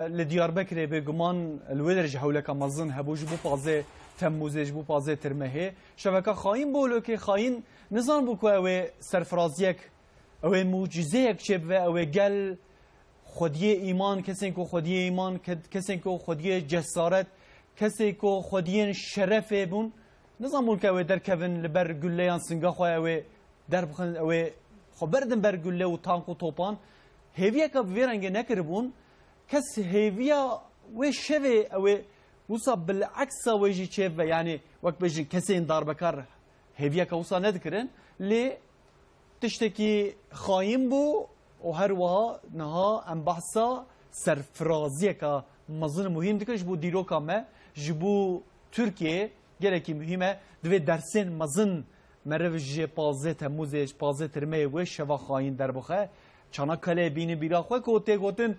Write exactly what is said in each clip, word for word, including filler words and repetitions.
Li Diyarbekirê bêguman li wê derê jî hewleka mezin hebû ji bo pazdeh Temmûzê, ji bo pazdeh Tirmehê. Şeveka xayîn bû, lê wekî xayîn nizanibû ku ew ê serfiraziyek, ew ê mucîzeyek çêbibe, ew ê gel xwediyê îman, kesên ku xwediyê îman, ke-, kesên ku xwediyê cesaret, kesên ku xwediyên şerefê bûn, nizanibûn ku ew ê derkevin li ber gulle yan singa xwe, ew ê derbixin, ew ê xwe berdin ber gulle û tank û topan. Hêviyeke bi vê rengê nekiribûn. Kes hêviya wê şevê ew ê wisa bileksa wê jî çêbibe. Yanî wek bêjin kesên darbekar hêviyeke wisa nedikirin. Lê tiştekî xayîn bû û her wiha niha em behsa serfiraziyeke mezin û muhîm dikin ji bo dîroka me, ji bo Tirkiyeyê gelekî muhîm e. Divê dersên mezin meriv ji pazdeh Temmûzê, ji pazdeh Tirmeyê wê şeva xayîn derbixe. Çanakkale'yê bînin bîra xwe ku tê gotin,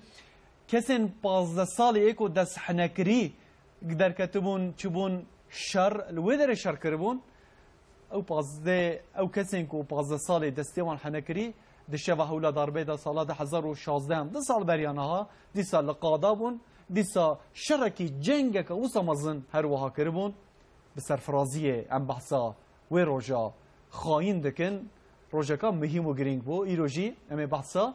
kesên pazdeh salî ê ku dest hinekirî derketibûn, çibûn şer, li wê derê şer kiribûn. Ew pazdeh, ew kesên ku pazdeh salê destê wan hene kirî, di şeva hewla darbê de sala du hezar û şazdeh, du sal beriya niha, dîsa li qada bûn, dîsa şerekî cengeke wisa mezin her wiha kiribûn. Bi serfiraziyê em behsa wê roja xayîn dikin, rojeka muhîm û girîng bû. Îro jî em ê behsa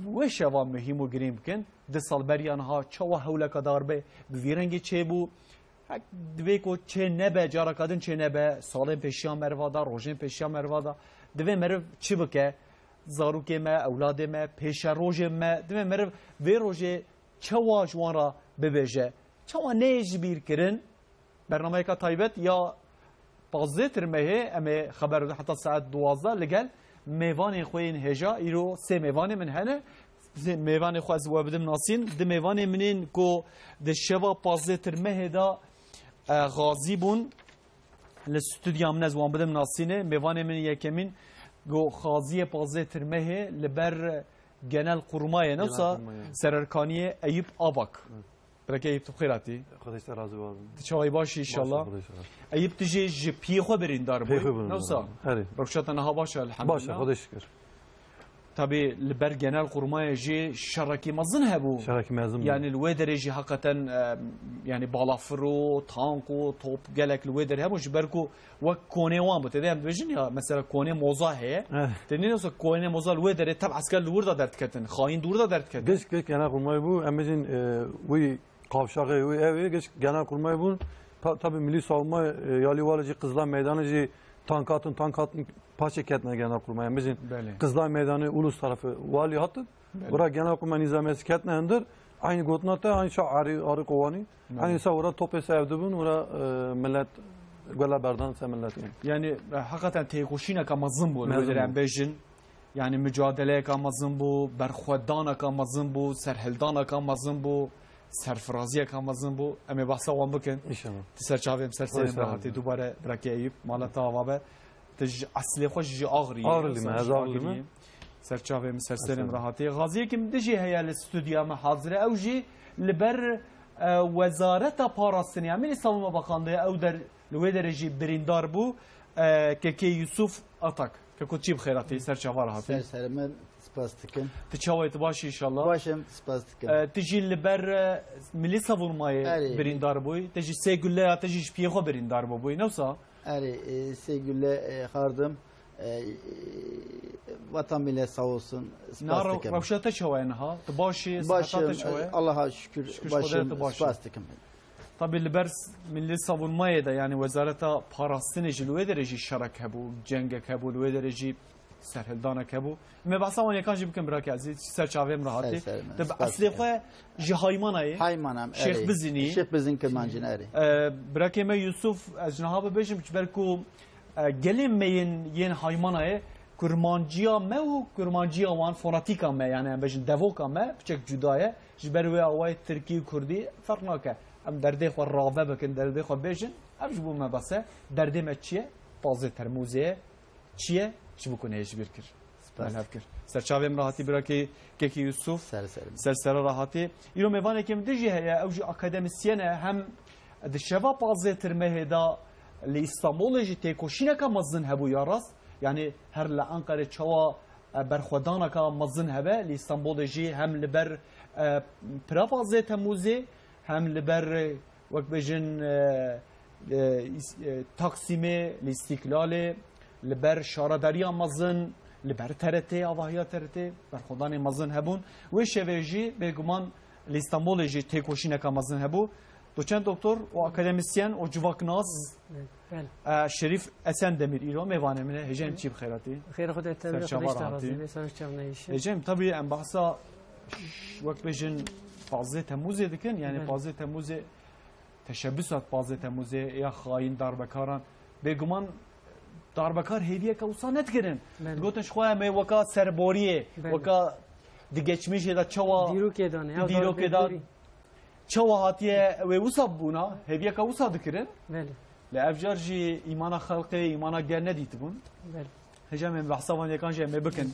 wê şeva muhîm û girîng bikin. Du sal beriya niha çawa hewleka darbe bi vî rengî çêbû? Hek divê ku çê nebe, careka din çê nebe, salên pêşiya meriva da, rojên pêşiya meriva da, divê meriv çi bike? Zarokê me, ewladê me, pêşerojên me, divê meriv vê rojê çawa ji wan re bibêje? Çawa neyê ji bîr kirin? Bernameyeka taybet ya pazdeh Tirmehê, em ê xeber bidin heta saet duwazdeh li gel mêvanên xwe yên hêja. Îro sê mêvanê min hene. Sê mêvanê xwe ez we bidim nasîn. Di mêvanê min ên ku di şeva pazdeh Tirmehê de, e, xazî bûn, li stûdya min ez wan bidim nasînê. Mêvanê min yekemîn ku xaziyê pazdeh Tirmehê li ber Genelkurmayê, ne wisa Genelkurmayê. Sererkaniyê Eyüp Abak. Hı. Bireke Eyüp, tu bi xêr hatî. Xwedê ji te razî be. Tu çawa yî, baş î înşallah? Baş, Xwedê ji te razî. Eyüp, tu jî ji piyê xwe birîndar bûyî. Piyê xwe birîndar bûyî. Ne wisa? Erê. Rewşa te niha baş e, elhamdulillah. Baş e, Xwedê şikir. Tabî li ber Genelkurmayê jî şerekî mezin hebû. Şerekî mezin bû. Yanî li wê derê jî heqeten, e, yanî balafir û tank û top gelek li wê derê hebû. Ji ber ku wek konê wan bû. Tê de em dibêjin ya, mesela konê moza heye. Eh. Tê nîne wisa konê moza li wê derê teb esker li wir de derdiketin. Xayîn di wir de derdiketin. Geç, geç Genelkurmay bû. Em bêjin, e, wî kavşaxê wî ev ê. Geç Genelkurmay bûn. Ta-, tabî Milî Savunma, e, ya Lî Walê jî Qizla Meydanê jî tank hatin, tank hatin paşê ketine Genelkurmay. Em bêjin Belê. Qizla Meydanê Ulus tarafı walî hatin. Belê. Wira Genelkurmay Nîzamiyesî ketine hundir. Eynî gotina te, eynî şa arî, arî qovanî. Belê. Eynî sa wira topê se ev dibûn, wira, e, millet gula berdan se milletê. Yanî, e, heqeten têkoşîneka mezin bû, li wê Mezin derê em bû. Bêjin. Yanî, mucadeleyeka mezin bû, berxwedaneka mezin bû, serhildaneka mezin bû, serfiraziyeka mezin bû. Em ê behsa wan bikin. Înşallah. Tu ser çavê min, ser serê min Estağfurullah. Rehatî. Dubare, birekê Eyüp, mala te ava be. Tu ji eslê xwe ji Axirî yî, Axirî me, sen ez ji Axirî Axirî me. Yî. Ser çavê min, ser serê min Estağfurullah. Rehatî. Xaziyekî min dijî heye li stûdya me hazir e. Ew jî li ber, e, Wezareta Parastinê, ya Milî Savunma Bakanlığı, ew der, li wê derê jî birîndar bû. E, Kekê Yusuf Atak. Keko, çi bi xêr hatî, ser çava re hatî. Ser serê min, spas dikim. Tu çawa yî, tu baş î înşallah? Baş im, spas dikim. E, tu jî li ber, e, Milî Savunmayê Erê. Birîndar bûyî. Tu jî sê gulle ya, tu jî ji piyê xwe birîndar bûbûyî, ne wisa? Erê, e, sê gulle, e, xardim. E, e, vatan millet sağ olsun. Spas Niha re-, dikim. Rewşa te çawa ye niha? Tu baş î, Baş siheta te im, çawa ye? Allah'a şükür, Şükür baş Xwedê im, tu baş î. Spas dikim. Tabî li ber s-, Milli Savunmayê de, yanî Wezareta Parastinê jî li wê derê jî şerek hebû, cengek hebû, li wê derê jî serhildanek hebû. Me behsa wan yekan jî bikin, birakê ezîz, ser çavê min rehatî. Ser, ser min. Tu bi Spas eslê dikim. Xwe ji Haymana yî? Haymana im, Şêx erê. Bizinî. Şêx Bizin Kirmancîn, erê. E, birakê me Yusuf, ez ji niha bibêjim, ji ber ku, e, gelên me yên, yên Haymanayê, kurmanciya me û kurmanciya wan, fonetîka me, yanî em bêjin devoka me, piçek cuda ye. Ji ber wê awayê tirkî û kurdî ferq nake. Em derdê xwe rave bikin, derdê xwe bêjin, ev ji bo me bes e. Derdê me çi ye? Pazdeh Termûzê ye. Çi ye? Çi bû ku nehêjbîr kir? Spas. Belhev kir. Ser çavê min rehatî birakê Kekî Yusuf. Ser serê min. Ser serê rehatî. Îro mêvanekî min dijî heye, ew jî akademisyen e, hem di şeva pazdeh Tirmehê de li Îstanbulê jî têkoşîneka mezin hebû ya rast. Yanî her li Enqerê çawa, e, berxwedaneka mezin hebe, li Îstanbulê jî hem li ber, E, pira pazdeh Temmûzê hem li ber, e, wek bêjin, e, e, îs-, e, Taksimê, li Îstîklalê, li ber şaredariya mezin, li ber T R T, avahiya T R T, berxwedanê mezin hebûn. Wê şevê jî bêguman li Îstanbulê jî têkoşîneka mezin hebû. Doçent doktor û akademisyen û civaknas, Belê. e, Şerîf Esendemîr îro mêvanê min e. Hêjem çî bi xêr hatî. Xêra xwe de tevî Serçava xwe de rahatî. Hêjem, tabî em behsa ş-, wek bêjin pazdeh Temmûzê dikin. Yani Belê. pazdeh Temmûzê, teşebbüsat pazdeh Temmûzê ya xayîn darbekaran. Bêguman darbekar hêviyeke wisa nedikirin. Belê. Gotin ji xwe em ê weka serboriyê, Belê. weka di geçmişê de çawa Dîrokê de ne, di ya dîrokê de darbekirî. çawa hatiye wê wisa bûna, hêviyeke wisa dikirin. Belê. Lê ev car jî îmana xelkê, îmana gel nedîtibûn. Belê. Hêjem em behsa van yekan jî em ê bikin.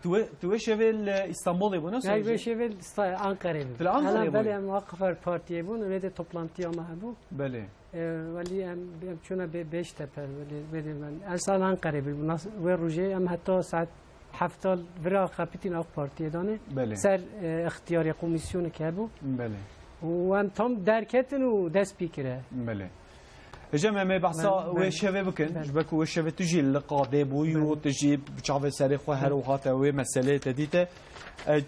Tu wê, tu wê şevê li Îstanbulê bûne, Ya, sen wê jî? şevê li Sta-, Ankara'yê bû. Tu li Ankara'yê Hela bûyî? belê em Akfar Partiye bûn, wê de toplantiya me hebû. Belê. E, welî em, em çûne Be-, Beştepe, welî, welî ben, ez li Ankara'yê bû. Nas-, wê rojê em heta saet hefta vira xepitîn AK Partiye danê. Belê. Ser, e, ixtiyariya komisyonê ke hebû. Belê. Û em tam derketin û dest pê kire. Belê. Hêjem em ê behsa Belê, wê belê. şevê bikin. Belê. Ji ber ku wê şevê tu jî li qadê bûyî û Belê. tu jî bi çavê serê xwe her Belê. wiha te wê meseleyê te dîte. E,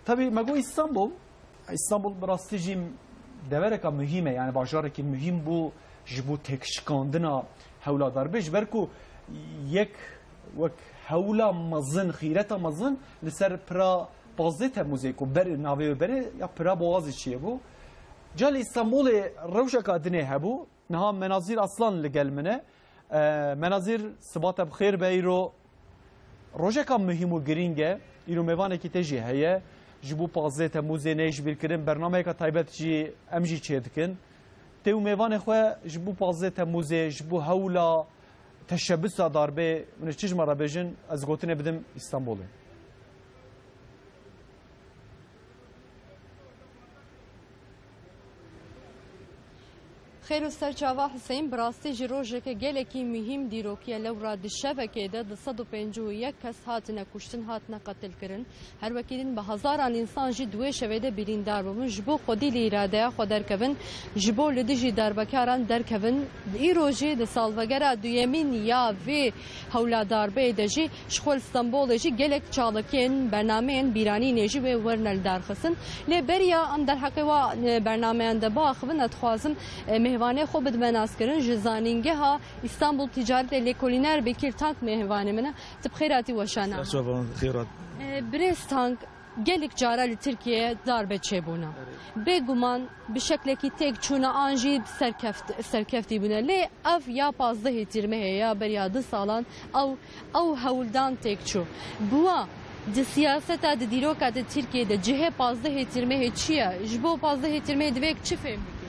tabî me got Îstanbul. Îstanbul bi rastî jî devereka muhîm e. Yani bajarekî muhîm bû ji bo têkşikandina hewla darbê. Ji ber ku yek wek hewla mezin, xîreta mezin li ser pira pazdeh Temmûzê ku ber navê wê berê ya pira Boğaziçi'yê bû. Ca li Îstanbulê rewşeka dinê hebû. Niha Menazîr Aslan li gel min e. E, Menazîr, siba te bi xêr be îro. Rojeka muhîm û girîng e. Îro mêvanekî te jî heye. Ji bo pazdeh Temmûzê neyê ji bîr kirin, bernameyeka taybet jî em jî çêdikin. Tê û mêvanê xwe ji bo pazdeh Temmûzê, ji bo hewla teşebbüsa darbê, hûn ê çi ji me re bêjin, ez gotinê bidim Îstanbulê. Xêr û ser çava Huseyîn, bi rastî jî rojeke gelekî muhîm dîrokî ye. Lewra di şevekê de du sed û pêncî û yek kes hatine kuştin, hatine qetilkirin. Her wekî din bi hezaran însan jî di wê şevê de birîndar bûbin. Ji bo xwedî li îradeya xwe derkevin, ji bo li dijî darbekaran derkevin. Îro jî di salvegera duyemîn ya vê hewla darbeyê de jî ji xwe li Stenbolê jî gelek çalakiyên, bernameyên bîranînê jî wê werine lidarxistin. Lê beriya em derheqê wa, e, bernameyan de biaxivin, ez dixwazim, e, mêvanê xwe bidime naskirin. Ji Zanîngeha Îstanbul Ticaretê Lêkolîner Bekîr Tank mêvanê min e. Tu bi xêr hatî weşana. Serçavan xêrat. E, birêz Tank, gelek cara li Tirkiyeyê darbe çêbûne. Erê. Bêguman bi şeklekî têk çûne an jî serkeft-, serkeftî bûne. Lê ev ya pazdehê Tîrmehê ya beriya du salan ew, ew hewldan têk çû. Bi wa di siyaseta, di dîroka di Tirkiyeyê de cihê pazdehê Tîrmehê çi ye? Ji bo pazdehê Tîrmehê divê çi fêm bikin?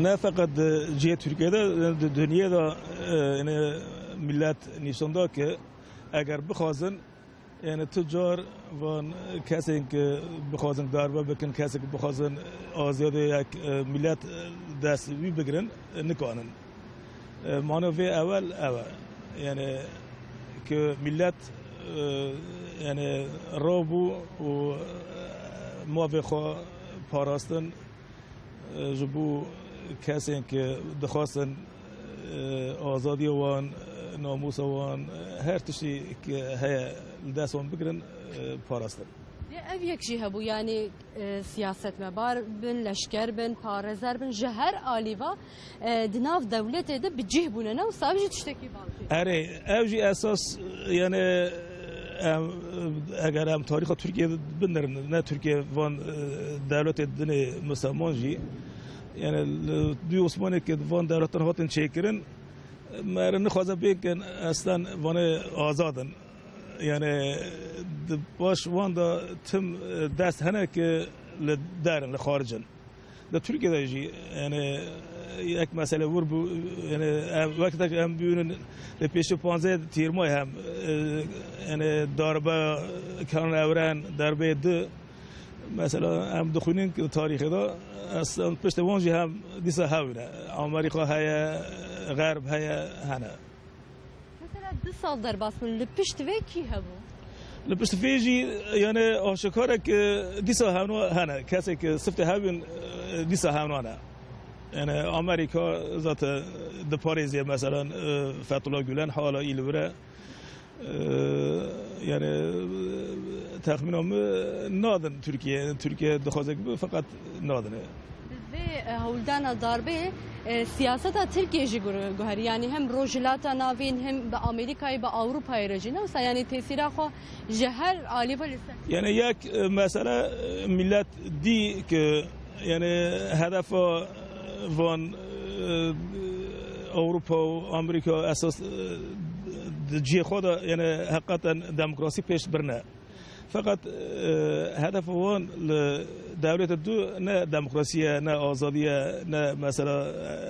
Ne feqet di cihê Tirkiyeyê de, di dinyê de, e, yani millet nîşan da ki eger bixwazin, yani tu car van kesên ki bixwazin darbe bikin, kesên ki bixwazin azadiyek, e, millet, e, dest wî bigirin, e, nikanin. E, mano vê ewel ew e. Yani ki millet, e, yani rabû û, e, mavê xwe parastin, e, ji bo kesên ki dixwastin, e, azadiya wan, e, namûsa wan, e, her tiştî ki heye li dest wan bigirin, e, parastin. Lê ev yek jî hebû, yanî, e, siyasetmebar bin, leşker bin, parêzer bin, ji her alî ve, e, di nav dewletê de bi cih bûne, ne wisa ev jî tiştekî baş e. Erê, ev jî esas, yani, em, eger em tarîxa Tirkiyeyê binirin, ne Tirkiye van, e, dewletê dinê misilman jî, yani, li dû Osmanê ki van dewletan hatin çêkirin, me re nixwaze bêkin, eslen vanê azad in. Yani, di paş wan de tim, e, dest hene ki li der in, li xaric in. Di Tirkiye de jî, yani, yek mesele wir bû, yani, em, wek tek em bibînin li pêşî panzdeh Tîrmay hem, e, yani, darbe Kenan Evren, darbe di, mesela, em dixwînin ki tarîxê de, eslen piştê wan jî hem dîsa hewîne. Amerîka heye, Xerb heye, hene. Mesela du sal derbas bûn, li pişt vê kî hebû? Li pişt vê jî, yani, aşikar e ku dîsa hewna hene. Kesê ku siftê hev in, e, dîsa hewna ne. Yani, Amerîka zaten diparêzê, mesela, e, Fethullah Gülen hala î li vir e. E, yani, e, texmîna min nadin Tirkiye. Yani, Tirkiye dixwaze ku bi, feqet nadine. Bi vê, e, hewldana darbeyê, e, siyaseta Tirkiyê jî gur-, guherî. Yanî hem Rojhilata Navîn, hem bi Amerîkayê, bi Ewropayê re jî. Ne wisa, yanî tesîra xwe ji her alî ve li ser. Yani yek, e, mesele, e, millet dî ki, yani hedefa, e, van, e, Ewropa û Amerîka esas, e, di cihê xwe de, yani heqeten demokrasî pêş birine. Feqet, e, hedefa wan li dewleta du ne demokrasî ye, ne azadî ye, ne mesela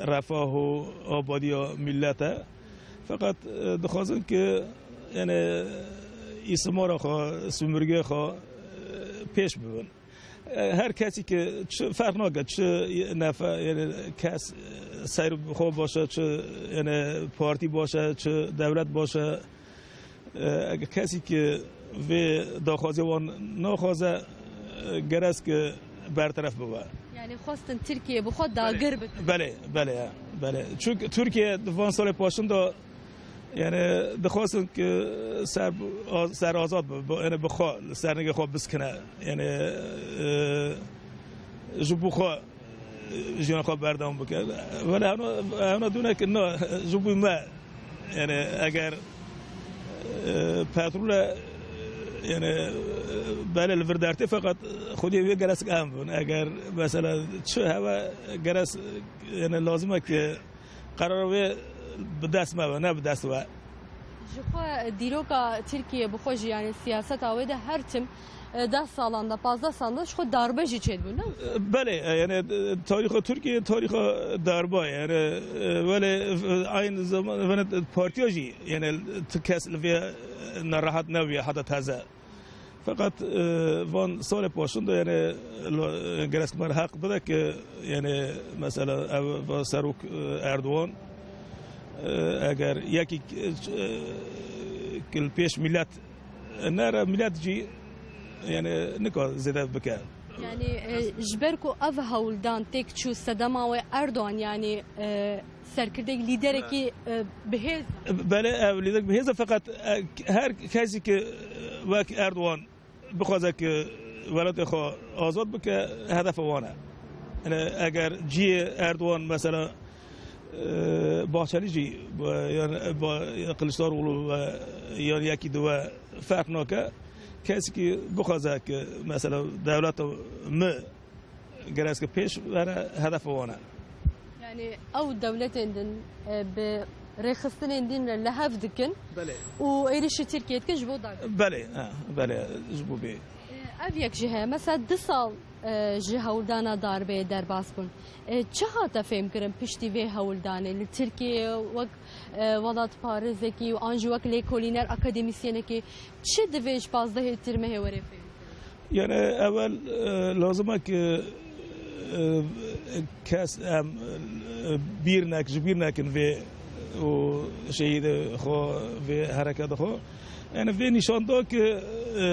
refah û abadiya millet e. Feqet, e, dixwazin ki, yani, îstimara xwe, sömürgê xwe, e, pêş bibin. E, her kesî ki çi ferq nake, çi nefe-, yani, kes, e, ser xwe baş e, çi, yani, partî baş e, çi dewlet baş e, E, eger kesî ki vê daxwazê wan naxwaze, e, gerek e berteref bibe. Yani xwestin Tirkiye bi xwe dagir bikin. Belê, belê, ya, belê. Çünkü Tirkiye di van salê paşin de, yani, dixwestin ki ser, ser azad bi, bi, yani bi xwe, li ser nigê xwe biskine. Yani, e, ji bo xwe jiyana xwe berdewam bike. Wele hewna, hewna dûne ki na, ji bo me. Yani eger, e, petrol e, yani, e, belê li vir dertê, feqet xwediyê wê gerek em bin. Eger mesela çi heve gerek, yani lazim e ki qerara wê bi dest me be, ne bi dest we. Ji xwe dîroka Tirkiye bi xwe jî, yani siyaseta wê de her tim, e, deh salan de, pazdeh salan de ji xwe darbe jî çêdibû, ne? E, belê, e, yani, e, tarîxa Tirkiye tarîxa darbe ye. Yani, e, wele, e, aynı zaman, yani, partiya jî, yani, ti kes li vê, e, nerehat nebûye heta taze. Feqet, e, van salê paşin de, yani, lo-, gerek me heq bide ki, yani, mesela, ev, va serok, e, Erdogan, e, eger yekî, e, ki li pêş millet nere, millet jî, yani, nika zêde bike. Yani, e, ji ber ku ev hewldan têk çû, sedema wê Erdogan, yani, e, serkirdek, lîderekî, e, bihêz. Belê, ev lîderek bihêz e, feqet, e, her kesî ki, e, wek Erdogan bixwaze ki welatê xwe azad bike, hedefa wan e. Yani eger cihê Erdogan mesela, e, Bahçeli jî, e, yan, e, ba-, ya Kılıçdaroğlu ve yan yekî diwe ferq nake. Kesekî bixwaze ki mesela dewleta me gerek ki pêş were, hedefa wan e. Yani ew dewletên din, e, bi rêxistinên din re li hev dikin Belê. Û êrişî Tirkiye dikin ji bo dar. Belê, ha, belê, ji bo bê. E, ev yek jî heye. Mesela du sal, e, ji hewldana darbeyê derbas bûn. E, çi hate fêmkirin piştî vê hewldanê li Tirkiye wek, e, welatparêzekî û an jî wek lêkolîner, akademîsyenekî çi divê ji pazdehê Tîrmehê were fêmkirin? Yani ewel, e, lazim e ki, e, kes em, e, bîr nek-, ji bîr nekin vê û şehîdê xwe, vê hereketa xwe. Yani vê nîşan da ki, e,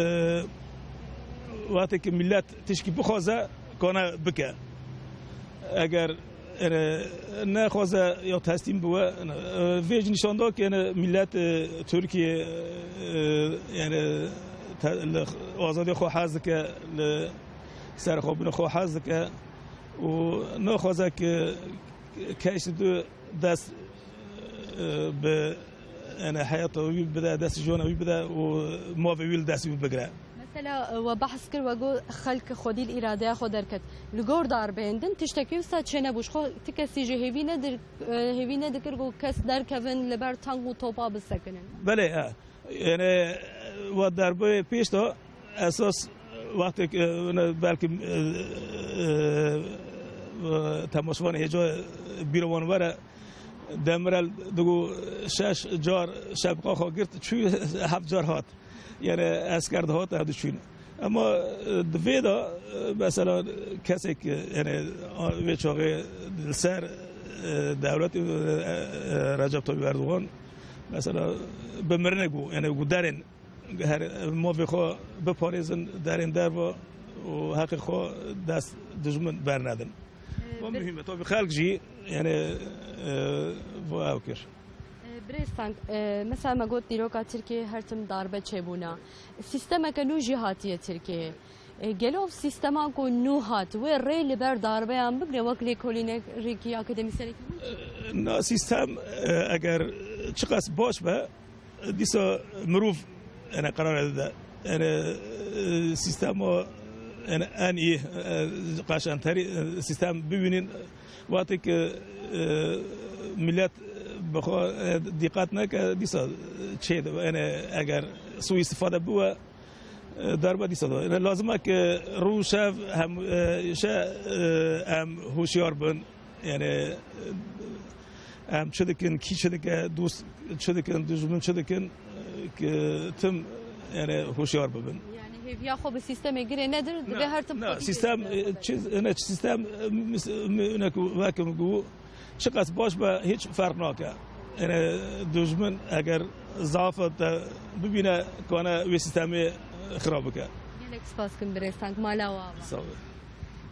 wextê ki millet tişkî bixwaze, kane bike. Eger, yani, nexwaze ya teslîm bibe, yani, e, vê jî nîşan da ki, yani, millet, e, Tirkiye, e, yani, te-, li azadiyê xwe hez dike, li serxwebûna xwe hez dike û naxwaze ki kes du dest, e, bi, yani, heyata wî bide, dest jiyana wî bide û mavê wî li dest wî bigire. Mesela, e, we behs kir, we got xelk xwedî li îradeya xwe derket. Li gor darbeyên din tiştekî wisa çênebû. Ji xwe ti kesî jî hêvî nedir-, e, hêvî nedikir ku kes derkevin, li ber tank û topa bisekinin. Belê, e. Yani, we darbeyê pêş de esas wextê, e, ne, belkî, e, e, e, temaşevanê hêja bîra wan were, Demirel digo şeş car şepqa xwe girt, çû heft car hat. Yani esker dihat, ev diçûn. Ama, e, di vê de, e, mesela kesek, e, yani a, vê çaxê li ser, e, dewletê, e, e, Recep Tayyip Erdogan, mesela bi mirinek bû, yani ku derên Her mafê xwe biparêzin derên derva û heqê xwe dest dijmin bernedin. Ee, Bu bir- mühim e. Tabii xelk jî yani, e, bu ew kir. Ee, Birêz Tank, e, mesela me got dîroka Tirkiyê her tim darbe çêbûna. Sîstemeke nû jî hatiye Tirkiyeyê. E, gelo sîstema ku nû hat, wê rê li ber darbeyan bigre wek lêkolînerekî akademîsyenekî hûn çi? Na sîstem, e, eger çiqas baş be, dîsa mirov, yani, qerar dide. Yani, e, sîstema, yani, en iyi, e, qaşanterî, e, sîstem bibînin. Wextê ki, e, millet bi xwe, e, dîqet neke, dîsa çê dibe. Yani, eger suîstifade biwe, e, darbe dîsa dibe. Yani, lazim e ki rû şev hem, e, şe, e, em huşyar bin. Yani, e, em çi dikin, kî çi dike, dost çi dikin, dijmin çi dikin, e, ki tim, yani, huşyar bibin. Yani hêviya xwe bi sîstemê girê nedir, dibe Na, her tim na, xwedî sîstem, têkile e, xwe çi, ne, sîstem, e, mis-, mi-, ne ku, weke min got, çiqas baş be, hiç ferq nake. Yani, dijmin eger zaf te bibîne, kane wê sîstemê, e, xirab bike. Gelek spas kim Birêz Tank, mala we ava. Sağ ol.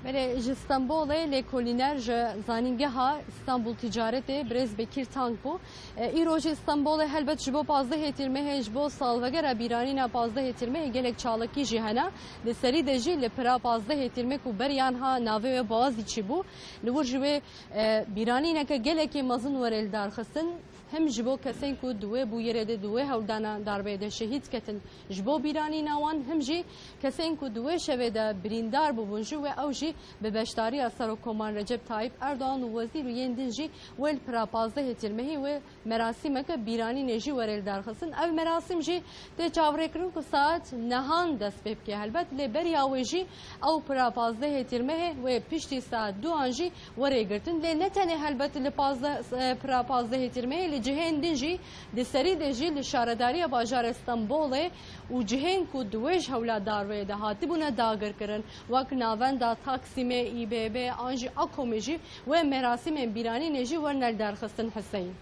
Belê, ji Stenbolê lêkolîner ji Zanîngeha Stenbul Ticaretê Birêz Bekîr Tank bû. E, îro jî Stenbolê helbet ji bo pazdehê Tîrmehê ji bo salvegera bîranîna pazdehê Tîrmehê gelek çalakî jî hene. Di serî de jî li pira pazdehê Tîrmeh ku beriya niha navê wê Boğaziçi bû. Li wir ji wê, e, bîranîneke gelekî mezin were lidarxistin. Him ji bo kesên ku di wê bûyerê de, di wê hewldana darbeyê de şehîd ketin, ji bo bîranîna wan, him jî kesên ku di wê şevê de birîndar bûbûn jî wê ew jî bi beşdariya Serokkoman Recep Tayyip Erdogan û wezîr û yên din jî wê li pira pazdehê Tîrmehî wê merasîmeke bîranînê jî were lidarxistin. Ev merasîm jî tê çavrêkirin ku saet nehan dest pê bike helbet, lê beriya wê jî ew pira pazdehê Tîrmehê wê piştî saet duan jî were girtin. Lê ne tenê helbet li pazdeh, e, pira pazdehê Tîrmehê, li cihên din jî, di serî de jî li şaredariya bajarê Stenbolê û cihên ku di wê ji hewla darbeyê de hatibûne dagirkirin, wek navenda Taksimê, İBB an jî Akomê jî wê merasîmên bîranînê jî werne lidarxistin Huseyîn.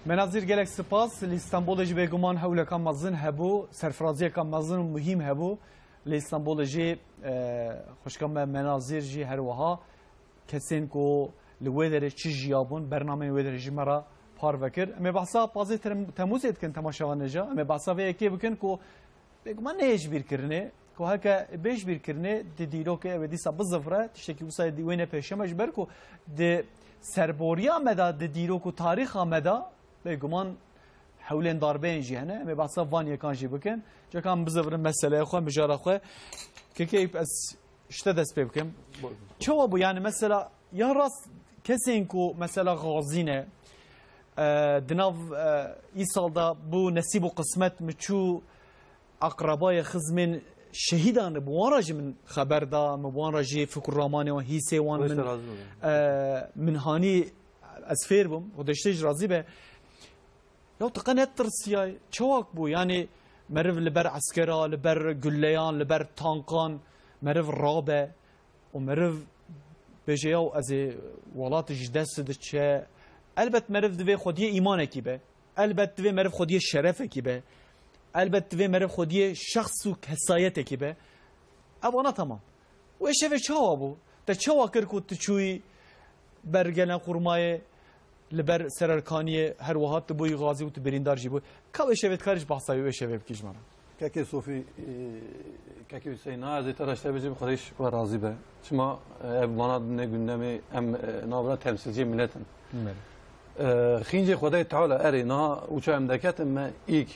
Menazîr, gelek spas. Li Stenbolê jî bêguman hewleka mezin hebû, serfiraziyeka mezin û muhîm hebû. Li Stenbolê jî, e, xwişka me Menazîr jî her wiha kesên ku li wê derê çi jiyabûn, bernameyên wê derê ji me re parve kir. Em ê behsa pazdeh Tem-, Temûzê dikin temaşevanê jî. Em ê behsa vê yekê bikin ku bêguman neyê ji bîrkirinê, ku heke bê ji bîrkirinê di dîrokê ew ê dîsa bizivre, tiştekî wisa di wê ne pêşe me, ji ber ku di serboriya me de, di dîrok û tarîxa me de bêguman hewlên darbeyên jî hene. Em ê behsa van yekan jî bikin. Ceka em bizivrin meseleyê xwe, mijara xwe. Kekeyî, ez ji te dest pê bikim. Buyurun. Çawa bû? Yani mesela ya rast kesên ku mesela xazî ne, e, di nav, e, îsal de bû nesîb û qismet min çû aqrebayê xizmên şehîdan, bi wan re jî min xeber da, min bi wan re jî fikr û ramanê wan, hîsê wan Wê min, te razî bûm. e, min hanî ez fêr bûm, Xwedê ji te jî razî be. Ya tu qe netirsiyaye, çawak bû? Yanî meriv li ber eskera, li ber gulleyan, li ber tankan meriv rabe û meriv bêje, yaw ez ê, welat ji dest diçe. Elbet meriv divê xwediyê îmanekî be. Elbet divê meriv xwediyê şerefekî be. Elbet divê meriv xwediyê şexs û kesayetekî be. Ev ana temam. Wê şevê çawa bû? Te çawa kir ku tu çûyî ber Gelenxurmayê, li ber Sererkaniyê, her wiha tu bûyî xazî û tu birîndar jî bû? Ka wê şevê dikarî ji behsa wê şevê bikî ji me re? Kekê Sofî, e, Kekê Hüseyin, na ez ê te re ji te bêjim, Xwedê ji we razî be. Çima, e, ev mana ne gündemê, em, e, navbera temsilciyê millet in. Belê. E, Xîncê Xwedayê Teala erê, niha uça em deketin me îk,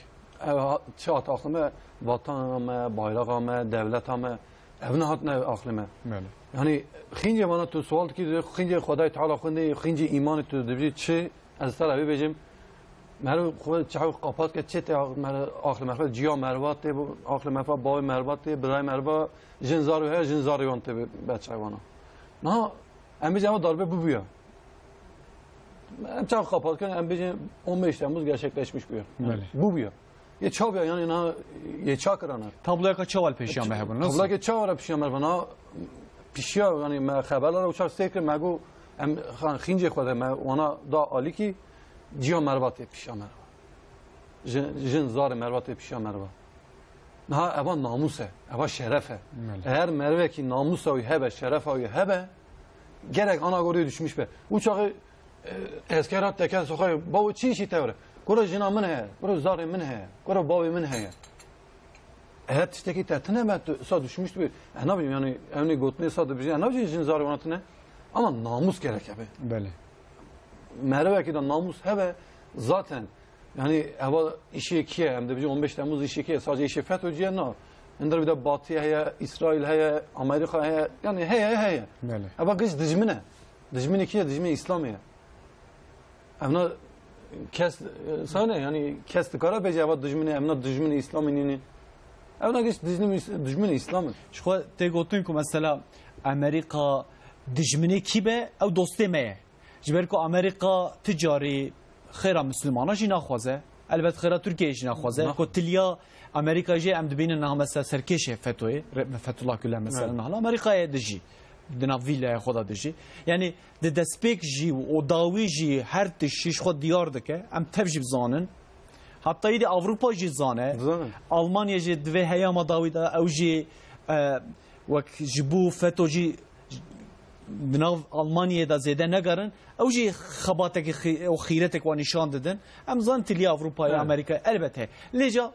ev ha-, çi hat axli me, vatana me, bayraxa me, dewleta me, ev nehatine axli me. Belê. Yanî xîncê vana tu sual dikî, xîncê Xwedayê Teala xwe neyê, xîncê îmanê tu dibêjî çi? Ez te re bibêjim, meriv xwe çaw qapat ke çê tê ax-, meriv axli meriv, ciya meriva tê, axli meriva, bavê meriva tê, birayê meriva, jin zarê her, jin zarê wan tê be-, be çaywana. Niha em bêjin eva darbe bibûya. Em çaw qapat kin, em bêjin on beş Temmuz gerçekleşmiş bûya. Belê. Bûbûya. Yê çawa, yanî na, yê çawa kirana? Tabloyeka çawa li pêşiya me hebûn, nasıl? Tabloyeke çawa re pêşiya me hebûn? Na pêşiya, yanî me xeberlere uçar sê kir, me got, em xan xîncê xwe de me wana da alîkî, ciya meriva tê pêşiya me. Jin, jin zarê meriva tê pişiya meriva. Niha eva namûs e, eva şeref e. Belê. Eger merivekî namûsa wî hebe, şerefa wî hebe, gerek ana gorî düşmüş be. Û çaxê, e, esker hat teke soxayê, "Bavo, çi îşî te were?" "Kuro jina min heye, kuro zarê min heye, kuro bavê min heye." Eger tiştekî te tine be, tu sa düşmüş dibî. E, nabî, yani, ewnî gotinê sa dibijî, e, nabî jin zarê wana tine. Ama namûs gerek hebe. Belê. Merivekî de namûs hebe, zaten, yani, eva îşê kî ye, em dibijî on beş Temmuz îşê kî ye, sadece îşê FETÖ'cî ye, na. Hindir bir de Batı heye, İsrail heye, Amerika heye, yani heye, heye. Belê. Eva giş dijmin e. Dijminê kî ye? Dijminê Îslamê ye. Evna kes, e, sane, yani kes dikare bêje eva dijminê, evna dijminê Îslamê nîne. Evna giş dijminê, dijminê Îslam in. Ji xwe tê gotin ku mesela Amerîka dijminê kî be, ew dostê me ye. Ji ber ku Amerîka ti carî xêra Mislimana jî naxwaze, elbet xêra Tirkiyeyê jî naxwaze. Na- Ku tiliya Amerîka jî em dibînin niha mesela serkêşê FETÖ'yê, Re-, Fethullah Gülen mesela Evet. niha li Amerîkayê dijî, di nav vîlaya xwe de dijî. Yani di destpêk jî û dawî jî her tişt ji xwe diyar dike, em tev jî bizanin. Heta îdî Ewropa jî zane. Zanin. Almanya jî di vê heyama dawî de ew jî, e, wek ji bo FETÖ jî di nav Almanyayê de zêde negerin. Ew jî xebatekî xî-, û xîretek wan nîşan didin. Em zanin tiliya Ewropayê, Evet. Amerîka elbet heye. Lê ca,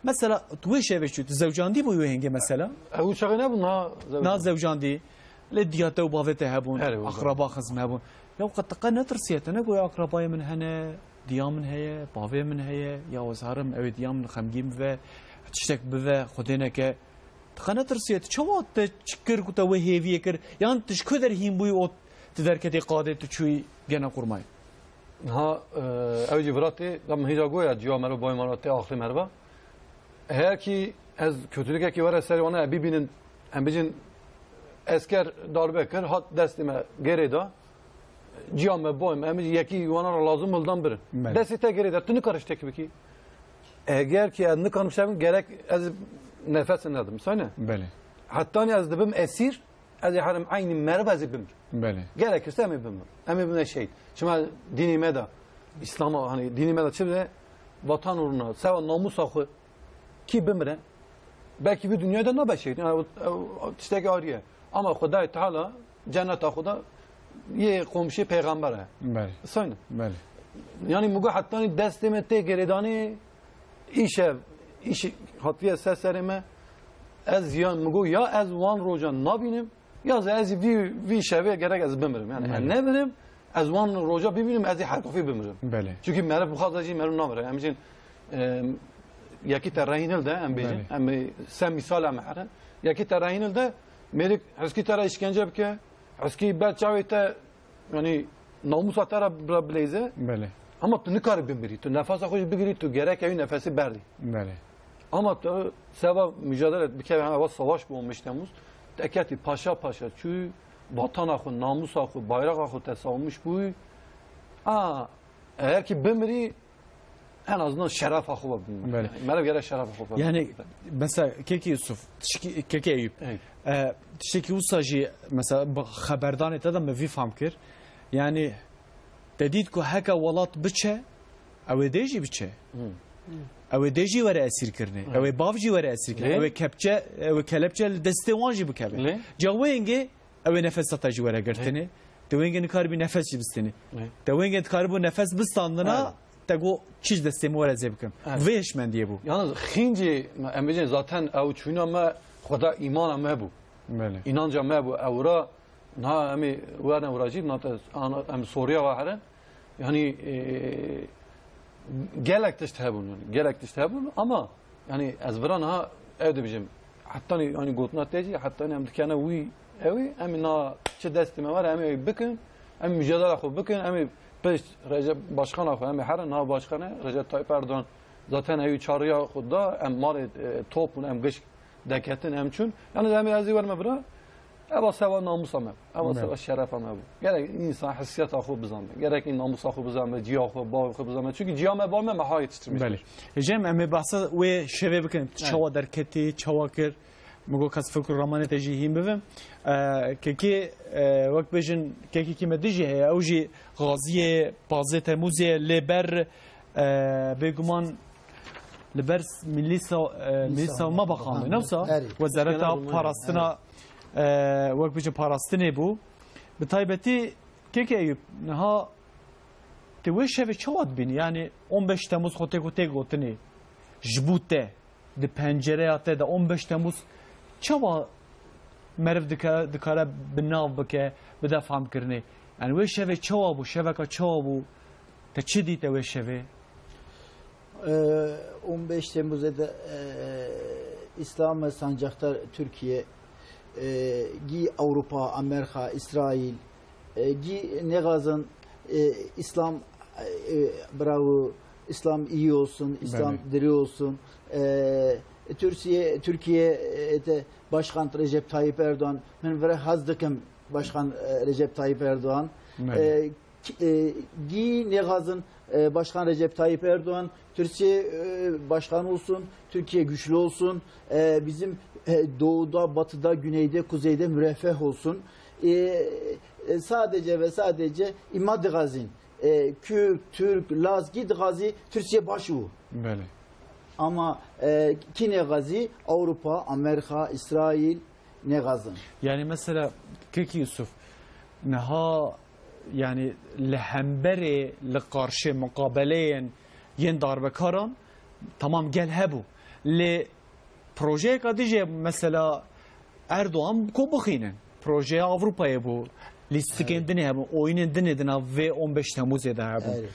mesela, tu wê şevê çû, tu zewcandî bû wê hingê mesela? Ew çaxê nebû, na Na zewcandî. zewcandî. Lê diya te û bavê te hebûn, Her hebûn. akraba xizm hebûn. Ya qet te qe netirsiye, te negoya akrabayê min hene, diya min heye, bavê min heye, ya ez herim, ew ê diya min xemgîn bive, tiştek bive, Xwedê neke. Te qe netirsiye, tu çawa te çi kir ku te wê hêviyê kir? Yan tu ji ku derhîn bûyî û tu derketî qadê tu çûyî gene qurmayê? Niha, e, ew jî viratê, da min hêja goya ciya meriv, bayê meriv tê axlê meriva. Eger kî ez kötülükekî were serê wana, e, bibînin, em bijin esker darbe kir, hat destê me gerê da. Ciya me, bayê me, em bijin yekî wana ra lazim hildan birin. Belê. Destê te gerê de, tu nikare tiştek bikî. Eger kî ez nikarim tiştek bikim, gerek ez nefes nedim. Sayne? Belê. Hetanî ez dibim esîr, ez ê herim eynî meriv ez ê bimirim. Belê. Gerekirse em ê bimirin. Em ê bimine şehîd. Çima dînê me de, Îslama, hani dînê me de çi bide? Vatan uğruna, seva namusa xwe kî bimire, belkî vî dinyayê de nabe şehîd. Yani, ew, ew, ew tiştekî arî ye. Ama Xwedayê Teala cenneta xwe de yê komşê peyxember e. Belê. Sayne. Belê. Yani, mi got hetanî destê me tê girêdanê, îşev, îş hatiye ser serê me, ez ya, mi got ya ez wan rojan nabînim, ya ez vî, vî şevê gerek ez bimirim. Yani, Belê. ez nemirim, ez wan roja bibînim, ez ê her kofî bimirim. Belê. Çünkü meriv bixwaze jî meriv namire. Em jî, em, yekî te rehînil de, em bêjin, Belê. em ê se misal em herin. Yekî te rehînil de, mêrik heskî te re îşkence bike, heskî ber çavê te Yani namusa te re bira bileyze. Belê. Ama tu nikarî bimirî. Tu nefesa xwe jî bigirî, tu gerek ew nefesî berdî. Belê. Ama tu seva mücadele bikeve, ha, eva savaş bu on beş Temmuz. Te ketî paşa paşa çû, vatana xwe, namusa xwe, bayraxa xwe te savunmuş bû. A, eger ki bimirî, en azından şerefa xwe ve bilmem. Belê. Yani, meriv gerek şerefa xwe ve Yani, bilmem. mesela, kekê Yusuf, tişkî, kekê Eyüp, Ey. e, tiştekî wisa jî, mesela, bi xeberdanê te de me vî fam kir. Yani, te dît ku heke welat biçe, ew ê dê jî biçe. Hı. Ew ê dê jî were esîrkirinê. Hı. Ew ê bav jî were esîrkirinê. Lê? Ew ê kepçe, ew ê kelepçe li destê wan jî bikeve. Lê? Ca wê hingê Ew ê nefesa te jî were girtinê. Te wengê nikaribî nefes jî bistênê. Te wengê dikaribû nefes bistandina, Evet. te got çi ji destê min were ez ê bikim. Evet. Vê hişmendiyê bû. Yalnız xîncî, em bêjin zaten ew çûna me, Xweda îmana me bû. Belê. Înanca me bû. Ewra, niha em ê werne ewra jî, niha te, ana, em Soriya ve herin. Yani, e, gelek tişt hebûn, yani, gelek tişt hebûn ama, yani, ez vira niha ev dibêjim, hetanî, yani, gotina te jî, hetanî em dikene wî ewî, em ê na çi destê me were, em ê bikin, em ê mücadela xwe bikin, em ê pişt Recep Başkana xwe, em ê herin, niha Başkanê Recep Tayyip Erdoğan zaten ewî çağrıya xwe da, em malê, e, top bûn, em giş deketin em çûn. Yani em ê ez ê werme bira. Eva seva namusa me. Eva Evet. seva şerefa me bû. Gerek insan hissiyata xwe bizanbe. Gerek in namusa xwe bizanbe, ciya xwe, bavê xwe bizanbe. Çünkü ciya me, bavê me, me ha yetiştirmiş. Belê. Cem, em ê behsa wê şevê bikin. Evet. Çawa derketî, çawa kir? Min got kes fikr û ramanê te jî hîn bibim. E, kekê, e, wek bêjin, kekekî me dijî heye. Ew jî Xaziyê, pazdeh Temmuzê, lê ber E, bêguman li ber Milî Sa-, e, Milî Savunma Bakanlığı, ne wisa? Erê. Wezareta Genelkurmay. Parastina, e, wek bêjin parastinê bû. Bi taybetî Kek Eyûp, niha tu wê şevê çawa dibînî? Yani on beş Temmuz xwe tê ku tê gotinê ji bo te, di pencereya te de on beş Temmuz çawa meriv dike-, dikare bi nav bike, bide fehmkirinê? Yani wê şevê çawa bû, şeveka çawa bû? Te çi dî te wê şevê? Ee, on beş Temmuzê de, e, İslam ve Sancaktar Türkiye, e, gî Avrupa, Amerika, İsrail, e, gî nexazin, e, İslam, e, bravo, İslam iyi olsun, İslam Belê. diri olsun. E, Türkiye, Türkiye, e, de Başkan Recep Tayyip Erdoğan, min vire haz dikim Başkan, e, Recep Tayyip Erdoğan. Belê. E, Ki-, e, gî nêxazin, e, Başkan Recep Tayyip Erdoğan, Türkiye, e, başkan olsun, Türkiye güçlü olsun, e, bizim, e, doğuda, batıda, güneyde, kuzeyde müreffeh olsun. E, e, sadece ve sadece îma dixazin. E, Kürt, Türk, Laz, gî dixazi Türkiye baş û. Belê. Ama, e, kî nêxazî? Avrupa, Amerika, İsrail nêxazin. Yani mesela, Kekî Yusuf, niha, yani, li hemberê, li qarşê muqabeleyên yên darbekaran, tamam, gel hebû. Lê projeyeka dijî, mesela, Erdoğan ku bixînin. Projeya Avrupayê bû. Lîstikên Evet. dinê hebûn. Oyunên dinê di nav vê on beş Temmuzê de hebûn. Evet.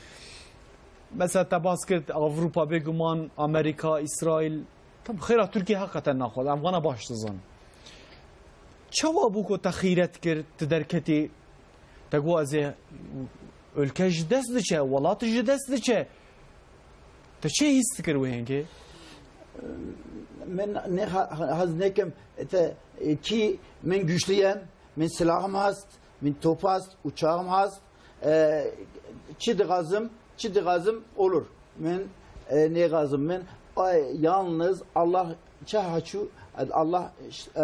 Mesela te bas kir Avrupa, bêguman Amerika, İsrail, tam xêra Tirkiye heqeten naxwaz. Em vana baş dizan. Çawa bû ku te xîret kir, tu derketî, te got ez ê, ülke ji dest diçe, welat ji dest diçe. Te çi hîs dikir wê hingê? Min ne ha-, ha-, haz nekim, te, e, ki min güçlüyem, min silahım hast, min top hast, uçağım hast, e, çi dixazim, çi dixazim olur. Min, e, nêxazim min, ay, yalnız Allah çi haçu, Allah, e,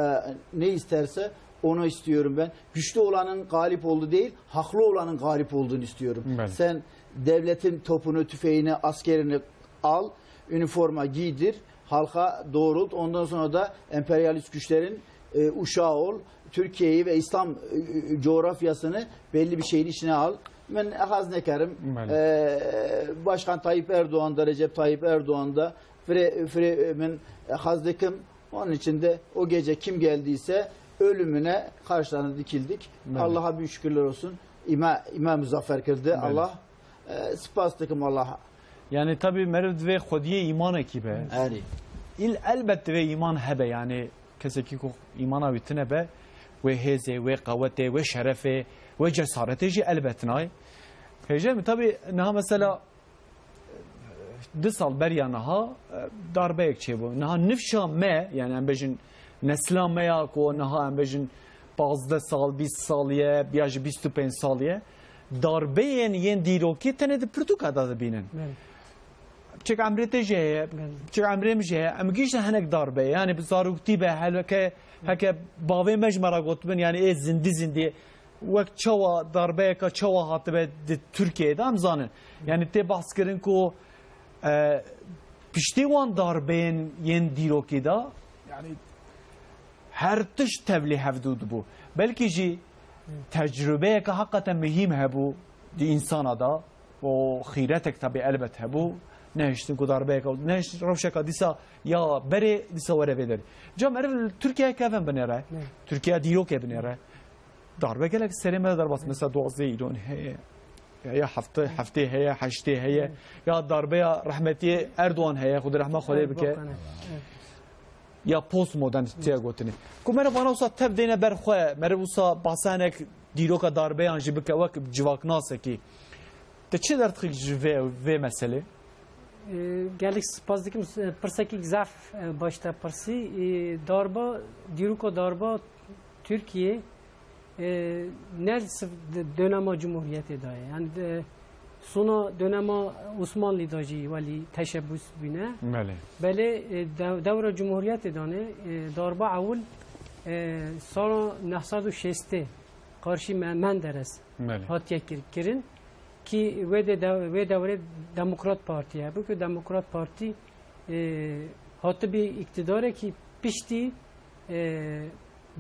ne isterse onu istiyorum ben. Güçlü olanın galip oldu değil, haklı olanın galip olduğunu istiyorum. Belê. Sen devletin topunu, tüfeğini, askerini al, üniforma giydir, halka doğrult. Ondan sonra da emperyalist güçlerin, e, uşağı ol. Türkiye'yi ve İslam, e, e, coğrafyasını belli bir şeyin içine al. Min haz nekerim. Belê. E, Başkan Tayyip Erdoğan da, Recep Tayyip Erdoğan da fire, fire, min haz nekim. Onun için de o gece kim geldiyse ölümüne karşılarına dikildik. Belê. Allah'a bin şükürler olsun. İma, ima muzaffer kıldı. Belê. Allah, e, spas dikim Allah'a. Yani tabii meriv divê xwediyê îmanekî be. Erê. Îl elbet divê îman hebe, yani kesekî ku îmana wî tune be, wê hêzê, wê qewetê, wê şerefê, wê cesaretê jî elbet nayê. Hêje min tabii niha mesela du sal beriya niha, e, darbeyek çêbû. Niha nifşa me, yani em bêjin nesla me ya ku niha em bêjin pazdeh sal, bîst sal ye, ya jî bîst û pênc sal ye, darbeyên yên dîrokî tenê di pirtûka de dibînin. Belê. Piçek emrê te jî heye, Belê. piçek emrê min jî heye. Em gihîştin hinek darbe, yani bi zaroktî be, helweke, heke bavê me ji me re gotibin, yani ê zindî zindî. Wek çawa darbeyeka çawa hatibe di Tirkiyeyê de em zanin. Yani tê behs kirin ku, e, piştî wan darbeyên yên dîrokî de, yani her tişt tevlî hevdû dibû. Belkî jî tecrubeyeke heqeten muhîm hebû di însana de. O xîretek tabi elbet hebû. Nehiştin ku darbeyeke, nehiştin rewşeka dîsa ya berê dîsa were vê derê. Ca meriv li Tirkiyeyeke evin binêre. Ne. Tirkiye dîrokê binêre. Darbe gelek serê me de derbas, mesela duwazdeh Îlon heye. Ya, ya hefte, heftê heye, heştê heye. Ya darbeya rehmetiyê Erdoğan heye, Xwedê rehma xwe lê bike. Erdoğan, evet. Ya postmodern tiye gotinê. Ku meriv vana wisa tev deyne ber xwe, meriv wisa basanek dîroka darbeyan jî bike wek civaknasekî. Te çi derdixî ji vê, vê meselê? E, gelek spas dikim, e, pirsekî zaf, e, baş te pirsî. E, darba, dîroka darba Tirkiye, e, ne li siv-, de-, dönema Cumhuriyetê de ye. Yani de, sona dönema Osmanlî de jî welî teşebbus bîne. Belê. Belê, e, de-, dewra Cumhuriyetê de ne, e, darba ewil, e, sala neh sed û şêstê qarşî Me-, Menderes Belê. hatiye kir-, kirin. Ki wê de, de, wê dewrê Demokrat Partî hebû, ku Demokrat Partî, e, hatibî îktîdarekî piştî, e,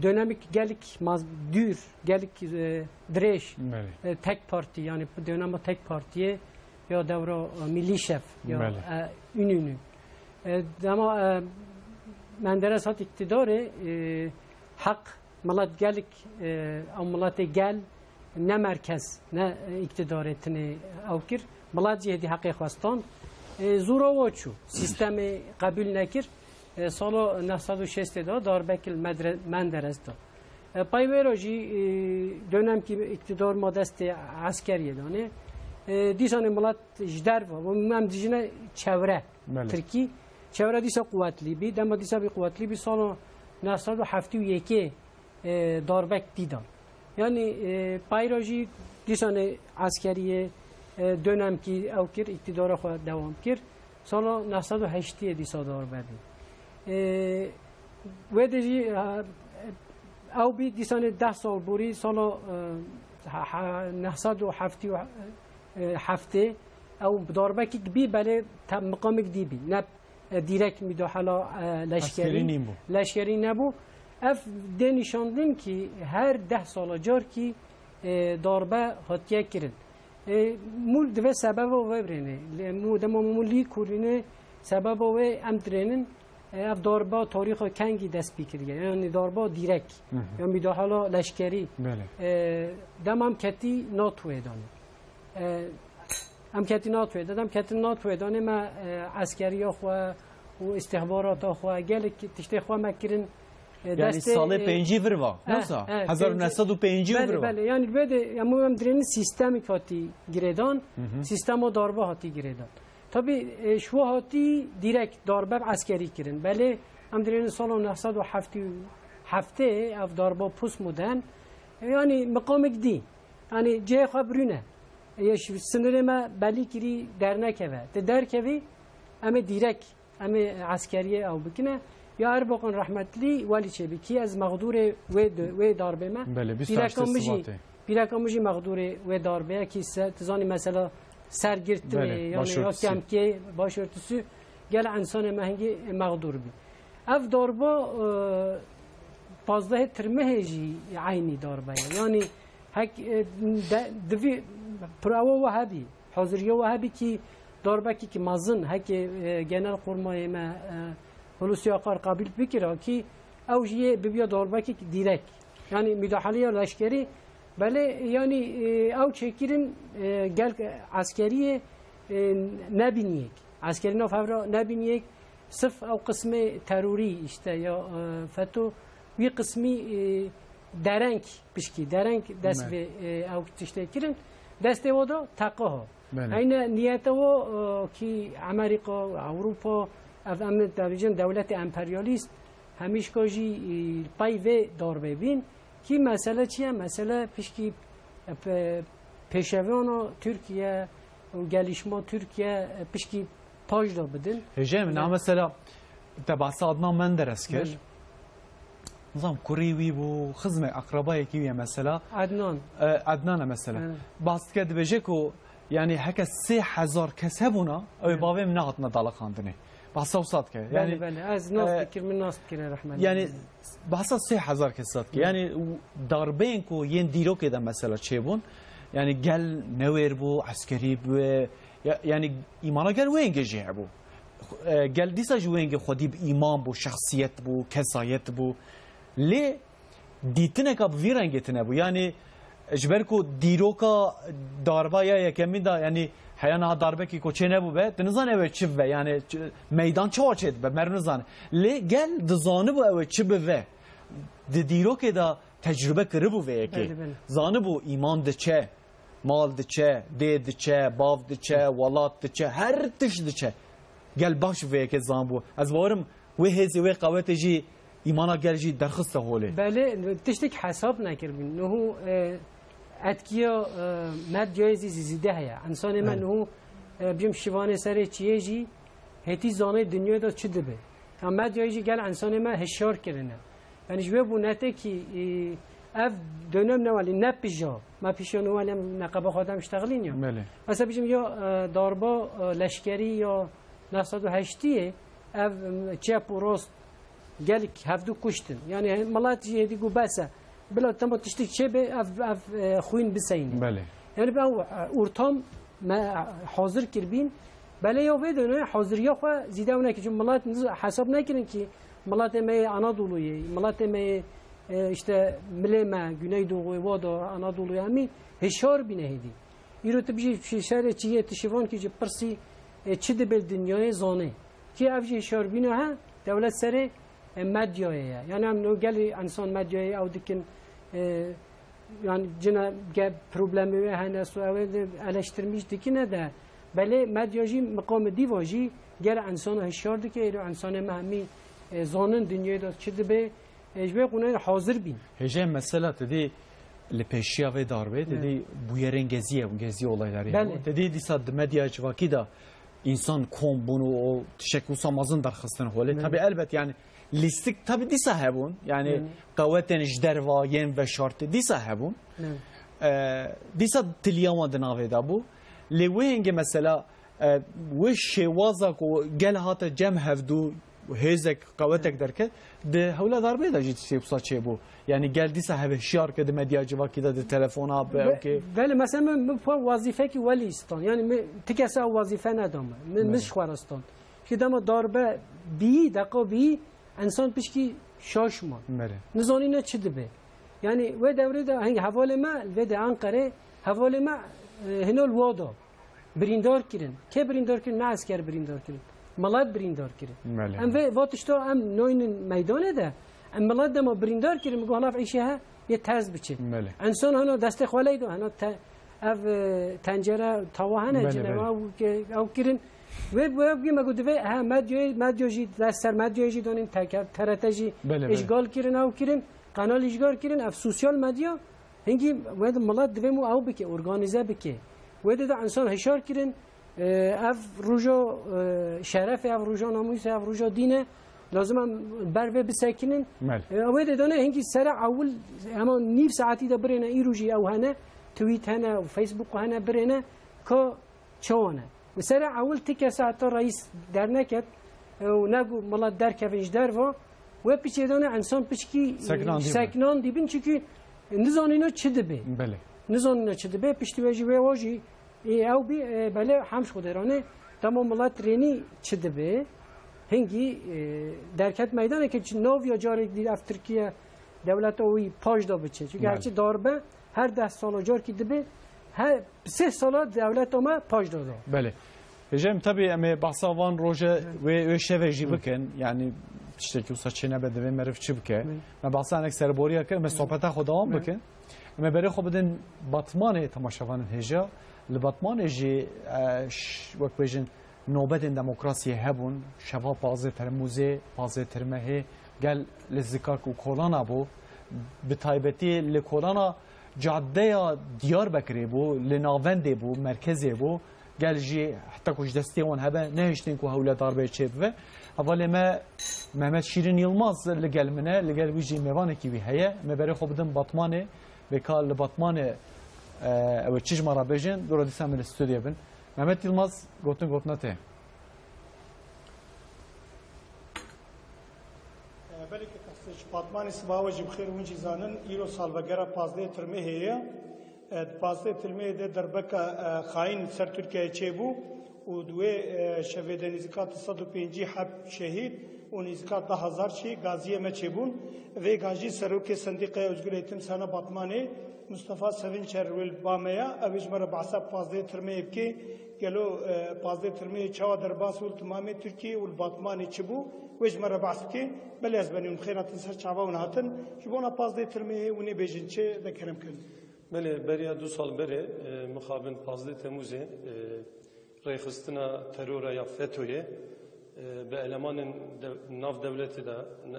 dönemik gelek maz-, dûr, gelek, e, dirêj, Belê. e, tek partî, yani dönema tek partiyê ya dewra, e, Millî Şev ya, Belê. e, Ününü. E, dema, e, Menderes hat îktîdarê, e, heq Milet gelek, e, ew miletê gel ne merkez, ne, e, îktîdarê tinê ew kir. Milet jî hêdî heqê xwe stand. E, zora wa çû. Sîstemê qebûl nekir. E, sala neh sed û şêstê de darbek li Medre-, Menderes da. E, pey wê re jî, e, dönemkî îktîdar ma destê eskeriyê danê. E, dîsanê milet ji derve, em dijine çewre. Belê. Tirkî. Çewre dîsa quwetlî bî. Dema dîsa bî quwetlî bî, sala neh sed û heftê û yekê, e, darbek dî dan. Yanî, e, payra jî dîsanê eskeriyê, e, dönemkî ew kir, îktîdara xwe dewam kir. Sala neh sed û heştê dîsa darbe bî. E, wê de jî, e, ew bî dîsanê deh sal borî, sala, e, ha-, ha-, neh sed û heftê û heftê, ew darbekî bî, belê te-, miqamik dî bî. Ne e, dîrekt müdahale, e, leşkerî, Eskerî nîn bû. leşkerî nebû. Ev dê nîşandin ki her deh sala carkî, e, darbe hatiye kirin. E, mûl divê sebeba wê birêne. Lê mû-, dema mûlî kurîne sebeba wê em dirênin, e, ev darba tarîxa kengî dest pê kiriye. Yani darba dîrekt. Hı hı. Ya müdahale leşkerî. Belê. E, dema em ketî NATO'yê danê. E, Em ketî NATO'yê de, em ketin NATO'yê de, me, e, eskeriya xwe û istihbarata xwe, gelek tiştê xwe me kirin, e, Yani destê, salê e, pêncî vir va, e, wisa? e, Hezar û neh sed û pêncî pêncî. Belê, vir va. Belê. Yani wê de, em, em dirênin sîstemik hatî girêdan, Hı hı. sîstema darbe hatî girêdan. Tabii, e, şwa hatî direkt darbe eskerî kirin. Belê, em dirênin sala neh sed û heftê û heftê ev darba postmodern, e, yani miqamik dî. Yanî cihê xwe birûne. Yê ji sinirê me belî kirî dernekeve. Ti derkevî, em ê dîrek, em ê eskeriyê ew bikine. Ya Erbakan rehmetlî welî çêbî. Kî ez mexdûrê wê de, wê darbê me. Belê, bîst û heşt Pîreka min jî, Sibatê. Pîreka min jî mexdûrê wê darbê ye. Kî se-, tu zanî mesela sergirtinê, Belê, yani ya başörtüsü. kemkê, başörtüsü, gel insanê me hingî mexdûr bî. Ev darba, e, pazdehê Tirmehê jî eynî darbe ye. Yani hek, e, de, divî pirawa we hebî, haziriya we hebî ki darbekî ki mezin, hekê, e, genel kurmayê me, e, Hulusi Akar qebîl bikira ki ew jî yê bibiya darbekî direk. Yani müdahaleya leşkerî, belê yani, e, ew çêkirin, e, gel eskeriyê, e, nebîniyek. Eskerî nav hevra nebîniyek. Sif ew qismê terorî işte ya, e, feto, wî qismî, e, dereng pişkî, dereng dest Belê. vê, e, ew tiştê kirin. Destê we de teqe ha. Belê. Heyne niyete we, e, ki Amerîka, Ewropa, ev em dibêjin dewletê emperyalîst, hemîşka jî, e, pey vê darbê bîn. Ki mesele çi ye? Mesele pişkî, e, pe-, pêşeviyana Tirkiye û gelişma Tirkiye, e, pişkî paş da bidin. Hêjê min, Belê. na mesela te bahsa Adnan Menderes kir. Belê. Nizam kurî wî bû, xizme akrabayekî wî ye mesela. Adnan. E, Adnan e mesela. Evet. Bahs dike dibêje ku yani heke sê hezar kes hebûna, ew ê Evet. bavê min nehatine daliqandinê. Bahsa wisa dike. Belê, Yani, belê. Ez nas e, dikir, min nas dikire rehmet. Yani bahsa sê hezar kes dike. Evet. Yani darbeyên ku yên dîrokê de mesela çêbûn, yani gel newêr bû, eskerî bû, ya, yani îmana gel wê yengê jî hebû. E, gel dîsa ji wê yengê xwedî bi îman bû, şexsiyet bû, kesayet bû. Lê dîtineka bi vî rengê tine bû. Yani ji ber ku dîroka darba ya yekemîn de, yani heya niha darbekî ku çê nebû be, tu nizane ew ê çi bibe, yani ç-, meydan çawa çê dibe, meriv nizane. Lê gel dizanibû ew ê çi bibe. Di dîrokê de tecrube kiribû vê yekê. Belê, belê. Zanibû îman diçe, mal diçe, dê diçe, bav diçe, welat diçe, her tişt diçe. Gel baş vê yekê zanbû. Ez bawerim wê hêzê, wê qewetê jî îmana gel jî derxiste holê. Belê, tiştek hesab nekiribûn. Niho, e, etkiya, e, medyayê zî zî-, zîde heye. Însanê me Evet. niho, e, bîm şivanê serê çiyê jî hêtî zanê dinyayê de çi dibe. Ya medyayê jî gel însanê me hişyar kirine. Yani ji wê bû netekî, e, Ev dönem ne welî, ne pija. Me pişiya ne welî em neqeba xwe dem iştexilîn ya. Belê. Mesela bijim ya, e, darba, e, leşkerî ya neh sed û heştiyê, ev, e, çep û rast gelek hevdu kuştin. Yani milet jî hêdî got bes e. Bila tema tiştik çêbe ev, ev, e, xwîn biseyne. Belê. Yani bi ew, e, ortam me hazir kirbîn. Belê ya vê dönemê haziriya xwe zîde ew nekir. Çünkü milet niz-, hesab nekirin ki miletê me yê Anadolu'yê, miletê me yê, e, işte milê me, Güneydoğu'yê, wa da Anadolu'yê hemî hişyar bîne hêdî. Îro tu bijî şî-, şerê çiyê tu şivan ki ji pirsî, e, çi dibe dinyayê zanê. Ki ev jî hişyarbîna he, dewlet serê, e, medyayê ye. Yani em no gelî insan medyayê ew dikin, e, yani cine ge problemê wê hene, so ew ê de eleştirmiş dikine de, belê medya jî miqamê dîva jî gel insana hişyar dike, êlo insanê me hemî, e, zanin dinyayê de çi dibe, e, ji wê qûnayê hazir bîn. Hêjayê mesela te dî li pêşiya vê darbê, te dî bûyerên geziyê bûn, geziya olaylarê Belê. hebûn. Te dî dîsa di medya civakî de însan kom bûn û, û tiştek wisa mezin derxistin holê. Belê. Tabi elbet yani lîstik tabi dîsa hebûn. Yani Belê. qewetên ji derva yên veşartî dîsa hebûn. Belê. E, dîsa tiliya wan di navê de bû. Lê wê hingê mesela, e, wê şêwaza ku gel hate cem hevdû hêzek, qewetek derket, di hewla darbê de jî tiştê wisa çêbû. Yani gel dîsa hevhişyar ke di medya civakî de, di telefona, bi Be-, ewkê. Belê, mesela min, min xwe wazîfekî welî stan. Yani min, ti kesa ew wazîfe neda min. Min, min Belê. ji xwe re stan. Ki dema darbe bîyî, deqa bîyî, insan pişkî şaş ma. Belê. Nizanîne çi dibe. Yani wê dewrê de, heng hevalê me, vê de Anqerê, hevalê me, e, hino li wa da. Birîndar kirin. Kê birîndar kirin? Ne esker birîndar kirin. Milet birîndar kirin. Belê. Em vê, va tişta em naynin meydanê de, em milet dema birîndar kirin, min got, "Halav îşê he, yê tez biçe." Belê. Însan hana destê xwe leyda, hana te-, ev, e, tencere, tawa hene, Belê, cine belê. ew ke-, ew kirin. Wê, wê, wê me got, divê, he, medyoyê, medyo jî, dest ser medyoyê jî donin, teke-, T R T jî Belê, belê. îşgal kirin, ew kirin, kanal îşgal kirin, ev sosyal medya, Hingî wê de milet divê mû ew bike, organîze bike. Wê de de insan hişyar kirin, e, ev roja, e, şerefê, ev roja namûsê, ev roja dîne, lazim em ber vê bisekinin. Mel. E, wê de dane hingî sere ewil, hema nîv saetî de birêne, îro jî ew hene, tweet hene, Facebook hene, birêne, ka Çawa ne? Û sere ewil ti kesa heta reîs derneket, e, û ne ku milet derkevin ji derva, wê piçê de ne insan piçkî, e, Seknan dîbin. seknan dîbin, çikî nizanîno çi dibe. Belê. Nizanîno çi dibe, piştî wê jî wê o jî, e, ew bî, e, belê hemş xwe derane, dema milet rênî çi dibe, hingî, e, derket meydanê ke çi nav ya carek dî ev Tirkiye dewleta wî paş da biçe. Çikî Belê. herçi darbe, Her deh sala carkî dibe, her sê sala dewleta me paş dada. Belê. Hêjem, tabii em ê behsa van roje wê, wê şeve jî bikin. Yani tiştekî wisa çênebe divê meriv çi bike. Me behsa enek serboriya kir, em ê sohbeta xwe dewam bikin. Em ê berê xwe bidin Batmanê temaşevanên hêja. Li Batmanê jî, e, ş-, wek bêjin, Nobetên demokrasiyê hebûn, şeva pazdeh Termûzê, pazdeh Tirmehê, gel li Zikak û Kolana bû. Bi taybetî li Kolana cadeya Diyarbekirê bû, li navendê bû, merkezê bû. Gel jî heta ku ji destê wan hebe, nehiştin ku hewle darbeyê çêbibe. Hevalê me Mehmet Şîrin Yilmaz li gel min e, li gel wî jî mêvanekî wî heye. Me berê xwe bidin Batmanê, vê ka li Batmanê, e, ew ê çi ji me re bêjin, dora dîsa min li stûdyoyê bin. Mehmet Yilmaz, gotin gotina te. Belê ke qasê ji Batmanê sibawa jî bi xêr hûn jî zanin, îro salvegera pazdeh Tirmehê ye. E, di pazdeh Tirmehê de derbeka, e, xayîn li ser Tirkiyeyê çêbû û di wê, e, şevê de nêzîka du sed û pêncî heb şehîd û nêzîka du hezar jî gaziyê me çêbûn. Vêga jî Serokê Sendîqeya Ozgur Eğitim Sana Batmanê, Mustafa Sevinçer wê li ba me ya, ew ê ji me re behsa pazdeh Tirmeyê bike. Gelo, e, pazdeh Tirmeyê çawa derbas bû li timamê Tirkiyê û li Batmanê çi bû? Wê ji me re behs bike. Belê ez benî hûn xêr hatin ser çava hûn hatin. Ji bona pazdeh Tirmeyê hûn ê bêjin çi, de kerem kin. Belê, beriya du sal berê, e, mixabin pazdeh Temûzê, e, rêxistina terora ya FETÖ'yê, e, bi elemanên de-, nav dewletê de,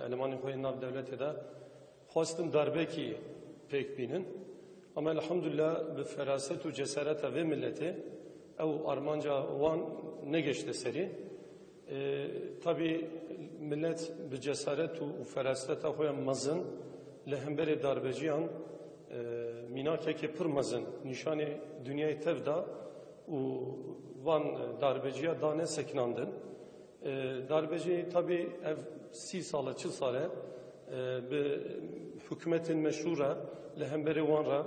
elemanên xwe yên nav dewletê de xwestin darbekî pêk bînin. Ama elhamdulillah bi feraset û cesareta vê miletê ew armanca wan negeşte serî. E, tabî milet bi cesaret û, û feraseta xwe ya mezin Li hemberê darbeciyan, e, mînakekê pir mezin nîşanê dinyayê tev da û van darbeciya dane sekinandin. E, darbecî tabî ev sî sal e, çil sal e, e, bi hikûmetên meşrû re li hemberê wan re,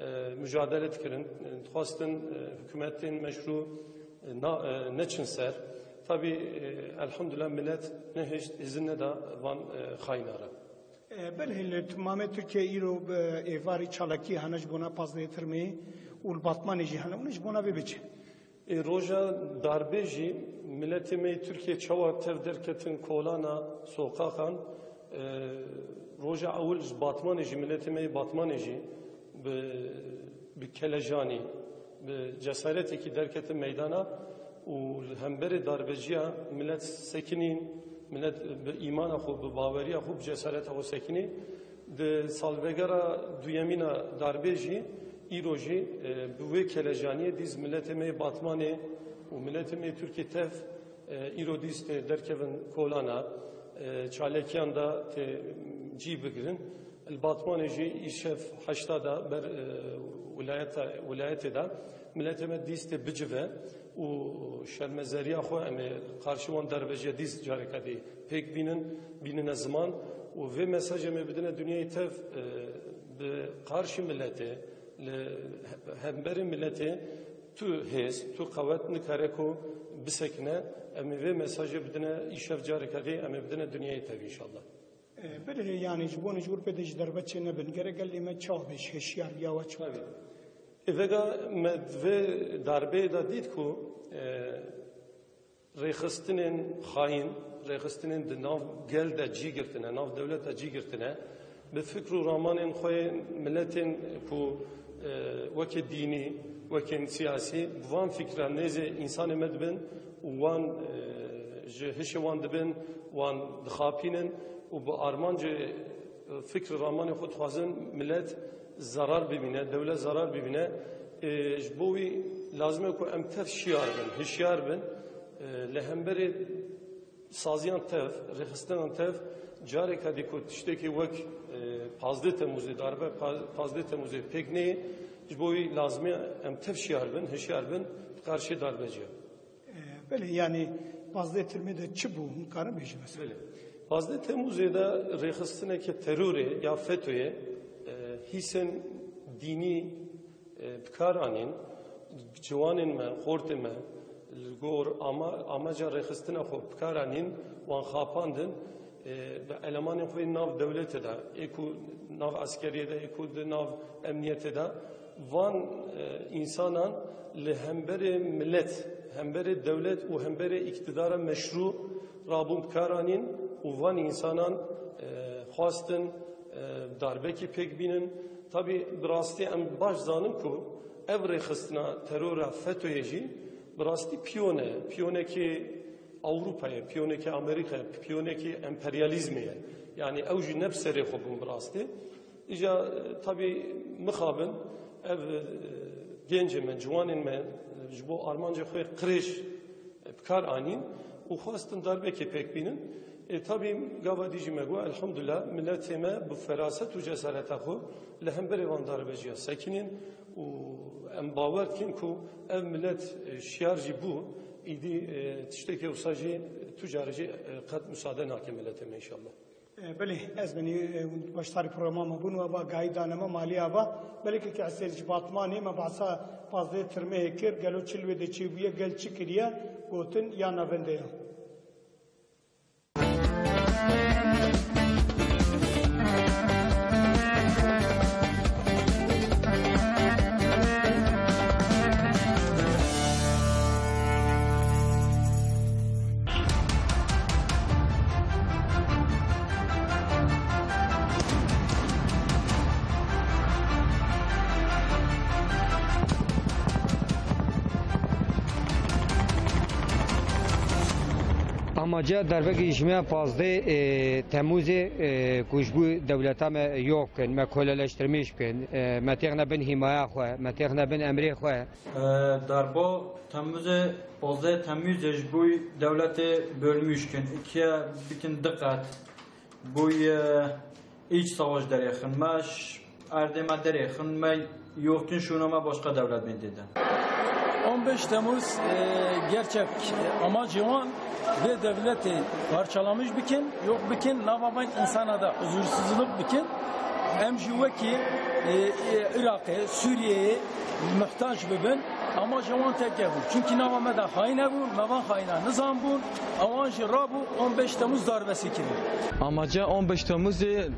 e, mucadele dikirin. Dixwastin, e, hikûmetên meşrû, e, na-, e, neçin ser. Tabî, e, elhamdulillah milet nehişt, îzin neda van, e, xayîna re. E, belê li Temamê Tirkiye îro bi êvarî çalakî hene ji bona pazdehê Tirmeyê û li Batmanê jî hene. Hûn ji bona vê biçin? Ê, roja darbê jî miletê me yê Tirkiye çawa tev derketin kolana soqaxan, e, roja ewil ji Batmanê jî, miletê me yê Batmanê jî bi, bi kelejanî, bi cesaretekî derketin meydana û li hemberê darbeciya milet sekinîn, milet bi îmana xwe, bi baweriya xwe, bi cesareta xwe sekinî. Di salvegera duyemîna darbê jî, îro jî, e, bi wê kelejaniyê dîz miletê me yê Batmanê û miletê me yê Tirkiyê tev, e, îro dîz tê derkevin kolana, e, çalekiyan da tê cî bigirin. Li Batmanê jî îşev heşta da ber, e, wilayeta, wilayetê de miletê me dîz tê bicive û şermezeriya xwe em ê qarşî wan darbeciya dîz careke dî pêk bînin, bînine ziman û vê mesajê me bidine dinyayê tev, e, bi qarşî miletê, li hemberê miletê tu hêz, tu qewet nikare ku bisekine, em ê vê mesajê bidine îşev careke dî, em ê bidine dinyayê tev înşallah. E, belê, yanî ji bo ji wir pê de ji derve çê nebin. Gerek gelê me çawa bê, ji hişyar ya we çi? Tabii. E, vega me vê darbeyê de dît ku, e, rêxistinên xayîn, rêxistinên di nav gel de cî girtine, nav dewlet de cî girtine, bi fikr û ramanên xwe yê miletên ku, e, wekî dînî, wekên siyasî, bi van fikra nêzê însanê me dibin û wan, e, ji hişê wan dibin, wan dixapînin û bi armancê, e, fikr û ramanê xwe dixwazin milet zarar bibîne, dewlet zarar bibîne. E, ji bo wî lazim e ku em tev şiyar bin, hişyar bin. E, li hemberê saziyan tev, rêxistinan tev, careka dî ku tiştekî wek, e, pazdeh Temmûzê, darbe pa-, pazdeh Temmûzê pêk neyê, ji bo wî lazim e em tev şiyar bin, hişyar bin, bi qarşî darbeciya. E, belê, yanî pazdeh Temmûzê de çi bû? Hûn karin bêjin mesela? Belê. Pazdeh Temmûzê de rêxistineke terorê ya fetoyê, e, hîsên dînî, e, bi kar anîn, ciwanên me, xortê me, li gor ama-, amaca rêxistina xwe bi kar anîn, wan xapandin, e, bi elemanên xwe yên nav dewletê de, ê ku nav eskeriyê de, ê ku di nav emniyetê de, van, e, însanan li hemberê milet, hemberê dewlet û hemberê îktidara meşrû rabûn bi kar anîn û van însanan, e, xwastin, e, darbekî pêk bînin. Tabî bi rastî em baş zanin ku ev rêxistina terora fetoyê jî bi rastî piyon e, piyonekî Ewropa ye, piyonekî Amerîka ye, piyonekî emperyalîzmê ye. Yanî ew jî ne bi serê xwe bûn bi rastî. Îja, e, tabî mixabin ev, e, gencê me, ciwanên me, e, ji bo armancê xwe qirêj, e, bi kar anîn û xwestin darbekê pêk bînin. E, tabî gava dî jî me got, elhamdulillah, miletê me bi feraset û cesareta xwe li hemberê van darbeciya sekinîn û em bawer dikin ku ev milet, e, şiyar jî bû, îdî, e, tiştekî wisa jî tu carê jî, e, qet musade nake miletê me înşallah. E, belê, ez benî, e, beşdarî programa me bûn, we ba gahî dane me, malî ava. Belê ke ke Esêr ji Batmanê me behsa pazdeh Tirmehê kir, gelo çi li wê de çêbûye, gel çi kiriye, gotin ya navende ya. Amaca darbekî ji me pazdeh, e, Temmûzê, e, ku ji bo dewleta me yok bikin, me köleleştirmiş bikin, e, me têxine bin hîmaya xwe, me têxine bin emrê xwe. E, darba Temmûzê, pazdeh Temmûzê ji bo dewletê bölmüş bikin, ikiye bikin diqet, bo, e, Hiç savaş derêxin, me ş-, erdê me derêxin, me yoktin şûna me başka devlet bên tê de. On beş Temmuz, e, gerçek, e, amacê wan vê devletê parçalamış bikin, yok bikin, nava van insana da huzursuzluk bikin. Em jî wekî, e, e, Iraqê, Sûriyeyê muhtaç bibin. Amaca wan tek hebû. Çunkî nava me de xayîn hebû, me van xayîna nizanbûn. Ewan jî rabû on beş Temmuz darbesî kirin. Amaca on beş Temmuzê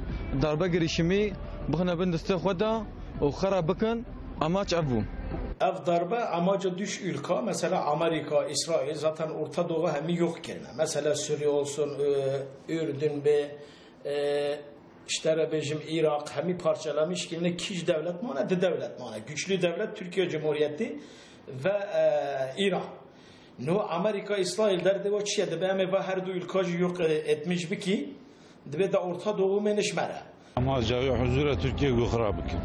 darbe girişimî bixine bin destê xwe de û xera bikin. Amaç ev bû. Ev darbe amaca duş ülka, mesela Amerika, İsrail, zaten Orta Doğu hemî yok kirine. Mesela Suriye olsun, e, Ürdün be, e, işte re bêjim Irak, hemî parçalamış kirine, kîj devlet mane, di devlet mane. Güçlü devlet Türkiye Cumhuriyeti ve, e, İran. No Amerika, İsrail derdê wa çiye dibe, em ê va her du ülka jî yok, e, etmiş bikî, dibe da Orta Doğu mêniş mere. Amaca wê huzura Tirkiye gu xirab bikin.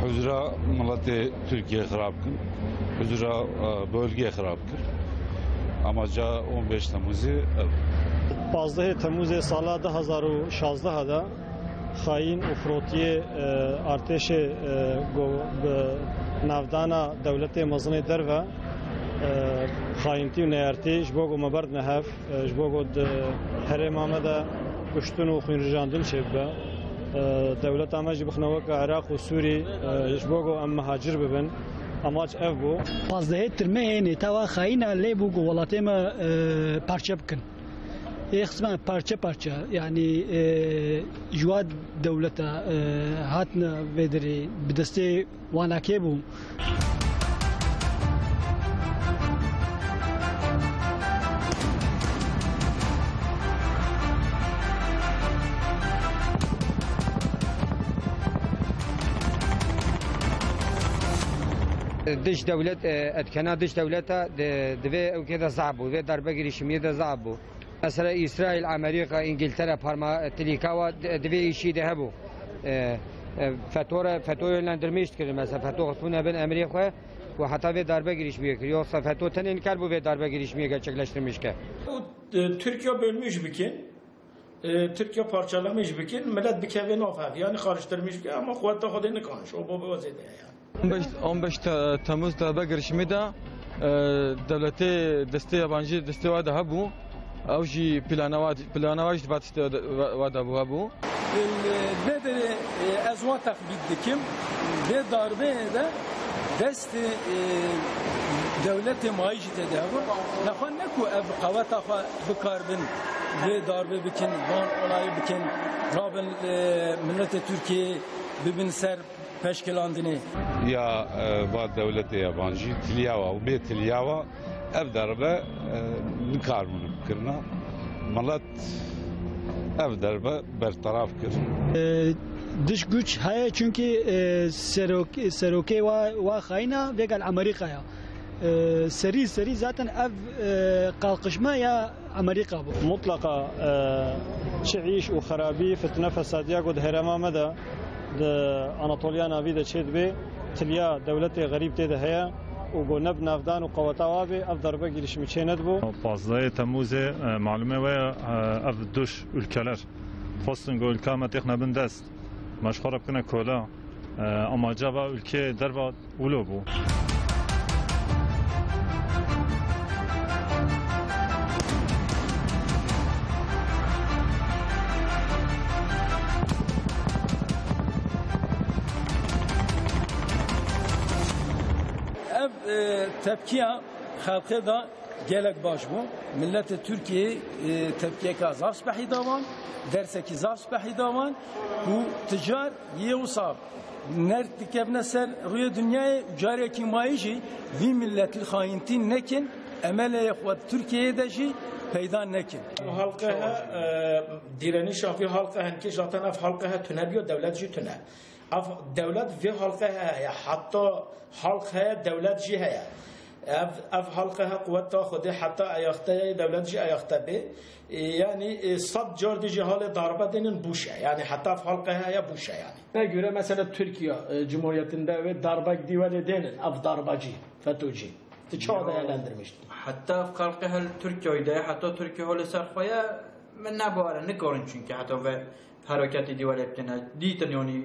Huzura miletê Tirkiye xirab bikin. Huzura, e, bölge xirab bikin. Amaca on beş Temmuzê ev. Pazdehê Temmuzê sala du hazar û şazdeh de xayîn û firotiyê, e, artêşê, e, ku bi navdana dewletê mezinê derve, e, xayîntî û neyartî ji bo ku me berdine hev. E, ji bo ku di herêma me de kuştin û xwînrijandin çêbibe. E, dewleta me jî bixine weke Iraq û Sûrî, e, ji bo ku em mihacir bibin. Amaç ev bû. Pazdehê Tirmehê nêtewa xayîna lê bû ku welatê me, e, parçe bikin. Ê xizme parçe parçe, yanî, e, ji wa dewleta, e, hatine vê derê bi destê Wana kê bû? Dış dewlet, e, etkena dış dewleta di, divê ew kê de zaf bû, vê darbe girişimiyê de zaf bû. Mesela İsrail, Amerika, İngiltere parma tilîka wa di, di vê îşî de hebû. E, e, feto re, feto yönlendirmiş dikirin. Mesela feto xistbûne bin emrê xwe û heta vê darbe girişimiyê kir. Yoksa feto tenê nikar bû vê darbe girişimiyê gerçekleştirmiş ke. E, Türkiye bölmüş bikin. E, Türkiye parçalamış bikin. Millet bikeve nav hev. Yani karıştırmış bikin ama kuvvette Xwedê nikaniş. O baba zêde yani. On beş, on beş Te-, Temmuz darbe girişimî de, e, dewletê destê yabancî destê wa de hebû. Ew jî plana wa, plana wa jî di va tiştê wa de, wa, wa de bû hebû. Vê derê, e, ez wa texmîn dikim. Vê darbeyê de destê, e, dewletê mayî jî tê de hebû. Nexwe ne ku ev qeweta xwe bikarbin vê darbê bikin, van olayê bikin, rabin, e, miletê Tirkiyeyê bibin ser peşkilandinê. Ya, e, va dewletê yabancî tiliya wa û bê tiliya wa ev darbe, e, nikaribûn bikirina. Milet ev darbe bertaraf kir. E, dış güç heye çünkü, e, serok-, serokê wa, wa xayîna vê gel Amerîkaya. E, serî, serî zaten ev, e, kalkışma ya Amerîka bû. Mutlaka, e, çi îş û xerabî, fitne, fesadiya ku di herêma me de, di Anatoliya Navî de çêdibê, tiliya dewletê xerîb tê de heye û ku ne bi navdan û qeweta wa bê, ev darbe girişimî çê nedibû. Pazdehê Temmûzê, e, malûmê we ye, e, ev duş ülkeler xwestin ku ülka me têxine bin dest, me ji xwe re bikine kola, e, amaca va ülkê derva Wilo bû. Ev, e, tepkiya xelkê de gelek baş bû. Miletê Tirkiyeyê, e, tepkiyeka zaf spehî dawan, dersekî zaf spehî dawan ku ticar yê wisa nerk dikevne ser rûyê dinyayê, carekî mayî jî vî miletî xayîntî nekin, emeleyê xwe Tirkiyeyê de jî peyda nekin. Halqê he, e, dîrenîşa vî halqê henkê zaten ev halqê he tune biyo, dewlet jî tune. Ev dewlet vê halqê he heye, heta halq heye, dewlet jî heye. Ev, ev halqê he quweta xwedê heta ayakta ye, dewlet jî ayakta bê. E, yani, e, sed car dî jî halê darbe dênin bûş e. Yani heta ev halqê he heye bûş e yani. Ne göre mesela Türkiye, e, Cumhuriyeti'nde ve darbe diye öyle dênin, ev darbecî, FETÖ'cî. Tu çawa değerlendirmiştin? Heta ev halqê he li Tirkiyeyê de, heta Tirkiye halê ser xwe ye, min nebare, nikarin çünkü heta ve Hareketê dîwarê bikine, dîtin yanî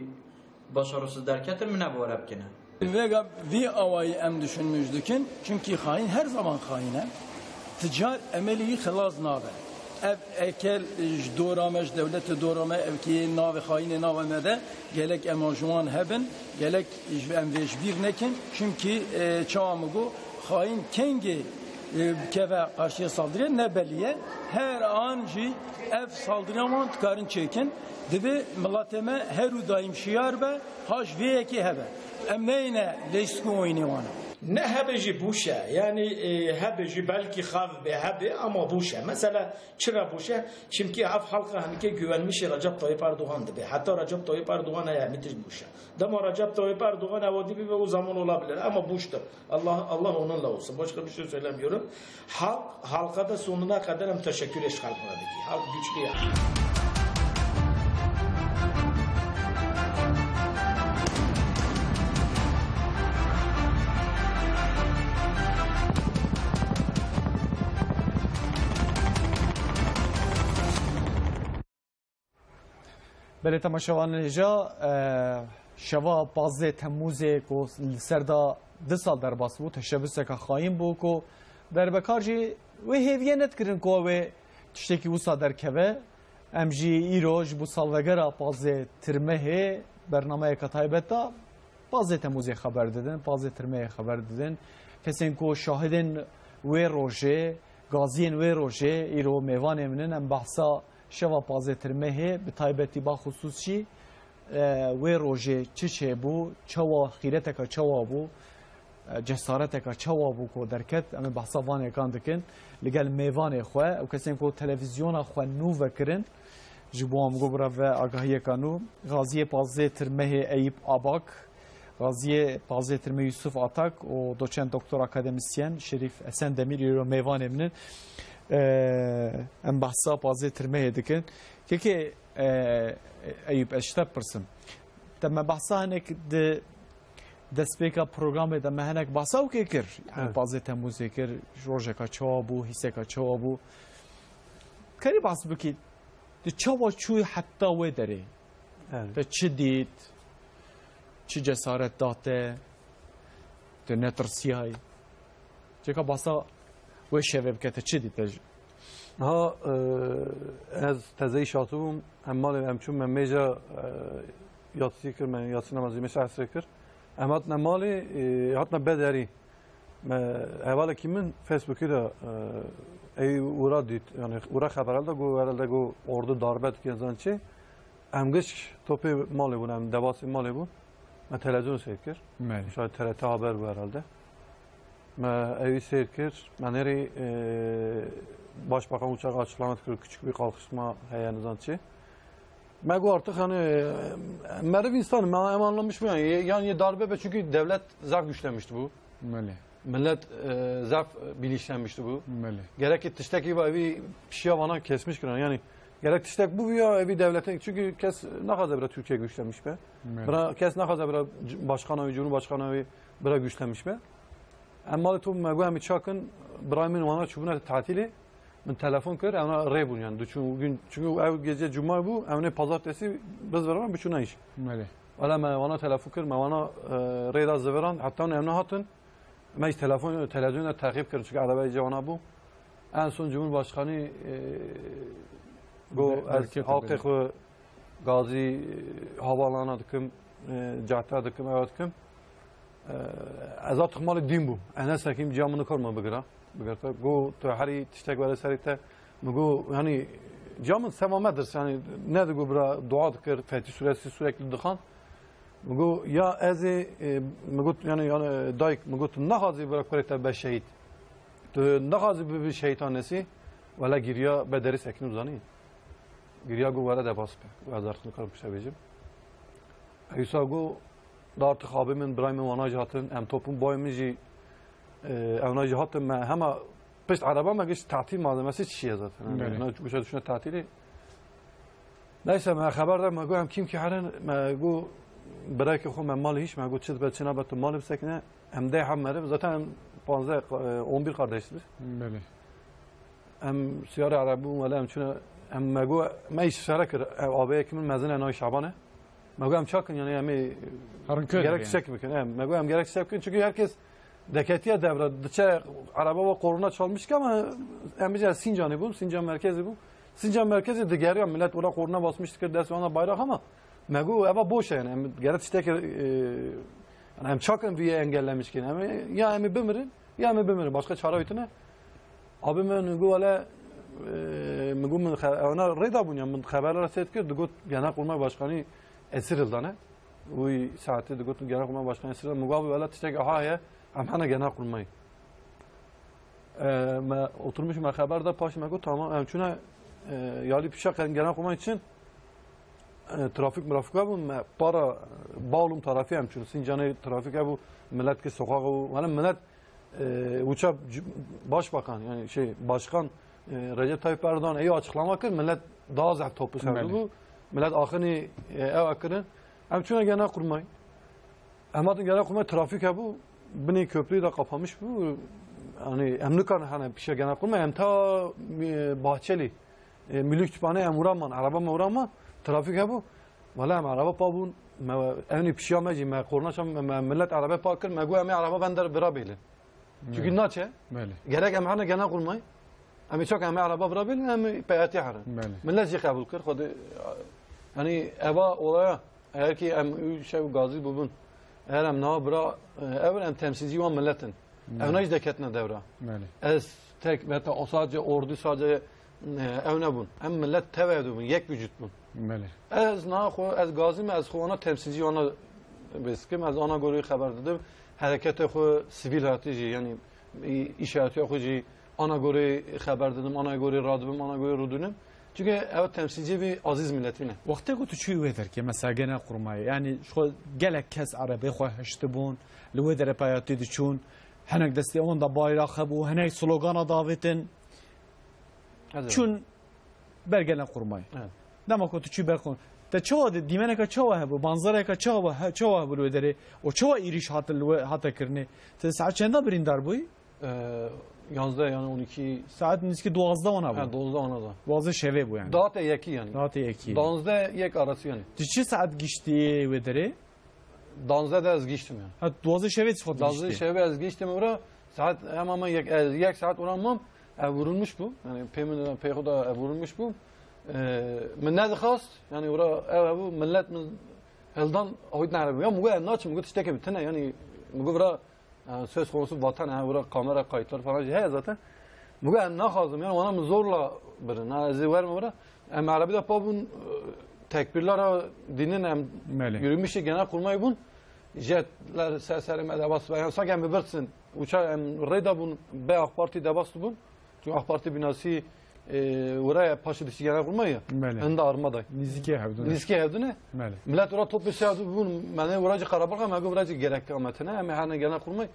başarosiz derketin, min nebore bikine. Vêga vî awayî em düşünmüş dikin, çimkî xayîn her zaman xayîn e. Ti car emelê wî xilas nabe. Ev ekel ji dora me, ji dewletê dora me, ev kê navê xayînê nava me de, gelek ema ji wan hebin, gelek ji em vê ji bîr nekin. Çimkî, e, çawa min got, xayîn kengê, e, bikeve qarşiyê saldiriye ne belî ye. Her an jî ev saldiriya wan dikarin çêkin. Divê miletê me her û daîm şiyar be, ha ji vê yekê hebe. Em neyne leysk û oyînê wan e. Ne hebe jî bûş e. Yanî, e, hebe jî belkî xev be hebe ama bûş e. Mesela çira bûş e? Çimkî ev halka hinike güvenmişî Recep Tayyip Erdogan dibe. Heta Recep Tayyip Erdogan heye, hemî tişt bûş e. Dema Recep Tayyip Erdogan ewa dibe ve o zaman olabilir. Ama bûştur. Allah, Allah onunla olsun. Başka bir şey söylemiyorum. Halk, halka da sonuna kadar em teşekkür eşkalmına diki. Halk güçlü ya. Belê temaşevanên hêja, e, şeva pazdeh Temmûzê ku li ser da du sal derbas bû, teşebuseke xayîn bû ku derbekar jî wê hêviyê nedikirin ku wê tiştekî wisa derkeve. Em jî îro ji bo salvegera pazdeh Tirmehê bernameyeke taybet da. Pazdeh Temmûzê xeber didin, pazdeh Tirmehê xeber didin. Kesên ku şahidên wê rojê, gaziyên wê rojê îro mêvanê min in. Em behsa şeva pazdeh Tirmehê, bi taybetî baxusûs jî, e, wê rojê çi çêbû, çawa, xîreteka çawa bû, e, cesareteka çawa bû ku derket, em ê behsa van yêkan dikin. Li gel mêvanê xwe, ew kesên ku televîzyona xwe nû vekirin, ji bo em got bira ve agahiyeka nû. Gaziyê pazdeh Tirmehê Eyîp Abak, Gaziyê pazdeh Tirmehê Yusuf Atak û doçent doktor akademisyen Şerîf Esendemîr îro mêvanê min in. E, em behsa pazdeh Tirmehê dikin. Kekê, e, Eyûp, ez ji te bipirsim. Te me behsa hinek di destpêka programê de me hinek behsa wekê kir. Yani Evet. Pazdeh Temmûzê kir, rojeka çawa bû, hîseka çawa bû. Kerî behs bikî, tu çawa çûyî heta wê derê? Evet. Te çi dît? Çi cesaret da te? Tu netirsiyay? Ceka behsa wê şevê bike, te çi dît te jî? Ha, e, ez tezeyî şatibûm. Em malê em çûn, me mêja, e, yatsî kir, me yatsî namazî mêja esrê kir. Em hatine malê, e, hatine bederî. Me hevalekî min Facebookê de, e, ey ûra dît, yani ûra xeber helde, got herhalde got ordu darbe dike, zan çi. Em giş topê malê bûn, em debasê malê bûn. Me televîzyon seyr kir. Belê. Şayet T R T Haber bû herhalde. Me ewî seyr kir. Me nêrî, e, Başbakan uçak açıklama kir, küçük bir kalkışma heye, nizan çi. Me got artık hani, e, meriv insan, me, em anlamış mı yani? Yani darbe be çünkü devlet zaf güçlenmişti bu. Belê. Millet, e, zaf bilinçlenmişti bu. Belê. Gerek ki tiştekî va evî pişiya vana kesmiş kirin. Yani gerek tiştek bu ya evî devletin, çünkü kes naxaze bira Türkiye güçlenmiş be. Belê. Bira kes naxaze bira c-, başkan evi, cumhurbaşkanı evi bira güçlenmiş be. Em malê to me got em çakin, birayê min wana çûbûne tatilê. Min telefon kir, ewna rê bûn yani. Diçûn gün, çünkü ew gece cuma bû, ewnê pazartesi biz beraber biçûne iş. Belê. Wala me wana telefon kir, me wana, e, rê da ziviran, hatta ewna hatin. Me hiç telefon, televizyonda takip kirin, çünkü arabaya wana bû. En son Cumhurbaşkanı, e, go Be-, ez bereket halkê bile. Xwe, gazî, e, havalana dikim, e, cadde dikim, ev dikim. E, ez artık malê dîn bûm. Enes Hekim camını korma bigira. Bigirta. Go tu herî tiştek were serî te. Mi go, yani, camın sema me dirs, yani, ne digo bira dua dikir, Fetih suresi sürekli dikan. Mi go, ya ez ê, e, mi got, yani, yani, dayk, mi got, naxazî bira kurê te be şehîd. Tu naxazî bi, bi şehîd anesi, wela giriya be derî sekin uzanî. Giriya go were de bas be. Ez artık nikarim pişte bêjim. Ewsa go, da artık abê min, birayê min wana jî hatin, em topun boyê min jî, e, ewna jî hatin, me hema pişt ereba me giş tatil malzemesi çi ye zaten. Yani, Belê. Ewna, ewna düşüne tatili. Neyse, me xeber de me go em kim ki herin, me go birayê xwe me mal hiç, me go çi dibe çi nabe tu mal bisekine, em deh hem meriv, zaten em panzdeh, e, on bir kardeşiz biz. Belê. Em siyarê erebû wele em çûne Em me got, me îşare kir, ev abeyekî min mezin e, navê Şaban e. Me got, em çakin, yani, em ê Herin kör gerek yani. Çek bikin. Em, me got, em gerek çek bikin. Çünkü herkes deketiye devre, diçe araba ve koruna çalmış ki ama em bize Sincan'ı bu, Sincan merkezi bu. Sincan merkezi digeriya millet ona koruna basmış dikir, dest ona bayrak ama me got, eva boş e yani. Em gerek tiştek, e, yani em çakin viye engellemiş ki. Em, ya em bimirin, ya em bimirin. Başka çare yok ne? Abi min got, wele, e, min got, min xe-, ona rêda bûn ya, min xeberlere sêt kir, digot, Genelkurmay Başkanı esir hildane. Wî saetê digot, Genelkurmay Başkanı esir hildane. Min got, abi, wele tiştek aha heye, em hene Genelkurmay. E, me oturmuş me xeber da paş me got, tamam, em çûne, e, yalî pişa Genelkurmay için, e, trafik mirafika bûn, me para, balum tarafî em çûn, Sincanê trafik hebû, millet ki sokağa, wele millet E, uça c-, başbakan, yani şey, başkan, e, Recep Tayyip Erdoğan eyo açıklama kir, millet daha zaf topus Belê. Hevdu bu. Millet axini, e, ev akirin. Em çuna Genelkurmay. Em hatin Genelkurmay trafik hebû, binê köprüyü de kapamış bu. Yani em nikan hani bir şey Genelkurmay, em ta, e, Bahçeli, e, Milli Kütüphane em uğraman, araba mı uğraman, trafik hebû. Wala em araba pa bûn, me, evnî pişiya me jî, me kornaşa me, me, millet araba pa kir, me got, em ê araba bender bira bêlin. Çünkü Belê. Naçe, Belê. Gerek em herne Genelkurmay, em ê çok em ê araba bira bêlin, em ê peyatî herin. Belê. Millet jî qebul kir, xwedê, yani eva olaya, eğer ki em û şev gazî bibin, eğer em nava bira, e, ev em temsilcî wan milletin. Belê. Ev ne jî deketine devra. Belê. Ez tek, veta o sadece ordu sadece, e, ew nebûn. Em millet tev ev bûn, yek vücut bûn. Belê. Ez na xwe, ez gazî me, ez xwe wana temsilcî wana bêskim, ez ana gorî xeber didim. Hereketê xwe sivîl hatî jî, yani î-, îşaretiya xwe jî ana gorî xeber didim, ana gorî radibim, ana gorî rûdûnim. Çünkü ew temsilcî vî aziz milletî ne. Wextê ku tu çûyî wê derkê, mesela Genelkurmayê, yani ji xwe gelek kes erebê xwe hiştibûn, li wê derê peyatî diçûn, hinek destê wan de bayrax hebû, hinek slogana davêtin. Evet. Çûn ber Genelkurmay. Evet. Dema ku tu çû ber Kurmay. Te çawa di-, dîmeneke çawa hebû, manzareke çawa he-, çawa hebû li wê derê? Û çawa êrîş hat li wê hate kirinê? Te saet çenda birîndar bûyî? Ee, yanzdeh yani on iki. Saet nizîkî duwazdeh wana bû. Ha, duwazdeh wana da. Duwazdeh şevê bû yani. Daha te yekî yani. Daha te yekî. Danzdeh yek arası yani. Tu çi saet giştî wê derê? Danzdeh de ez giştim yani. Ha, duwazdeh şevê çi Danzdeh şevê ez giştim ora. Saet hemen hemen yek, e, yek saat ora mam, e, vurulmuş bu. Yani pê min, pê xwe da, e, vurulmuş bu. E, min nedixwast, yani ora ev, ev bu millet min hildan hoyt nehre. Ya min got, "Naçim," min got, "tiştekê bi tine." Yani min got, "Bira, e, söz konusu vatan, yani ora kamera kayıtları falan şey heye zaten." Min got, "Naxwazim, yani wana min zorla birin. Ha, ez ê werim ora." Em erebî de pa bûn, e, tekbîrlara dînin em Belê. Yürümüşê Genelkurmay bûn. Jetler ser serê me de bas, yani sanki em bibirsin. Uça em rêda bûn, be AK Parti de bas bûn. Çünkü AK Parti binası, e, oraya paşê dişi Genelkurmay ya. Belê. Enda armaday. Nizîkê hevdû ne. Nizîkê hevdû ne. Belê. Millet ora toplu şey bûn. Mene oracı Karabağ, mego oracı gerek ametine. Em herne Genelkurmay.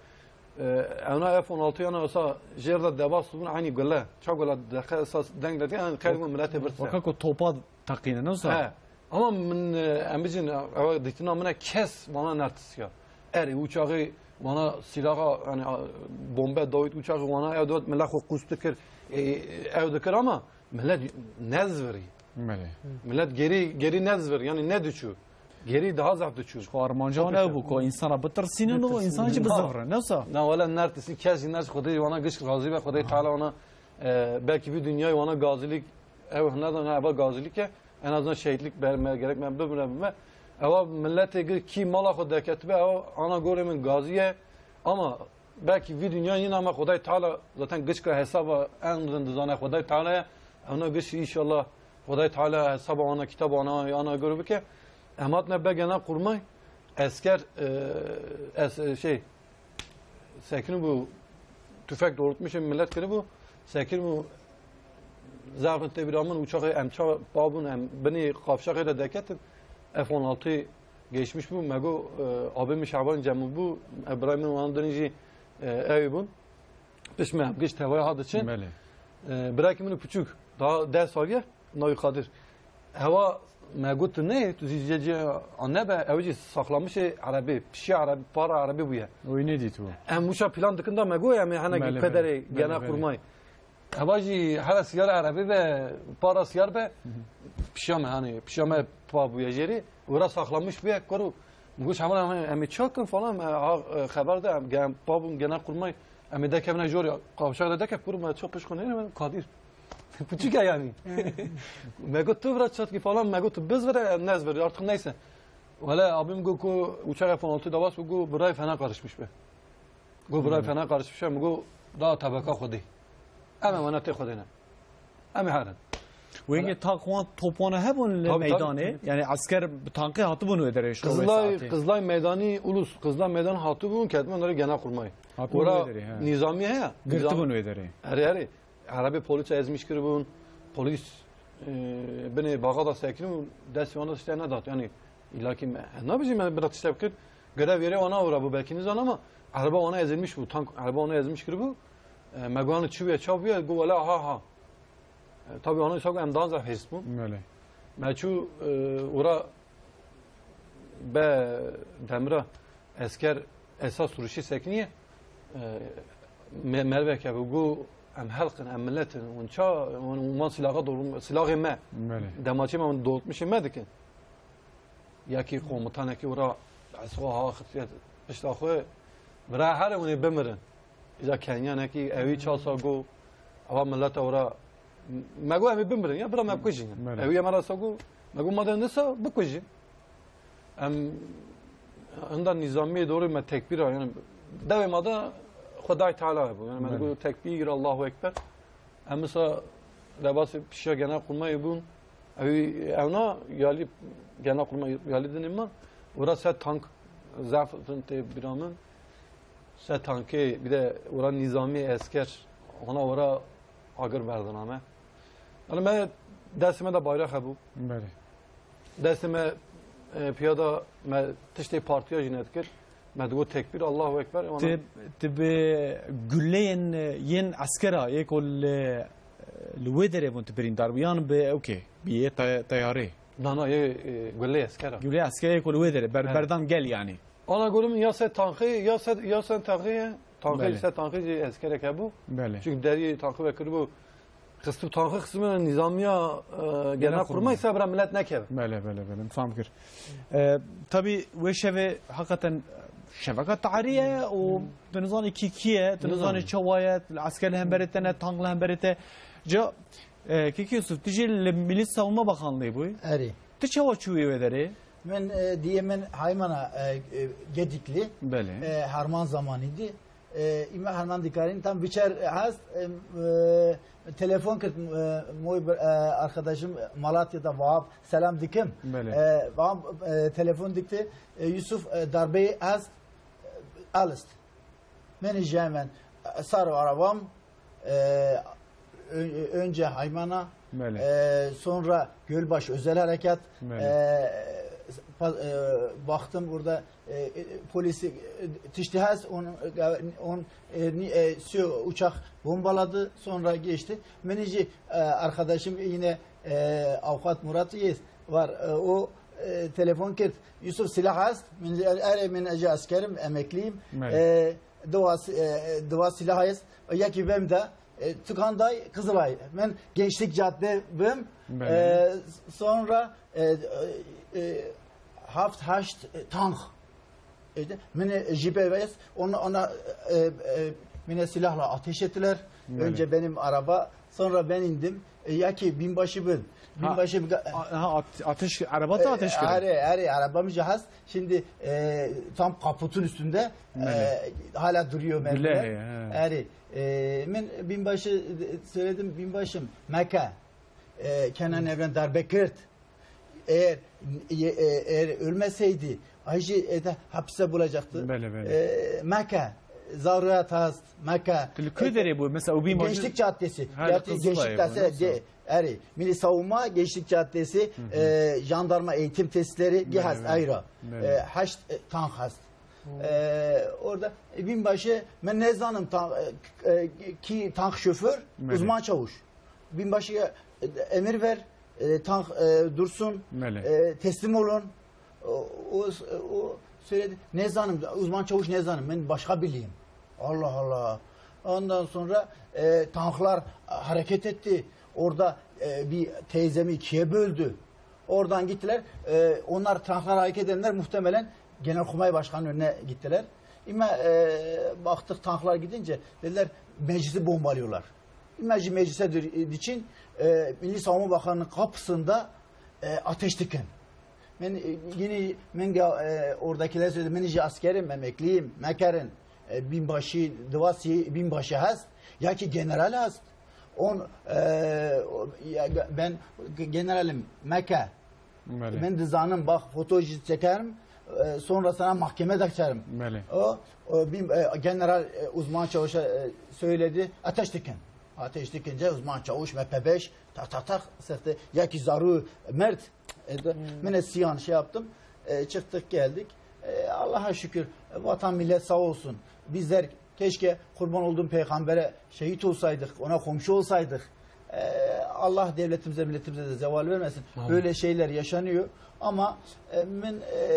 E, evna F on altı yana olsa jêr de debas bûn, aynı gule. Ça gule dexe esas deng de, yani, kaydı milletê birse. Waka ku topa teqîne, ne wisa? He. Ama min, e, em bicin, ew dîtina min e kes vana nertisiya. Erê, û çaxê vana silaha, yani, a, bombe dawît, û çaxê vana ew dawît millet xwe qûs dikir, e, ew dikir ama millet nezvirî. Belê. Millet geri, geri nezvir, yani ne diçû? Geri daha zaf diçû. Xwe armanca wan ew bû ku insana bitirsînin û insan jî bizivirin, ne wisa? Na, wala nertisî, kes jî nertisî, Xwedê wana giş razî be, Xwedê Teala wana, e, belkî vî dinyayê wana gazîlik, ew hine de, na, eva gazîlik e, en azından şehitlik ber-, me, gerek me bibire bime. Ewa milletê gir kî mala xwe deketibe, ewa ana gorê min gazî ye. Ama belkî vî dinya yîn ama Xwedayê Teala zaten giçka hesaba en rind dizane Xwedayê Teala ye. Ewna giş înşallah Xwedayê Teala hesaba wana, kitaba wana, ana gor bike. Em hatine be Genelkurmay, esker, e, es-, e, şey, sekinî bû, tüfek doğrultmuş millet kirî bû. Sekinî bû, zerfin tebîra min, uçaxê em ça pa bûn, em binî kavşaxê de deketin. F on altı geçmiş bû, me got, e, abê min Şaban Cemil bû, e, birayê min wan din jî, e, ew bûn. Pişt me em giş tevaya hat diçin. Belê. E, birayekî min piçûk, daha deh salî ye, navî Kadir. Hewa me got, tu ne, tu jî cê cê an nebe, ew jî saxlamişê erebê, pişiya erebê, para erebê bûye. Wî nedît bû. Em wisa plan dikin da me got, em ê hene Belê, belê. Pederê Belê, gene belê. Kurmay. Heva jî here siyar erebî be, para siyar be, pişiya me, hani, pişiya me pa bûye jêrê, ora saxlamiş bûye, kuro, min got, "Heval, em, em ê çakin falan, me, ha, e, xeber de, em, ge-, em pa bûn, gene qurmay, em ê dekevine jor ya, qavşak de dekev, kuro, me çok pişko neyne, ben Kadir." Küçük ya yani. Me got, "Tu biraz çatki falan, me got, tu biz vere, em nez vere, artık neyse." Wele abim got ku uçak F on altı davas bu, got, "Burayı fena karışmış be." Got, "Burayı fena karışmış be." Mi got, "Daha tabaka xwedê. Em ê wana tê xwedê ne. Em ê herin." Wengê tank wan, top wana hebûn li Tabii, tabii, meydanê? Tabii. Yani esker bi tankê hatibûn wê derê ji xwe wê Qizlay, saetê? Qizlay Meydanı, Ulus, Qizlay Meydanı hatibûn, ketibûn derê Genelkurmay. Hatibûn Ora wê derê, he. Nizamiye heye. Girtibûn Nizam- wê derê. Erê, erê. Erebê polîsa ezmiş kiribûn. Polîs, e, binê baxa da sekinibûn, destê wana tiştê nedat. Yani, îlla ki me, nabijî me bira tiştek bikir. Görev yeri wana ora bû, belkî nizan ama ereba wana ezilmiş bû. Tank, ereba wana ezmiş kiribû. E, me got, "Çi bûye, çawa bûye?" Got, "Wele, ha, ha." E, tabii wana îsa got, em daha zaf hêrs bûn. Belê. Me çû, e, ora be demira esker esas rûşî sekiniye, e, me-, merveke bi got, "Em helqin, em milletin, hûn ça, hûn, hûn van silaxa dor-, silahê me, Belê. Demaçê me, hûn dotmişê me dikin." Yekî komutanekî ora eswa ha xistiye pişta xwe, "Bira here hûn ê bimirin." Îca kenyanekî ewî çasa got, "Ava milleta ora, me got em ê bimirin ya, bira me bikujin." Belê. Ewî emara sa got, me got, "Madem nisa, bikujin." Em hinda nîzamiyê dorê me tekbîra, yani devê ma de Xwedayê Teala hebû. Yani me Belê. Digot tekbîr, Allahu Ekber. Em wisa lebasê pişiya Genelkurmayê bûn. Ew, ewna yalî, Genelkurmay yalî dinê me. Ora se tank zaf tê bîra min. Se tankê, bir de ora nîzamî esker, ona ora agir berdina me. Yani me destê me de bayrax hebû. Belê. Destê me, e, piyada me tiştê partiya jî nedikir. Me digot tekbîr, Allahu Ekber. Wana Ti, ti bi guleyên, e, yên eskera, yê ku li, li wê derê bûn, ti birîndar bû, yan bi, okey, bi yê te-, teyarê? Na, na, yê, e, guleyê eskera. Guleyê eskera yê ku li wê derê, ber-, Evet. Berdan gel yani. Ana gorim ya se tanxê, ya se, ya se tanxê ye. Tanxê Belê. Se tanxê jî eskerek hebû. Belê. Çünkü deriyê tanxê vekiribû. Xistib tanxê xistibine nîzamiya, e, Genelkurmay. Genelkurmay se bira millet nekeve. Belê, belê, belê. Fam kir. E, tabii wê şevê hakikaten şeveka tarî ye û tu nizanî kî kî ye, tu nizanî Nizanî. Çawa ye, esker li hemberê te ne, tank li hemberê te. Ca, e, Kekî Yusuf, tu jî li Milli Savunma Bakanlığı bûyî. Erê. Tu çawa çûyî wê derê? Min, e, diyê min Haymana, e, e, Gedikli. Belê. E, herman zamanî dî. E, îme herman dikarîn tam biçer hest, e, e, telefon kir, e, moy bir, e, arkadaşım Malatya'da Vahap selam dikim. Belê. E, Vahap, e, telefon dikti. E, Yusuf, e, darbe hest, e, alist. Meni jemen, e, sar arabam, e, ö-, önce Haymana, Belê. E, sonra Gölbaş Özel Harekat, Belê. E, pa-, e, baktım burada, e, e, polisi, e, tiştî hest, on, e, on, e, ni-, e, sü-, uçak bombaladı, sonra geçti. Meni jî, e, arkadaşım yine, e, avukat Murat Yiğit var, e, o, e, telefon kir. Yusuf silah hest, min, erê min ece askerim, emekliyim. Belê. E, Diwa, e, diwa silah hest. Yekî bim de, e, Tukanday, Kızılay. Min Gençlik Cadde bim. Belê. E, sonra, e, e, haft haşt, e, tank. İşte, mine jipe ves, ona, ona, e, e, mine silahla ateş ettiler. Belê. Önce benim araba, sonra ben indim. E, ya ki binbaşı bin. Ha, Binbaşı bin. A-, ha, at-, ateş, araba da E, ateş kırıyor. Are, are, arabam cihaz. Şimdi, e, tam kaputun üstünde, Belê. E, hala duruyor mermiler. Billahi, he. Are, e, min binbaşı, e, söyledim, binbaşım, meke, e, Kenan Evren darbe kırt. Eğer, e, e, eğer ölmeseydi, Ayşe, e, de hapiste bulacaktı. Belê, belê. E, meke, zarurat hast, meke. Tu li ku derê bû? Mesela, o binbaşı Gençlik Caddesi. Ha, Gerçi Kızılay'a Gençlik bû, Caddesi nasıl? De, Erê, Milli Savunma, Gençlik Caddesi, Hı hı. E, jandarma eğitim tesisleri, Belê, gihaz, belê. Ayra. Belê. E, haşt, e, tank hast. E, orada, e, binbaşı, ben ne zanım, tan-, e, e, ki tank şoför, Belê. Uzman çavuş. Binbaşıya, e, emir ver, e, tank, e, dursun, Belê. E, teslim olun. O, o, o söyledi, ne zanım, uzman çavuş ne zanım, ben başka bileyim. Allah Allah. Ondan sonra e, tanklar hareket etti. Orada e, bir teyzemi ikiye böldü. Oradan gittiler. E, onlar, tanklar hareket edenler muhtemelen Genelkurmay Başkanı'nın önüne gittiler. İma e, baktık, tanklar gidince dediler, meclisi bombalıyorlar. İma ji meclise dir- için e, Milli Savunma Bakanı'nın kapısında e, ateş dikin. Min, e, yine min ge- e, oradakiler söyledi, min ji askerim, emekliyim, mekerin. E, binbaşı, divasi binbaşı hest, ya ki general hest. On, e, o- ya, ben generalim, meke. Belê. Min dizanim, bak, foto jî çekerim. E, sonra sana mahkeme de açarım. Belê. O, o bin, e, general e, uzman çavuşa e, söyledi, ateş dikin. Ateş dikince uzman çavuş M P beş tak tak tak sefte, ya ki zaru mert. E, de- Hmm. Min siyan şey yaptım. E, çıktık geldik. E, Allah'a şükür, e, vatan millet sağ olsun. Bizler keşke kurban olduğum peygambere şehit olsaydık, ona komşu olsaydık. E, Allah devletimize, milletimize de zeval vermesin. Amin. Böyle şeyler yaşanıyor. Ama e, min e,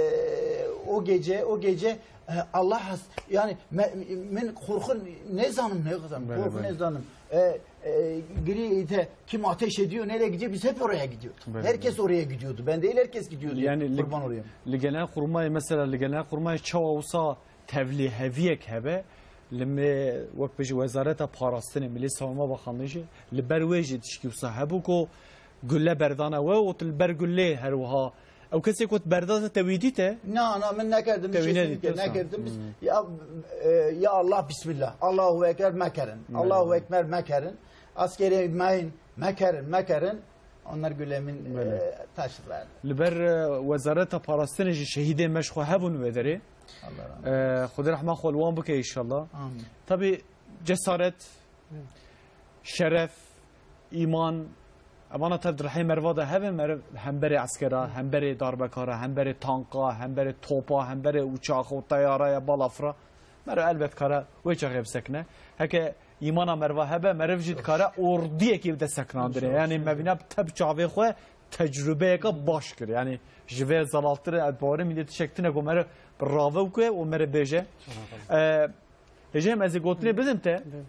o gece, o gece e, Allah has, yani me- min korku ne zanım, ne zanım, Böyle, korku böyle. ne zanım. E, e, gri ite kim ateş ediyor, nereye gidiyor, biz hep oraya gidiyorduk. Böyle, Herkes böyle. oraya gidiyordu. Ben değil, herkes gidiyordu. Yani li- Kurban olayım. Li Genelkurmay, mesela li Genelkurmay çawa wisa tevlîheviyek hebe, li me wek bijî Wezareta Parastinê, Milli Savunma Bakanlığı jî, li ber wê jî tişkî wisa hebû ku gulle berdane we û tu li ber gullê her wiha. Ew kesê ku tu berdate te wî dîte? Na, na, min nekerdim, Te bir wî şey nedî, söyleyeyim ki, dîsa. nekerdim. Biz, Hmm. ya, e, ya Allah, Bismillah, Allahu Ekber, mekerin. Hmm. Allahu Ekber, mekerin. Askeri mayın, mekerin, mekerin. Onlar gülemin Belê. e, taşlar. Li ber e, Wezareta Parastinê jî şehîdê me ji xwe hebûn wê derê. Allah rahmet E, Xwedê rehma xwe li wan bike înşallah. Amin. Tabii cesaret, şeref, îman, emana tev di rihê meriva de hebe, meriv hemberê eskera, hemberê darbekara, hemberê tanka, hemberê topa, hemberê uçaxa û teyaraya balafira. Meriv elbet kare wê çaxê bisekine. Heke îmana meriva hebe, meriv jî dikare ordiyekê bide sekinandinê. İnşallah. Yani me vîna tev çavê xwe tecrubeyeke baş kir. Yani ji vê zelaltir ez bawerim millet tişek tine ku meriv bi rave bike û meriv bêje. E, Hêjê em ez ê gotinê bidim te. Bê.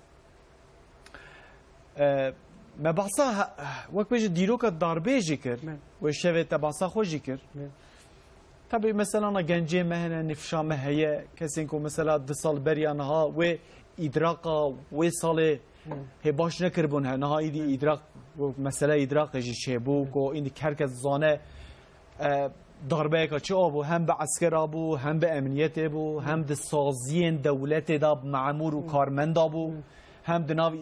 E, me behsa he- wek bêje dîroka darbê jî kir. Bê. Wê şevê te behsa xwe jî kir. Bê. Tabii mesela na gencê me hene, nifşa me heye, kesên ku mesela du sal beriya niha wê îdraqa wê salê hê baş nekiribûn he. Niha îdî îdraq, wek mesele îdraqê jî çêbû, ku îdî her kes zane, e, darbeyeka çi abû, hem bi eskera bû, hem bi emniyetê bû, hem di saziyên dewletê de bi memûr û karmenda bû, hem di nav,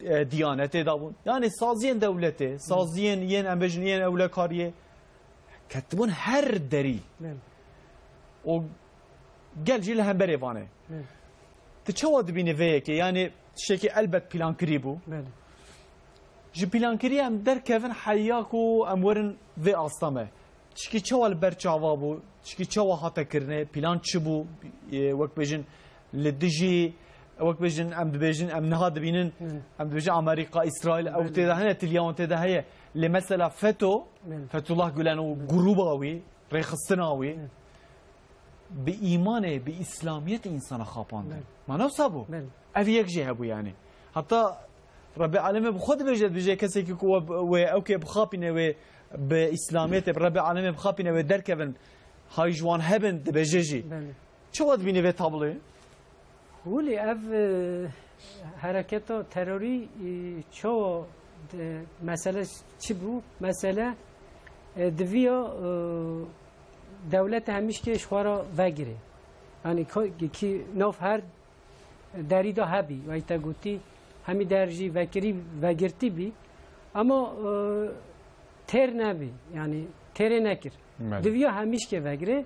e, diyanetê de bû. Yani saziyên dewletê, saziyên yên, em bêjin, yên ewlekariyê ketibûn her derî. Belê. Û gel jî li hemberê vanê. Belê. Tu çawa dibînî vê yekê? Yani tiştekî elbet plankirî bû. Belê. Ji plankirî em derkevin heya ku em werin vê asta me. Tişkî çawa li ber çava bû? Tişkî çawa hate kirinê? Plan çi bû? Ê, wek bêjin li dijî, wek bêjin em dibêjin, em niha dibînin, Hı. em dibêjin Amerîka, Îsraîl, ew Belê. tê de hene, tiliya wan tê de heye. Lê mesela feto, Belê. Fethullah Gulen û Belê. grûba wî, rêxistina wî, Belê. bi îmanê, bi îslamiyetê însana xapandin. Belê. Mana wisa bû. Belê. Ev yek jê hebû yani. Heta Rebê Alemê bi xwe dibêje, dibêje kesekî ku we, wê ew kê bixapîne wê bi îslamiyetê, bi Rebê Alemê bixapîne wê derkevin, hay ji wan hebin, dibêje jî. Belê. Çawa dibînî vê tabloyê? Holî ev, e, hereketa terorî, e, çawa, e, mesele çi bû? Mesele, e, diviya, e, dewlete hemîşkê ji xwe re vegire. Yani ko-, ki nav her derî de hebî, wek te gotî, hemî der jî vekirî, vegirtî bî. Ama, e, têr nebî, yani têrê nekir. Belê. Diviya hemîşkê vegire.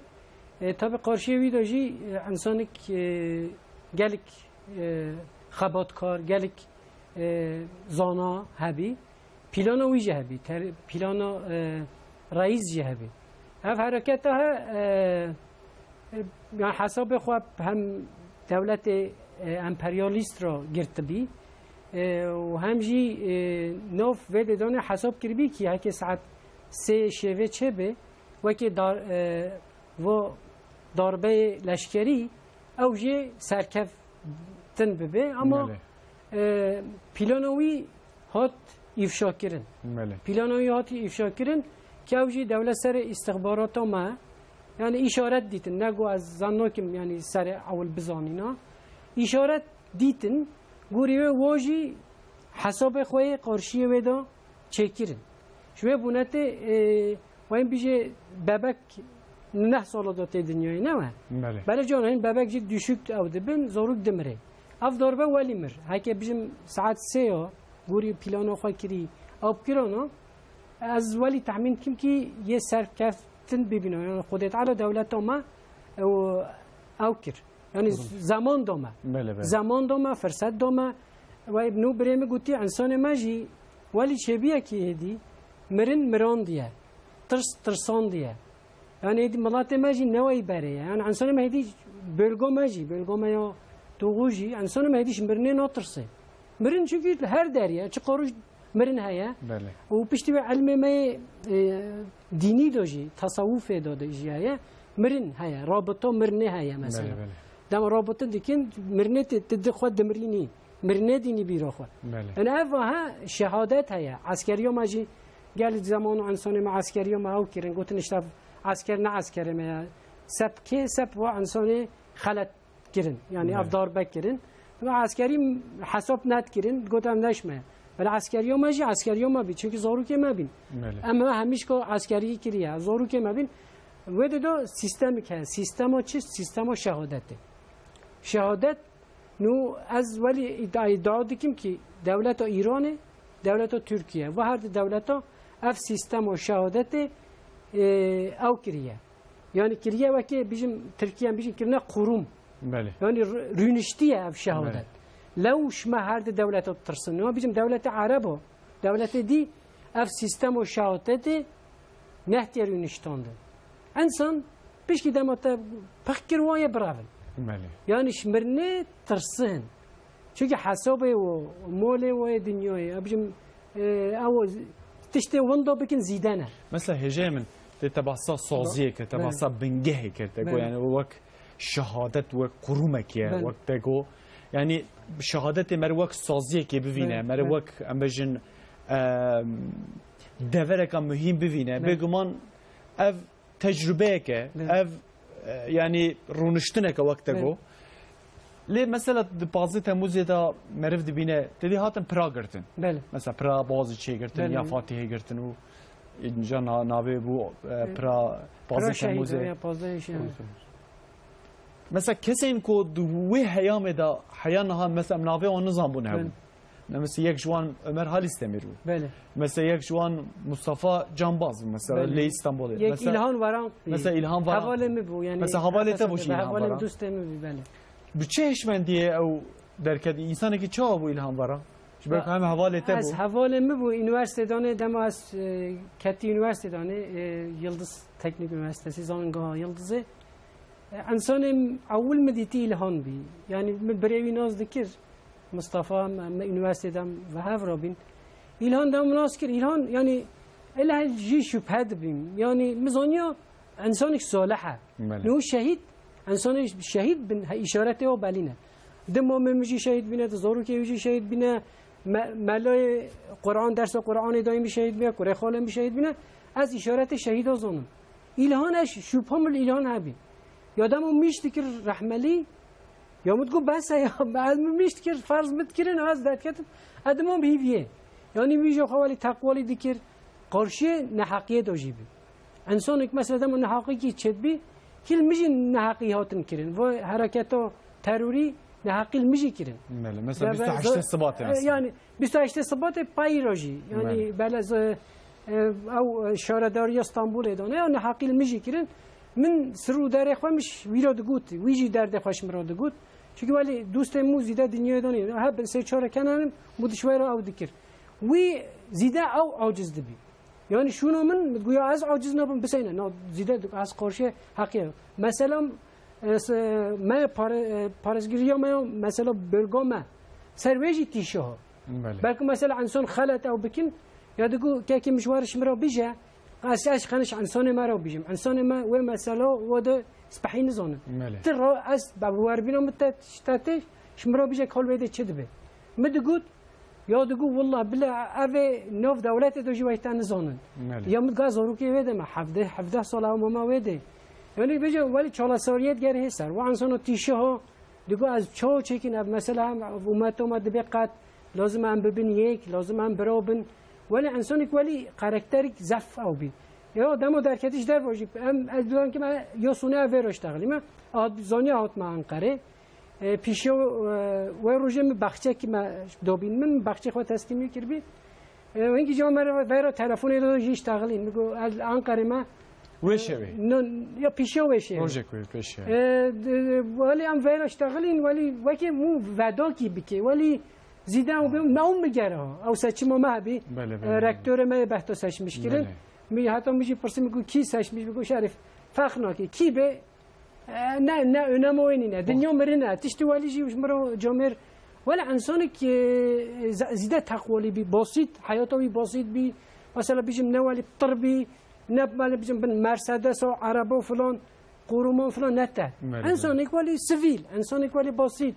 E, tabi qarşiyê wî de jî, e, insanik, e, gelek, e, xebatkar, gelek, e, zana hebî. Plana wî jî hebî, ter-, plana, e, reîs jî hebî. Ev hereketa he, e, e, yani hesabê xwe hem dewletê, e, emperyalîst re girtibî, e, û hem jî, e, nav vê dêdanê hesab kiribî ki heke saet sê şêvê çêbe, wekî dar-, e, vo darbeyê leşkerî ew jê serkeftin bibe. Ama Belê. E, plana wî hat îfşa kirin. Belê. Plana wî hat îfşa kirin, ke ew jî dewlet serê îstixbarata me, yani îşaret dîtin, ne ku ez zan nakim, yani serê ewil bizanîna. Îşaret dîtin, gorî wê wa jî hesabê xwe yê qarşiyê wê de çêkirin. Ji wê bûnetê, e, wayên bijê bebek neh sala de tê dinyayê, ne we? Belê. Belê can, hîn bebek jî düşük ew dibin, zorûk dimire. Ev darbe welî mir. Heke bijim saet sê ya, gorî plana xwe kirî, ew bikirana, ez welî tehmîn dikim ki yê serkeftin bibîna. Yani Xwedê Teala dewleta me ew, ew kir. Yani Kurum. Zeman da me. Belê, belê. Zeman da me, firset da me. Ve nû birê min gotî, insanê me jî welî çêbiyekî hêdî mirin mirandiye. Tirs tirsandiye. Yani hêdî miletê me jî neweyî berê ye. Yani insanê me hêdî bölga me jî, bölga me ya Togo jî, insanê me hêdî ji mirinê natirse. Mirin çünkü li her derê ye. Çi qarûş mirin heye. Belê. Û piştî wê ilmê me yê, e, dînî de jî, tasawufê de, de jî heye. Mirin heye, rabita mirinê heye mesela. Belê, belê. Dema rabita dikin, mirinê ti, ti di xwe dimirînî. Mirinê dînî bîra xwe. Belê. Yani ev ha şehadet heye. Eskeriya me jî gel zaman insanê me eskeriya me ew kirin. Gotin işte esker ne eskerê me ya. Sep kê, sep wa insanê xelet kirin. Yani Belê. Ev darbe kirin. Ve eskerî hesap net kirin. Got em neşme. Belê eskeriya me jî eskeriya me bî. Çünkü zarokê me bîn. Belê. Em me hemîşka eskerî kiriye. Zarokê me bîn. Wê de do sistemik he. Sistema çi? Sistema şehadetê. Şehadet, nû ez welî îdia, îdia dikim ki dewleta Îranê, dewleta Tirkiye. Ve her di dewleta ev sistema şehadetê, e, ew kiriye. Yani kiriye wekî bijim Tirkiye, bijim kirine kurum. Belê. Yani r-, rûniştiye ev şehadet. Belê. Lew şima her di dewleta tirsin. Ama bijim dewlete Erebo, dewlete dî ev sistemo şehadetê nehtiye rûniştandin. Însan pişkî dema te pix kir waye birevin. Belê. Yani ji mirinê tirsin. Çünkü hesabê û molê wê dinyayê, ev bijim, e, ew tiştê winda bikin zîde ne. Mesela hêjeyê min, tê te behsa saziyê kir, te Belê. Behsa bingehê kir, te got, Belê. Yani wek şehadet, wek qurûmekî ye, Belê. Wek te got, yani şehadetê me re wek saziyekê bivîne, Belê. Me re Belê. Wek, em bêjin, e, devereka muhîm bivîne. Belê. Bêguman ev tecrubeyek e, Belê. Ev, e, yani rûniştinek e wek te Belê. Got. Lê mesela di pazdeh Temmûzê de meriv dibîne, tedî hatin pira girtin. Belê. Mesela pira Boğazî çêgirtin Belê. Ya Fatihê girtin û inca na-, navê bû, e, Belê. Pira Pazdeh Pira şehîd Temmûzê. Ya pazdeh şehîd. Mesela kesên ku di wê heyamê de heya niha mesela em navê wan nizanbûn hebûn. Belê. Ne, mesela yek ji wan Ömer Halis Demir bû. Belê. Mesela yek ji wan Mustafa Canbaz bû, mesela Belê. Lê Îstanbulê. Yek Mesela, İlhan Varan bî. Mesela İlhan Varan. Hevalê min bû, yani Mesela hevalê te bû jî Efes'te İlhan hevalê Varan. Dostê min bî, belê. Bi çi hişmendiyê ew derketî? Însanekî çawa bû İlhan Varan? Ji ber Ya, ku hem hevalê te ez bû. Hevalê min bû, üniversitedane dema ez, e, ketî üniversitedane, e, Yıldız Teknik Üniversitesi, zanîngeha Yıldızê. E, însanê ewil min dîtî İlhan bî. Yani min birê wî nas dikir. Mustafa, me, me üniversitede em ve hev re bîn. İlhan de min nas kir. İlhan, yani, ela jî şüphe dibîm. Yani, min zaniya însanek salih e. Belê. Nû şehîd, însanê şehîd bin, he, îşaretê o belî ne. Di mamê min jî şehîd bîne, di zarokê wî jî şehîd bîne, me, melayê Quran, dersa Quranê dayî min şehîd bîne, kurê xalê min şehîd bîne. Ez îşaretê şehîda zanim. İlhan, ez şüpha min li İlhan hebî. Ya dema min îş dikir rehmelî, Ya min digot, bes e ya, ez min mişt kir, ferz min dikirin, ez derketim, ez dimam hîviyê. Yanî wî jî xwe welî teqwalî dikir, qarşiyê neheqiyê de jî bî. Însanek mesela dema neheqîkî çêdibî, kî li min jî neheqî hatin kirin. Vê hereketa terorî neheqî li min jî kirin. Belê, mesela Ya bîst û heştê ben- Sibatê E, mesela. Yani bîst û heştê Sibatê payî re jî. Yani Belê. Bele z-, e, ew, e, şaredariya Stenbolê dane, ya neheqî li min jî kirin. Min sir û derê xwe min ji wî re digot, wî jî derdê xwe ji min re digot. Çunkî welî dostê min û zîde dinyayê de nîne. Hebin sê çar e kenanim, min dişwêra ew dikir. Wî zîde ew aciz dibî. Yani şûna min, min digot, ya ez aciz nabim, biseyne. Na, zîde digot, ez qarşiyê heqê. Mesela, e, s-, me pare-, e, parêzgiriya me ya, mesela bölga me. Ser wê jî tîşe ha. Belê. Belkî mesela însan xelet ew bikin, ya digo, kekê min ji we re ji min re bije, ez, ez xeniş însanê me re bijim. Însanê me wê mesela we de spehî nizanin. Belê. Ti re ez be bi werbîna min te, te tê, ji min re bije, kal wê de çi dibe? Min digot, ya digot, "Wallah bila ev ê nav dewletê de jî wayî te nizanin." Belê. Ya min digot, "Zarokê wê de me, hevdeh, hevdeh sal ew mama wê de." Yanî bêje, welî çalasariyê digerê ser. Wa insana tîşe ha, digot, "Ez çawa çêkin ev mesela, em, ev umeta me dibe qet, lazim em bibin yek, lazim em bira bin." Welî insanek welî karakterik zef ew bî. Ya dema derketiş derva jî, em, ez dizanim ki me ya sone ev vê re iştexilî me. A, zaniya hat me Enqerê. E, pîşe, e, wê rojê min baxçekî me dabîn min, baxçê xwe teslîmî kiribî. E, hingî ca me re veyra telefonê de jî iştexilîn. Min got, "El Anqerê me." Wê şevê? No, ya pîşe wê şevê. Rojek wê pêşe. E, d-, d-, welî em veyra iştexilîn, welî wekî mû vedakî bike, welî zîde ew bê, me ew bigere ha. Ew seçima me hebî. Belê, belê, E, belê. Rektorê me yê behto seçmiş kirin. Belê. Min heta min jî pirsî, min got, "Kî seçmiş?" Min got, "Şerîf, ferq nake. Kî bê?" E, ne, ne önema wê nîne. Dinya mirine. Tiştî welî jî ji min re camêr. Wele insanek, e, z-, zîde teqwalî bî, basît, heyata wî basît bî. Mesela bijim ne welî tir bî, ne welî bijim bin Mercedes û erebe û filan, qoruman filan ne te. Belê, belê. Insanek welî sivîl, insanek welî basît.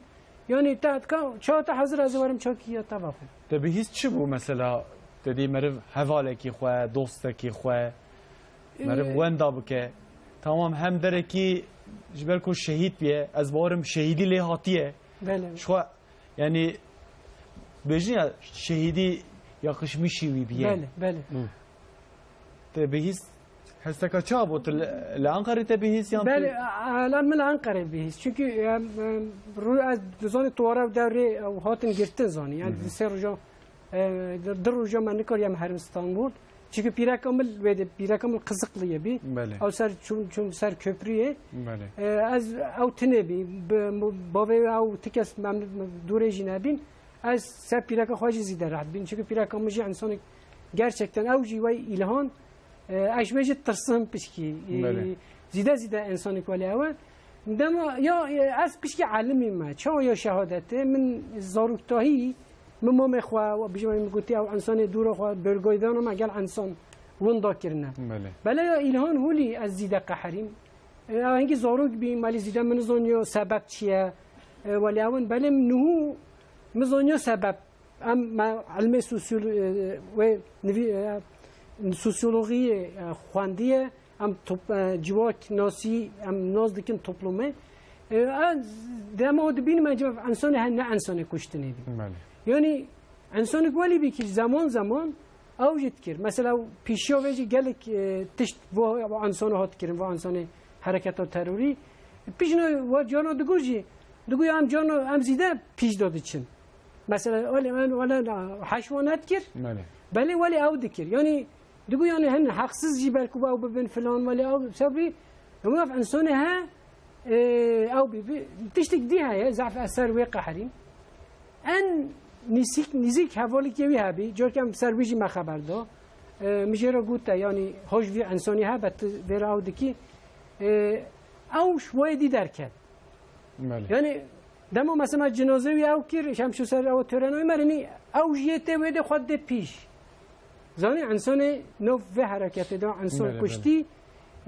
Yanî te ka, ça te hazir ez ê werim çakî ya te vexwe. Te bihîst çi bû mesela? Te dî meriv hevalekî xwe, dostekî xwe, meriv Ee, wenda bike. Tamam, hem derekî ji ber ku şehîd bûye, ez bawerim şehîdî lê hatiye. Belê. Ji xwe, yanî, bêjin ya, şehîdî yakışmışî wî bûye. Belê, belê. Hı. Te bihîst hesteka çawa bû? Tu li, li Ankarê te bihîst yan tu Belê, a, a, lan min li Ankarê bihîst. Çünkü, em, em, ru-, ez dizanî tu wara devrê ew hatin girtin zanî. Yani Hı hı. di sê roja, e, di, di roja me nikariyem herim Stanbul. Çünkü pîreka min wê de, pîreka min Qizikliye bî. Belê. Ew ser çûn, çûn ser köprüyê. Belê. E, ez ew tine bî. Bi, bavê ew ti kes mem-, dûrê jî nebîn. Ez ser pîreka xwe jî zîde rehet bîn. Çünkü pîreka min jî insanek gerçekten ew jî wey îlhan. E, ez ji wê jî tirsim pişkî. E, Belê. zîde zîde insanek welê ew e. Dema ya, e, ez pişkî elimî me. Çawa ya şehadetê? Min zaroktahî, min mamê xwe, bijî min gotî ew insanê dûra xwe, bölgeydan me gel insan winda kirine. Belê. Belê ya îlhan holî ez zîde qeherîm. E, hingî zarok bî, melî zîde min nizaniyo sebeb çi ye. E, welê ewin, belê min niho min zaniyo sebeb. Em me ilmê sosyolo-, e, wê nivî-, e, sosyologiyê, e, xwendiye, em top-, e, civak nasî, em nas dikin toplumê. E, ez dema dibînim, em insonê he, ne insonê kuştinê bî. Belê. Yanî, insonê welî bî ki zaman zaman ew jî dikir. Mesela, pîşiya vê jî gelek, e, tişt bo, bo insonê hat kirin, bo insonê hereketa terorî. Pîşno wa carna digo jî, digo ya em carna, em zîde pîş de diçin. Mesela, wele, wele, wele, heş wan nedikir. Belê. Belê, wele ew dikir. Yani, digo yani hin haksız jî belku ew bibin filan, wele ew sebrî. Ama ev insonê he, e, ew bi, bi, tiştik dî heye, zaf eser wê qeherîn. En nîsîk, nîzîk hevalîkê wî hebî, carkem ser wî jî me xeber da. E, min jê re gote, yani, hoj vî insonî hebe, tu vê re ew dikî. E, ew ji wayê dî derket. Belê. Yani, dema mesela cinazê wî ew kir, şemşo ser ew tören wê merini, ew jiyê tê wê de xwe dê pîş. Zanî, insonê nov vê hereketê de, inson Belê, kuştî, belê.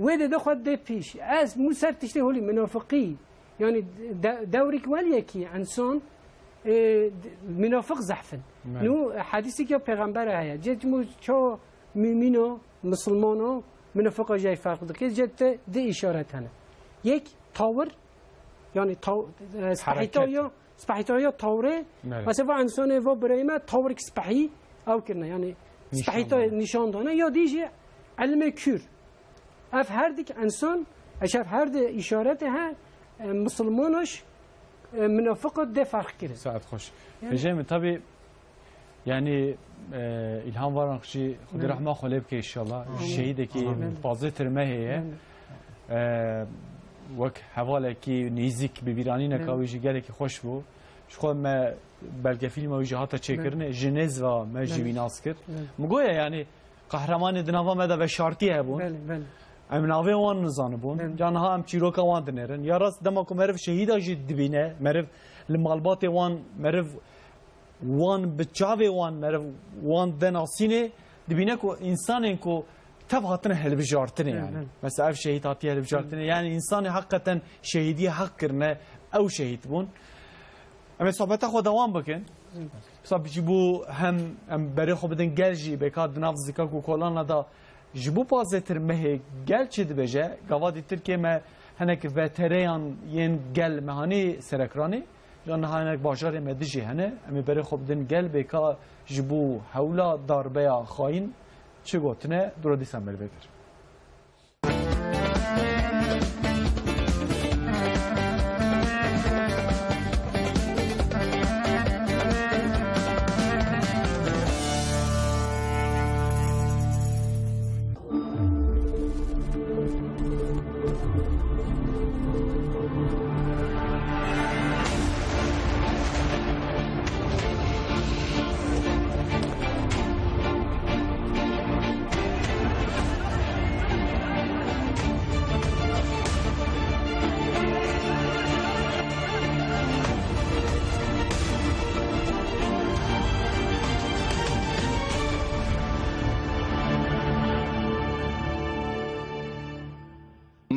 wê de de xwe dê pîş. Ez mû ser tiştê holî, munafiqî. Yani, de-, dewrik weliyekî insan, e, d-, munafiq zehfin. Belê. Nu, hadîsik ya pêxembere heye. Cê mû ço mümino, musulmano, munafiqa jey fark dike. Cê te di işaret hene. Yek, tawir, yani taw-, e, spehîtaya, Hereket. spehîtaya tawrê, Belê. mesela va insonê va bireyme tawrik spehî ew kirine. Yani Nîşan spehîta dane. nîşan dane. Ya dî jî ilmê kür. Ev her dik insan, eş ev her di işarete he, e, musulmanoş, e, munafiqo de fark kirin. Saet xweş. Yani Hejê min, tabii, yani, e, İlhan Varank jî Xwedê Belê. rehma xwe lê bike inşallah. Amin. Şehîdekî Amin. pazê tirmehê ye. Amin. E, wek hevalekî nêzîk bi bîranîneka Amin. wî jî gelekî xweş bû. Ji xwe me belgefîlma wî jî hate çêkirinê. Amin. Ji nêz ve me jî Amin. wî nas kir. Amin. Min goye yani, qehremanê di nava me de veşartî hebûn. Belê, belê. Em navê wan nizanibûn. Belê. Ca niha em çîroka wan dinêrin. Ya rast dema ku meriv şehîda jî dibîne, meriv li malbatê wan, meriv wan bi çavê wan, meriv wan de nasînê, dibîne ku însanên ku tev hatine hilbijartinê Belê, yani. belê. Mesela ev şehîd hatiye hilbijartinê. Belê. Yani însanê heqîqeten şehîdiyê heq kirine, ew şehîd bûn. Em ê sohbeta xwe dewam bikin. Mesela ji bo hem em berê xwe bidin gel jî, bêka di nav zikak û kolana de ji bo pazdehtir mehê gel çi dibêje? Gava dîtir kê me hinek vetereyan yên gel me hanî serekranî, ya niha hinek bajarê me dijî hene. Em ê berê xwe bidin gel, bêka ji bo hewla darbeya xayîn çi gotine, dûra dîsa me li vê kir.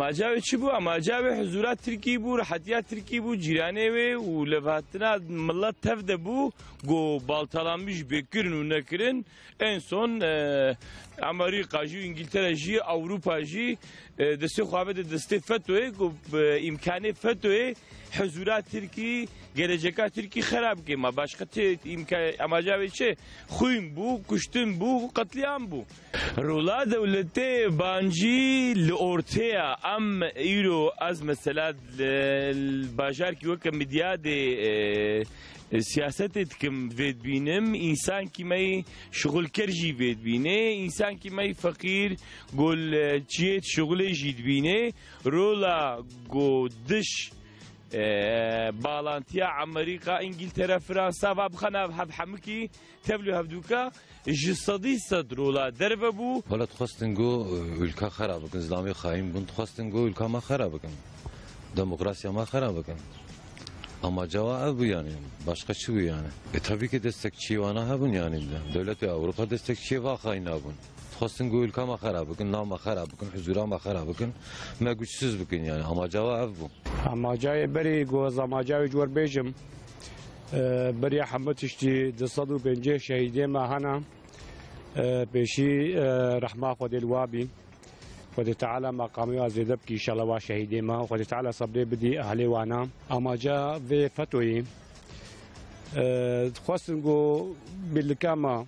Amaca wê çi bû? Amaca wê huzura Tirkî bû, rehetiya Tirkî bû, cîranê wê û levhatina milet tev de bû, ku baltalanmîş bê kirin û nekirin. En son, e, Amerîka jî, Îngiltere jî, Ewropa jî, e, destê xwe avête destê fetoyê, ku, e, îmkanê fetoyê huzura Tirkî, geleceka Tirkî xera bike. Ma başqa tê îmka-, amaca wê çi? Xwîn bû, kuştin bû, qetlîam bû. Rola dewletê bancî li ortaya em îro ez mesela li, li bajarkî weke Midyadê, e, e, siyasetê dikim vê dibînim. Însankî me yî şixulker jî vê dibînê. Însankî me yî feqîr, gol, e, çiyêt şixulê jî dibînê. Rola go diş, e, balantiya Amerîka, Îngiltere, Fransa, va bixwe nav hev hemikî tevlî hevdûka ji sedî sed rola derve bû. Wela dixwestin ku, e, ülka xera bikin, zilamê xayîn bûn, dixwestin ku ülka me xera bikin. Demokrasiya me xera bikin. Amaca wa ev bû yani. Başka çi bû yani? E, tabii ki destekçi wana hebûn yani. Dewletê Ewropa destekçiyê va xayîna bûn. Dixwestin ku ülka me xera bikin, nav me xera bikin, huzura me xera bikin, me güçsüz bikin yani. Amaca wa ev bû. Amacayê berê ku ez amaca wê ji we bêjim, e, beriya hemû tiştî du sed û pêncî şehîdê me hene. E, pêşî, e, rehma Xwedê li wa bî. Xwedê Teala meqamê wa zêde bikî, înşallah wa şehîdê me. Xwedê Teala sebrê bidî ehlê wana. Amaca vê fetoyê, e, dixwestin ku birlika me,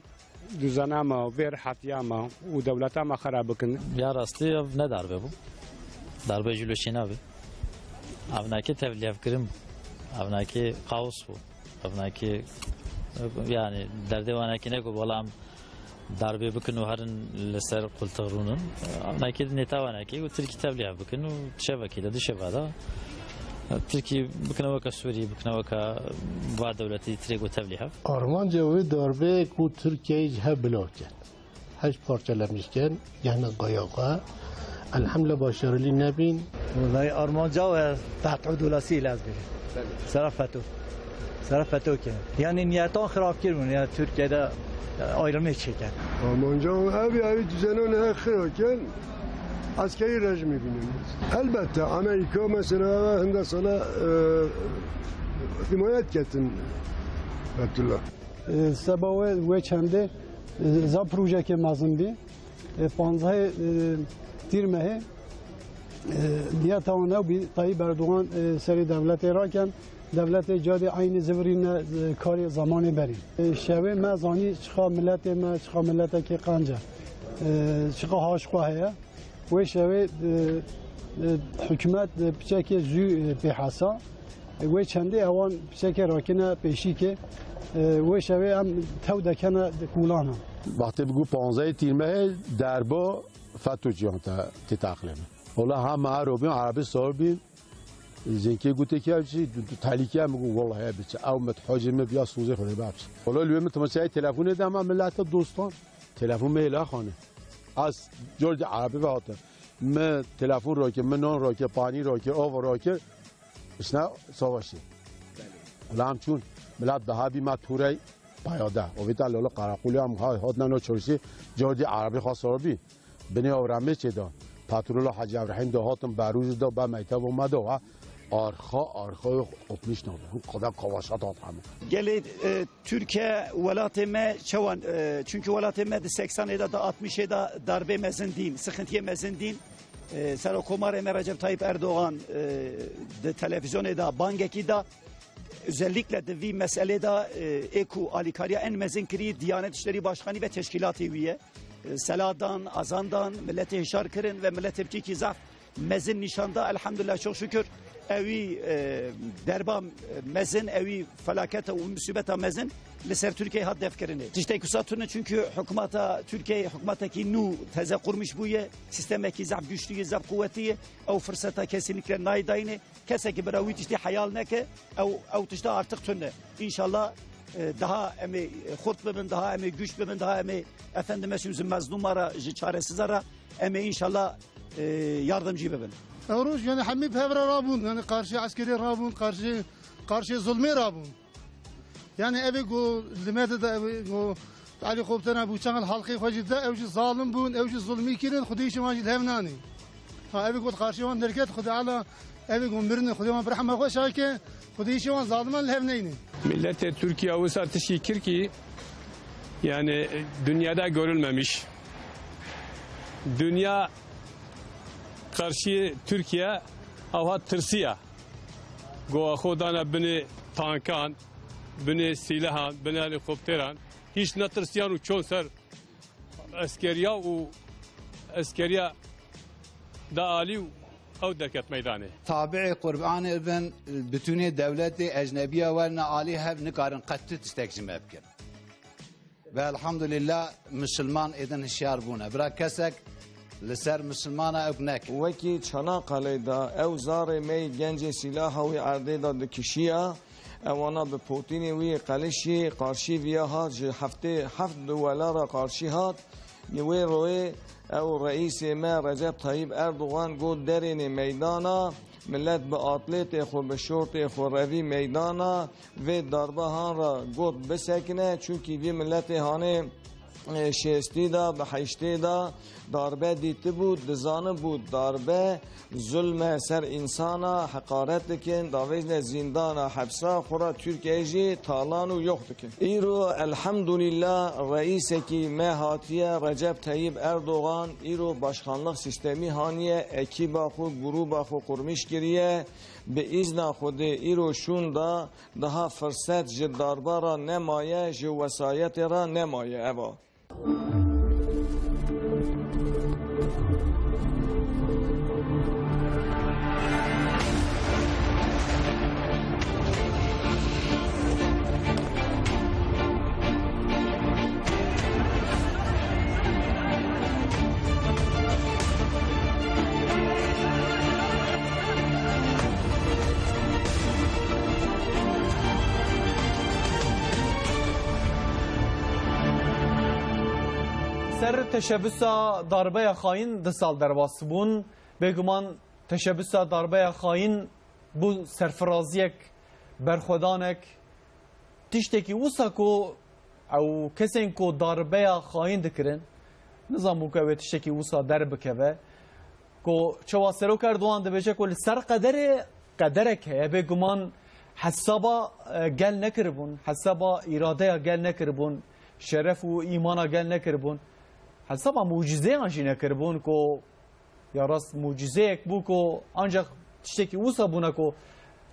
duzena me, vê rehetiya me û dewleta me xera bikin. Ya rastî ev ne darbe bû. Darbe jî li wê çênabê. Ev nakê tevlîhevkirin bû. Ev nakê kaos bû. Ev nakê, yani derdê wan nakê ne ku, belam darbê bikin û herin li ser qultix rûnin. Ev nakê nêta wan nakê ku Tirkî tevlîhev bikin û şevekê de, du şeva de Tirkî bikine weke Sûrî, bikine weke va dewletî tirê ku tevlîhev. Armanca wê darbeyê ku Tirkiyeyê ji hev bila kin. Heşt parçelemiş kin, yani qayaxa. Elhamdülillah başarılı nebin. Vallahi armanca ve fethu dolasıyla ez biri. Sera fethu. Sera fethu ki. Yani niyetan xirab kirmin ya Türkiye'de, e, ayrılma çeken. Armanca ev yani düzenin her xiraken askeri rejimi binin. Elbette Amerika mesela hinde sala, e, himayet ketin Fethullah. E, seba wê, wê çendê, e, za projeyeke mezin bî. E, panzdehê, e, Tîrmehê, e, niyeta wan ew bî, Tayyip Erdogan, e, serê dewletê raken, dewletê cadê eynî zivirîne, e, karê zamanê berî. E, şevê me zanî çiqa miletê me, çiqa miletekê qenc e, e, çiqa haşqwe heye. Wê şevê, e, e, hikûmet, e, piçekê zû, e, pê hesa. E, wê çendê ewan piçekê rakine pêşîkê. E, wê şevê em tew dekene kulana. Wextê bigû panzdehê Tîrmehê derba feto ciyan te tê teqlê min. Wala hema ero bîn, erebî sar bîn. Zênkê gotê ki ev çi, tu, tu telîkiye min got, wallahî ev biçe. Ew mit hacê min biya sozê xwe dê bepçe. Wala li wê min temaşayê telefonê de hema milete dostan. Telefon me hêla xane. Ez car di erebî ve hatim. Mi telefon rakir, mi nan rakir, panî rakir, ava rakir. Îşte savaşê. Wala em çûn. Milet biha bî me tûrey payade. O vîta lolo qereqolê em ha-, hatine no çarşî, car di erebî xwe sar bî. Binê Ewremê çê de. Patrola Hacı Evrahîm de hatin, Berûz de, be mekteba me de ha. Arxa, arxa yok, otmuş ne oldu? Bu kadar kavaşa da atamı. Gelê, e, Tirkiye welatê me çewan, e, çünkü welatê me di seksanê de, di altmışê de darbê mezin dîn, sıkıntıya mezin dîn. E, Serokomarê me Recep Tayyip Erdoğan, e, di televizyonê de bangekî da, özellikle di vî meselê de, e, êku alîkariya en mezin kirî Diyanet İşleri Başkanı ve teşkilatê wî ye. E, seladan, azandan, milletê hişar kirin ve milletê biçîkî zaf mezin nîşan da, elhamdülillah, çok şükür. Ewî, e, derba, e, mezin, ewî felaketa û musîbeta mezin li ser Tirkiyeyê hat defkirinê. Tiştek wisa tune, çünkü hikûmeta Tirkiyeyê hikûmetekî nû teze qurmuş bûye, sîstemekî zaf güçlü ye, zaf quwetî ye. Ew firseta kesinlikle nayê dayînê. Kesekî bira wî tiştî heyal neke, ew, ew tişta artık tune. İnşallah, e, daha em ê xurt bibin, daha em ê güç bibin, daha em ê efendime söyleyeyim, ji mezlûma ra, ji çaresiza ra em ê inşallah, e, yardımcı bibin. Ew roj, yani, hemî bi hev re rabûn, yani, karşı eskerê rabûn, karşı, karşı zulmê rabûn. Yani, ev ê ku li me de, ev ê ku Elî Koptena bû, çend halqê xwe jî de, ew jî zalim bûn, ew jî zulmî kirin, Xwedê îşê wan jî li hev nanî. Ha, ev ê ku karşı wan derket, Xwedê Ala, ev ê ku mirin, Xwedê wan bi rehma xwe şake, Xwedê îşê wan zaliman li hev neyne. Milletê Tirkiye wisa tişkî kir ki, yani, dünyada görülmemiş. Dünya karşı Türkiye, awha tirsiya. Gowa xwe dana binê tankan, binê sîlehan, binê helîkopteran. Hiç netirsiyan û çon ser eskeriya û eskeriya da alî û ew derket meydanê. Tabiê Qurbanê bin, bütünê dewletê ecnebiya werna alî hev nikarin qet tu tiştek ji me bikin. Ve elhamdülillah, Müslüman êdin hişyar bûne. Bira kesek li ser Müslümana ew neke. Wekî Çanakkale'da ew zarê me yê gencê sîlaha wî erdê de dikişiya, ewana bi potînê wî qelişî qarşî viya hat, ji heftê heft duwela re qarşî hat. Li wê royê ew reîsê me Recep Tayyip Erdoğan got derênê meydana, millet bi atletê xwe, bi şortê xwe revî meydana, vê darbehan re got bisekine, çunkî vî miletê hanê, e, şêstî de, bi heştê de darbe dîtibû, dizanibû darbe zulme ser însana, heqaret dikin, davêjne zîndana, hepsa, xwe re Tirkiye jî talan û yox dikin. Îro elhamdulillah reîsekî me hatiye, Recep Tayyip Erdoğan, îro başkanlık sistemî haniye, ekîba xwe, grûba xwe qurmîş kiriye, bi îzna Xwedê îro şûn da. Daha firset ji darba re nemaye, ji wesayetê re nemaye. Eva. Ser teşebbüsa darbeya xayîn du sal derbas bûn. Bêguman teşebbüsa darbeya xayîn bû serfiraziyek, berxwedanek, tiştekî wisa ku ew kesên ku darbeya xayîn dikirin, nizanbû ku ew ê tiştekî wisa derbikeve. Ku çawa Serok Erdogan dibêje ku li ser qederê qederek heye, bêguman hesaba, e, gel nekiribûn, hesaba îradeya gel nekiribûn, şeref û îmana gel nekiribûn, hesaba mucîzeyan jî nekiribûn ku ya rast mucîzeyek bû ku ancak tiştekî wisa bûna ku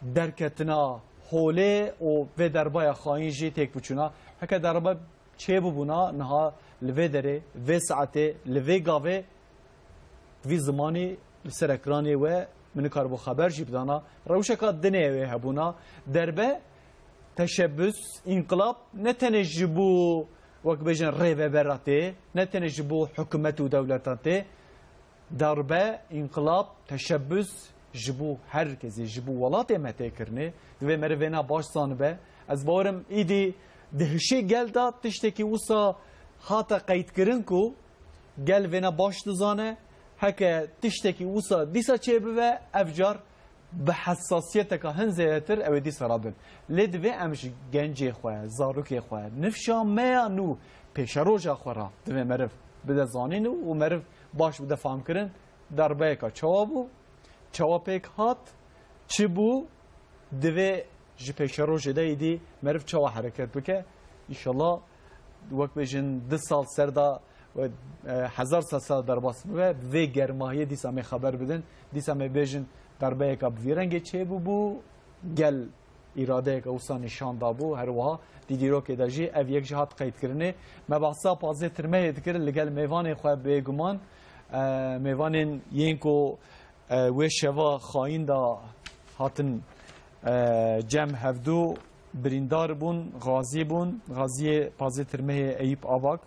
derketina holê û vê derbaya xayîn jî têk biçûna. Heke derbe çêbibûna niha li vê derê, vê saetê, li vê gavê, vî zimanî li ser ekranê we min nikaribû xeber jî bidana. Rewşeka dinê wê hebûna. Derbe, teşebbüs, înqilab ne tenê ji bo, wek bêjin, rêvebera tê, ne tenê ji bo hikûmet û dewletan tê. Darbe, înqilab, teşebbüs ji bo her kesê, ji bo welatê me tê kirinê. Divê meriv vêna baş zanibe. Ez bawerim îdî di hişê gel de tiştekî wisa hate qeydkirin ku gel vêna baş dizane. Heke tiştekî wisa dîsa çêbibe, ev car bi hesasiyeteka hin zêdetir ew ê dîsa radin. Lê divê em ji gencê xwe, zarokê xwe, nifşa me ya nû, pêşeroja xwe re divê meriv bide zanîn û meriv baş bide famkirin, darbeyeka çawa bû, çawa pêk hat, Çi bû, divê ji pêşerojê de êdî meriv çawa hereket bike? Înşallah, wek bêjin, du sal ser de, e, hezar sal ser de derbas bibe, vê germahiyê dîsa me xeber bidin, dîsa me bêjin, derbeyeka bi vî rengê çêbûbû, gel îradeyeke wisa nîşan dabû, her wiha di dîrokê de jî ev yek jî hat qeydkirinê. Me behsa pazê tirmehê dikir, li gel mêvanê xwe bêguman, e, mêvanên yên ku e, wê şeva xayîn de hatin, e, cem hevdû birîndar bûn, xazî bûn. Xaziyê pazê tirmehê Eyûp Avak,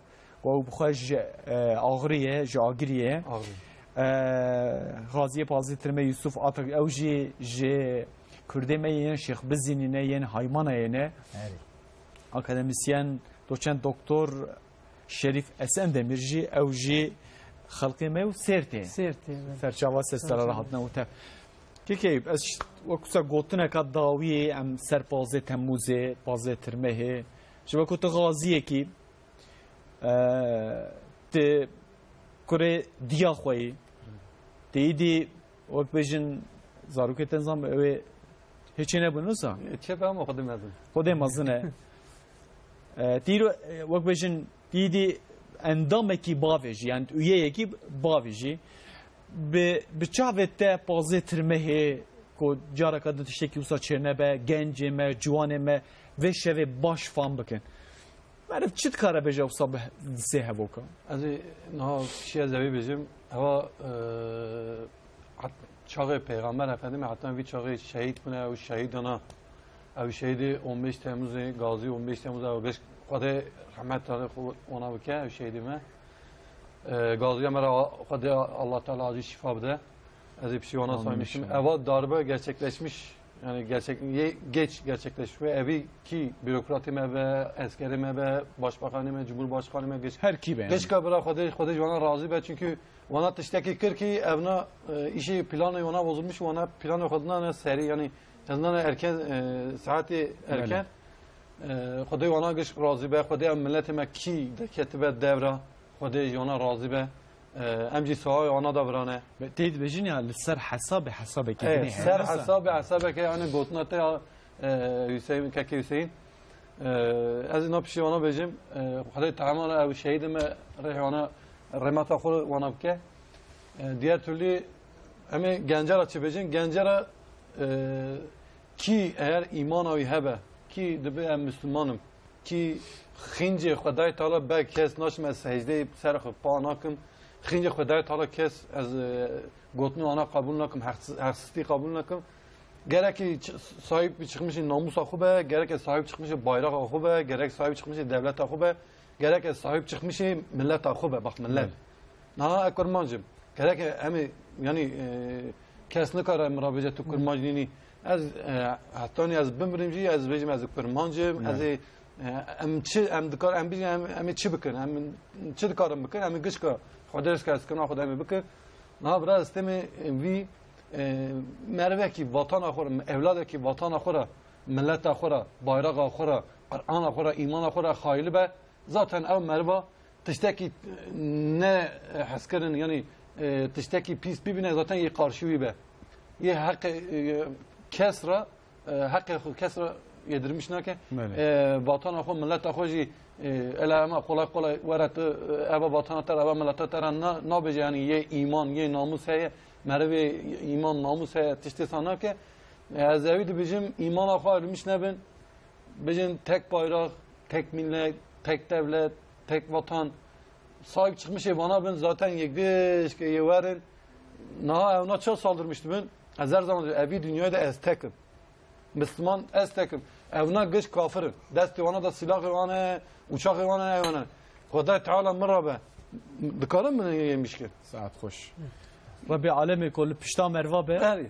ku ew bi xwe ji, e, Axirî ye, ji Agirî ye. Agirî. E, xaziyê pazê tirmehê Yusuf Atak, ew jî ji Kurdê me yên Şêxbizînî ne, yên Haymanayê ne. Erê. Akademisyen, doçent doktor Şerîf Esendemîr jî, ew jî xelkê me û Sêrtê. Sêrtê, evet. Serçava Sêrtê. Serçava. Re hatine û te. Kekeyî, ez ş-, wek wisa gotineka dawiyê em ser pazê Temmûzê, pazê Tirmehê, ji wek ku tu xaziyekî, e, tu kurê diya xwe yî, tu îdî wek bêjin zarokê te nizam ew ê hiçê nebûn wisa? Çi be ama Xwedê mezin. Xwedê mezin e. E, tîro, e, wek bêjin, tîdî endamekî bavê jî, yani üyeyekî bavê jî, bi, bi çavê te pazê tirmehê ku careka din tiştekî wisa çênebe, gencê me, ciwanê me, vê şevê baş fam bikin. Meriv çi dikare bêje wisa bi, di sê hevoka? Ez ê niha şiye zevî bêjim, heva, e, Hat-, çaxê Pêxember Efendimê heta vî çaxê şehîd bûne, ew şehîdana, ew şehîdê on beş Temmuzê, gazî on beş Temmuzê, ew geş Xwedê rehmet tane xwe wana bike, ew şehîdê me. E, gaziya me re Xwedê Allah Teala acî şifa bide. Ez ê piştî wana Amin saymışım. inşallah. Eva darbe gerçekleşmiş, yani gerçek, ye-, geç gerçekleşmiş. Evî kî bürokratê me be, eskerê me be, başbakanê me, cumhurbaşkanê me, geç. Her kî be yani. Geç ka bira Xwedê, Xwedê ji wana razî be, çünkü Wana tiştekî kir kî evna, e, îşê planê wana bozulmuş, wana planê xwe dinane serî, yanî ez nane erken, e, saetê erken. Belê. E, Xwedê wana giş razî be, Xwedê em miletê me kî deketibe devra, Xwedê ji wana razî be. E, em jî sahayê wana da virane. Be, tê dibêjin ya li ser hesabê hesabekê Evet, dinê ser hene. Hesabê hesabeke, yani gotina te ya, e, Hüseyin, kekê Hüseyin. E, ez ina piştî wana bêjim, e, Xwedê Teala ew şehîdê me rêhê wana rehmeta xwe wana bike. E, diğer türlü em ê genca ra çi bêjin? Genca ra, e, kî eğer îmana wî hebe, kî dibe em Müslümanım, kî xîncê Xwedayê Teala be kes naşim ez secdeyê ser xwe pa nakim, xîncê Xwedayê Teala kes ez, e, gotinê wana qebûl nakim, heqs-, heqsiztî qebûl nakim. Gerekî ç-, sahîb çıkmışê namusa xwe be, gerek sahîb çıkmışê bayraxa xwe be, gerek sahîb çıkmışê devleta xwe be, gerek sahîb çıkmışê milleta xwe be. Bak millet. Evet. Niha e kurmancim. Gerek em ê, yani, e, kes nikare min ra bêje tu kurmanc nînî. Ez, e, hetanî ez bimirim jî, ez bêjim ez kurmancim, ez Evet. ê, e, em çi, em dikar, em bêjin, em, em ê çi bikin, em çi dikarin bikin, em ê gişka Xwedê rizka ez kina Xwedê em ê bikin. Niha bira sistemê vî, e, merivekî vatana xwe re, evladekî vatana xwe re, milleta xwe re, bayraxa xwe re, Qur'ana xwe re, îmana xwe re xayili be, zaten ew meriva tiştekî ne hezkirin, yanî, e, tiştekî pîs bibîne, zaten yê qarşî wî be. Yê heqê, e, kes re, e, heqê xwe kes re yedirmiş nake. Belê. E, vatana xwe, milleta xwe jî, e, ele ema kolay kolay were tu, e, eva vatana te re, eva milleta te re na-, nabêje, yanî yê îman, yê namûs heye, merivê îman, namûs heye, tiştê sa nake. E, ez ewî dibêjim, îmana xwe ayrılmış nebin. Bêjin tek bayrak, tek millet, tek devlet, tek vatan. Sahip çıkmışê vana bin zaten yê giş ke yê werin. Niha evna çawa saldırmıştı bin? Ez her zaman diyorum, evî dünyayı da ez tekim. Müslüman ez tekim. Evna giş kafirin. Destê wana da silahê wane, uçakê wane, ev wane. Xwedayê Teala min rabe. Dikarin min yemiş ki. Saet xweş. Rebî alemê ku li pişta merva be, Erê.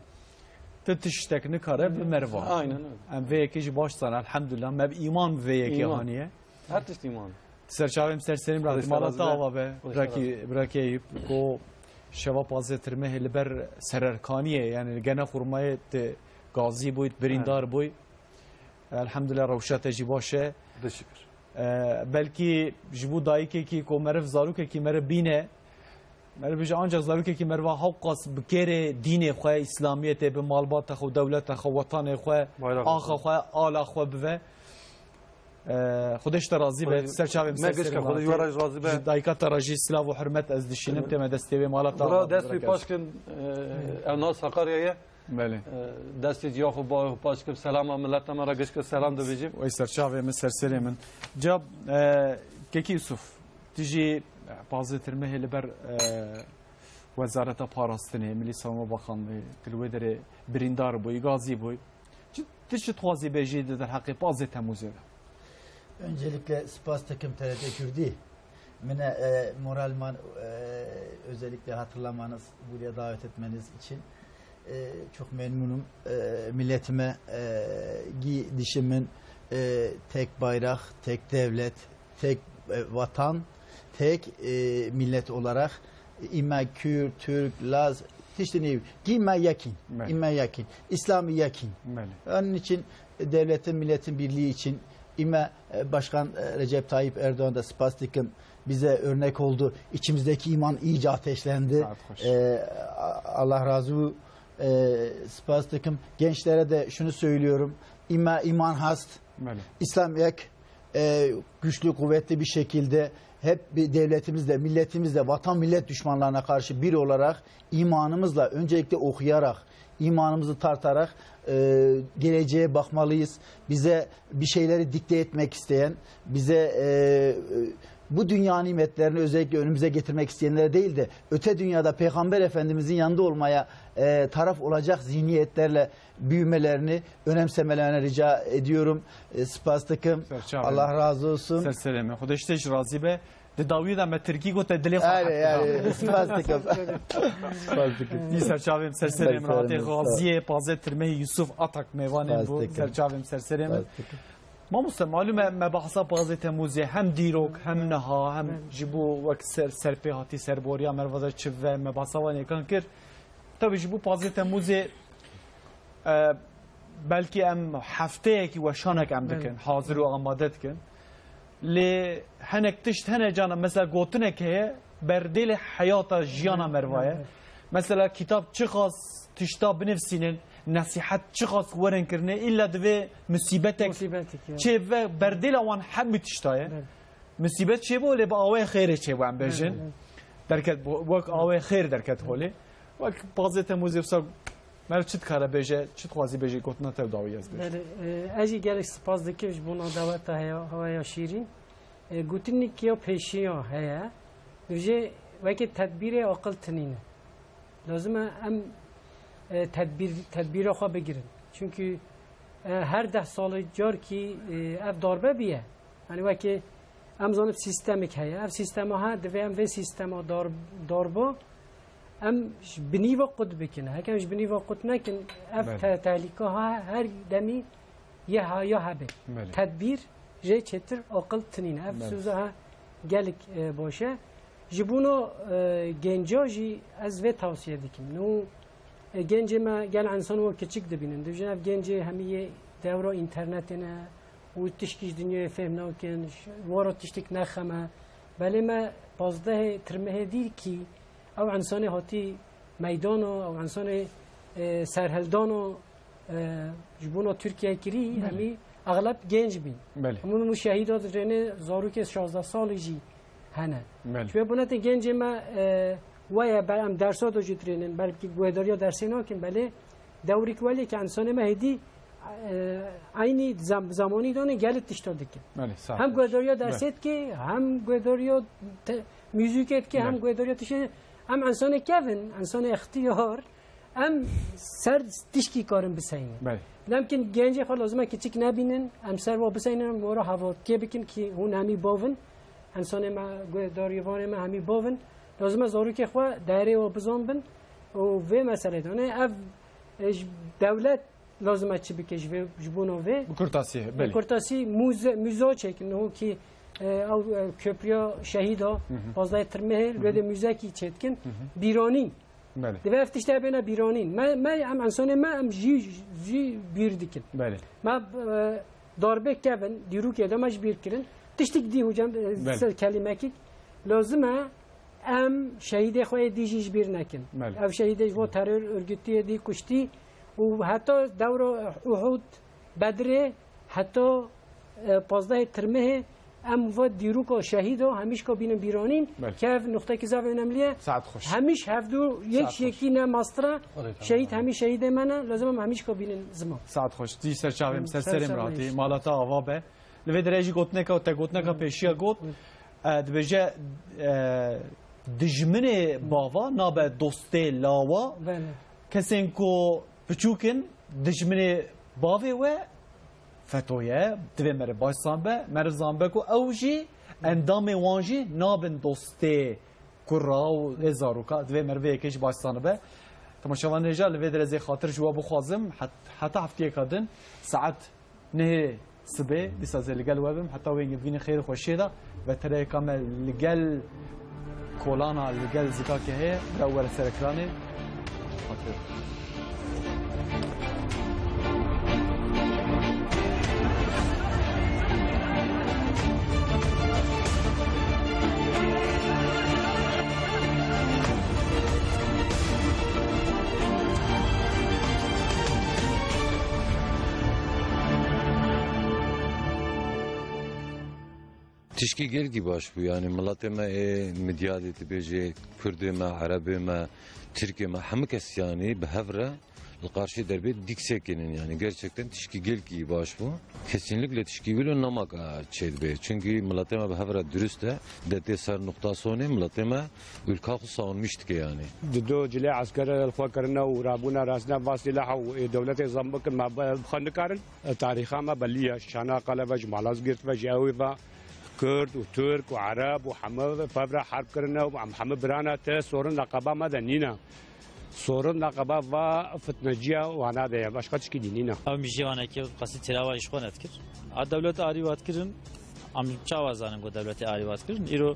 tu tiştek nikare bi merva. Aynen öyle. Em vê yekê jî baş zan, elhamdülillah. Me bi îman bi vê yekê İman. haniye. Her tişt iman. Serçavê em ser serî Xwedê birakî mala te razî be. Ava be. Xwedê Birakî, razî. Birakî Eyüp, ku şeva pazdeh tirmehê li ber sererkaniyê, yani li gene xurmayê te gazî bûyt, birîndar Evet. bûy. Elhamdülillah rewşa te jî baş e. De şükür. E, belkî ji bo dayikekî ku meriv zarokekî meriv bîne, Merê bêje, ancak zarokekî meriva hewqas bi kêrê dînê xwe, îslamiyetê, bi malbata xwe, dewleta xwe, wetanê xwe, Bayraxa axa xwe. xwe, ala xwe bive. E, Xwedê ji te razî be, Xwedê ser çavê min, me ser giş serê ke, Xwedê ji we re jî razî be. Ji dayika te re jî silav û hurmet ez dişînim, tême destê wê mala te. Bira destê wî paş kin, e, ew nas Sakarya ye. Belê. E, destê ciya xwe ba-, paş kir, selama mileta me re giş kir, selam dibêjim. Wê ser çavê min, ser serê min. Ca, e, Kekî Yusuf, tu jî, e, pazdeh Tirmehê li ber, e, Wezareta Parastinê, Milî Savunma Bakanlığı, tu li wê derê birîndar bûyî, gazî bûyî. Çi, tu çi dixwazî bêjî di derheqê pazdeh Temmûzê de? Öncelikle spas dikim T R T Kurdî. Mine, e, moralman, e, özellikle hatırlamanız, buraya davet etmeniz için, e, çok memnunum. E, milletime, e, gi dişimin, e, tek bayrak, tek devlet, tek, e, vatan, tek, e, millet olarak îme Kürt, Türk, Laz, tiştî nî, gi me yekîn, Belê. îme yekîn, İslam'ı yekîn. Belê. Onun için devletin, milletin birliği için îme, e, Başkan, e, Recep Tayyip Erdoğan da spas dikim, bize örnek oldu. İçimizdeki iman iyice ateşlendi. Saat hoş. E, a-, Allah razı, e, spas dikim. Gençlere de şunu söylüyorum. İma, iman hast. Belê. İslam yek, e, güçlü, kuvvetli bir şekilde hep bir devletimizle, milletimizle, vatan millet düşmanlarına karşı bir olarak imanımızla, öncelikle okuyarak, imanımızı tartarak, e, geleceğe bakmalıyız. Bize bir şeyleri dikte etmek isteyen, bize, e, e, bu dünya nimetlerini özellikle önümüze getirmek isteyenlere değil de öte dünyada Peygamber Efendimizin yanında olmaya, e, taraf olacak zihniyetlerle büyümelerini, önemsemelerini rica ediyorum. E, spas dikim. Ser çavê. Allah razı olsun. Ser serê me. Xwedê ji te jî razî be. Di dawiyê de me tirkî gote, dilê xwe Erê, heft erê. Didam. Spas dikim. Spas dikim. Î ser çavê min, ser serê min. Ser serê min. Hatê Gaziyê, pazdeh Tirmehê, Yusuf Atak mêvanê bû. Spas dikim. Ser çavê min, ser serê min. Spas dikim. Mamoste, malûm e, me behsa pazdeh Temmûzê hem dîrok, hem niha, hem Evet. ji bo wek ser, serpêhatî, serboriya merva de çi ve, me behsa van yêkan kir. Tabii ji bo pazdeh Temmûzê, e, belkî em hefteyekî weşanek em Evet. dikin, hazir û amade dikin. Lê hinek tişt hene cana, mesela gotinek heye, berdêlê heyata jiyana Evet. merva ye. Evet. Mesela kitab çiqas tişta binivsînin, nesîhet çiqas werin kirine, îlla divê musîbetek Musîbetek, ya. çê ve berdêla wan hemî tişta ye. Evet. Musîbet çêbû, lê bi awê xêrê çêbû, em bêjin. Evet, evet. Derket bo-, wek awê xêr derket holê. Wek pazdeh Temmûzê wisa meriv çi dikare bêje, çi dixwazî bêje, gotina te dawî ez bêjim. Belê, e, ez jî gelek spas dikim ji bona daweta heya, hewa ya şîrîn. E, gotinekî ya pêşiya heye. Dibêje wekî tedbîrê aqil tinîne. Lazim e em, e, tedbîr, tedbîra xwe bigirin. Çünkü, e, her deh salê carkî, e, ev darbe biye. Yanî wekî em zanin sîstemik heye. Ev sîstema he, divê em vê sîstema dar-, darba em ji binî ve qut bikin. Heke em ji binî ve qut nekin, ev Belê. te-, tehlîka ha her demî yê ha ya hebe. Belê. Tedbîr jê çêtir aqil tinîne. Ev Belê. Soza ha gelek, e, baş e. Ji bona, e, genca jî ez vê tavsiye dikim. No, e, gencê me gel însan wan kiçik dibînin. Dibêjin ev gencê hemî yê dewra înternetê ne û tişkî ji dinyayê fêhm nakin, ş-, wara tiştik nexeme. Belê me pazdehê Tirmehê dîr kî ew însanê hatî meydana, ew însanê, e, serhildana, e, ji bona Tirkiye kirî, Belê. Hemî exleb genc bîn. Belê. Hemû hemû şehîda dirêne zarokê şazdeh salî jî hene. Belê. Ji vê bunetê gencê me, e, weye ber-, em dersa de jî dirênin, belkî guhedariya dersê nakin, belê dewrîk welê ke însanê me hêdî, e, eynî zem-, zemanî dane gelê tişta dikin. Belê, sax. Hem guhedariya dersê Belê. Dike, hem guhedariya te-, muzîkê dike, hem Belê. Guhedariya tişê, em însanê kevin, însanê extiyar, em ser tişkî karin biseynin. Belê. Lemkin gencê xwe lazim e kiçik nebînin, em ser wa biseynin, em wara hevatkê bikin ki hûn hemî bavin. Însanê me, guhdarîvanê me hemî bavin. Lazim e zarokê xwe derê wa bizan bin û vê meselê de. Yanî ev, e, ji dewlet lazim e çi bike ji vê, ji bona vê? Bi kurtasî, Bi belê. Kurtasî mûze-, mûza çêkin. Ho ki, e, ew, e, köprüya şehîda, Hı hı. pazdehê Tirmehê, Hı hı. lê de muzekî çêdikin. Hı hı. Bîranîn. Belê. Divê ev tişt hebêne bîranîn. Me, me, em însanê me, em jî, jî bîr dikin. Belê. Me, e, darbê kevin, dîrokê de me ji bîr kirin. Tiştik dî hocam, e, Belê. ser kelimekî lazim e, Em şehîdê xwe yê dî jî ji bîr nekin. Belê. Ev şehîdê ji bo teror örgütiyê dî kuştî û heta dewra Uhud, Bedrê, heta, e, pazdehê Tirmihê em va dîroka şehîda hemîşka bînin bîranîn. Belê. Ke ev nuqtekî zaf önemli ye. Saet xweş. Hemîş hevdû yek Saet xweş. Yekî ne mastre. Xwedê şehîd tamam. Hemîş şehîdê me ne. Lazim em hemîşka bînin ziman. Saet xweş. Dî ser çavê min, ser serê min hatî. Mala te ava be. Li vê derê jî gotineka, te gotineka pêşiya got, e, dibêje, e, dijminê bava nabe dostê lawa. Belê. Kesên ku piçûk in, dijminê bavê we FETÖ ye, divê meriv baş zanibe, meriv zanibe ku ew jî, endamê wan jî nabin dostê kura û ê zaroka, divê meriv vê yekê jî baş zanibe. Temaşevan hêja, li vê derê ez ê xatir ji we bixwazim, het-, heta heftiyeka din, saet nehê sibê, dîsa ez ê li gel we bim, heta wê hingê bibînin xêr û xweşiyê de, ve tereyeka me li gel kolana, li gel zikakê heye, bira were ser ekranê. Xatirê. Tişkî gelkî baş bû, yanî miletê me ê Midyadê dibêjê, Kurdê me, Erebê me, Tirkê me, hemû kes yanî bi hev re li qarşî derbê dîk sekinin, yanî gerçekten tişkî gelkî baş bû. Kesinlikle tişkî wilo nemaka çêdibe. Çünkü miletê me bi hev re dirust e, de tê ser nuqta sonê, miletê me ülka xwe savunmiş dike yanî. Dido cilê eskere li xwe kirine û rabûna rastina va sîleha û ê dewletê zam bikin, me bi xwe nikarin. Tarîxa me belî ye, şana qale ve ji Malazgirt ve ji ewê ve Kurd û Tirk û Ereb û hemû pevre herb kirine û em hemû birana te sorin leqeba me de nîne. Sorin leqeba va fitneciya wana de ye, başka tişkî dî nîne. Ew mijî wanekî qasî têrawa ji xwe nedikir. A dewlet arî wat kirin, em çawa zanin ku dewletê arî wat kirin? Îro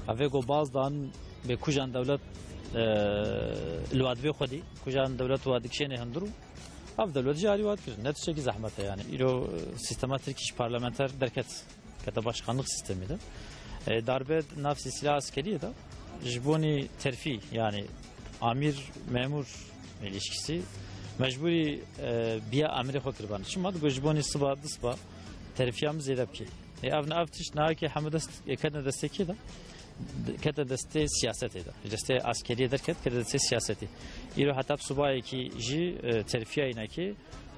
evê ku baz dan bê kujan dewlet, e, li wadibê xwedî, kujan dewlet wa dikişênê hundir û ev dewlet jî arî wat kirin. Ne tiştekî zehmet e yani. Îro, e, sîstema Tirkî ji parlamenter derket. Kete başkanlık sistemî de. E, darbe nav silsila askeriyê de ji bonî terfî, yani amir memur ilişkisi, mecburî, e, biya emirê xwe kiribane. Çima digo ji bonî siba, du siba terfiya min zêde bikê. E, ev ne ev tişt nayekê hemû dest, e, kete destekê de, kete destê siyasetê de. Ji destê askeriyê derket, kete destê siyasetê. Îro heta bi subayekî jî, e, terfiya înekê,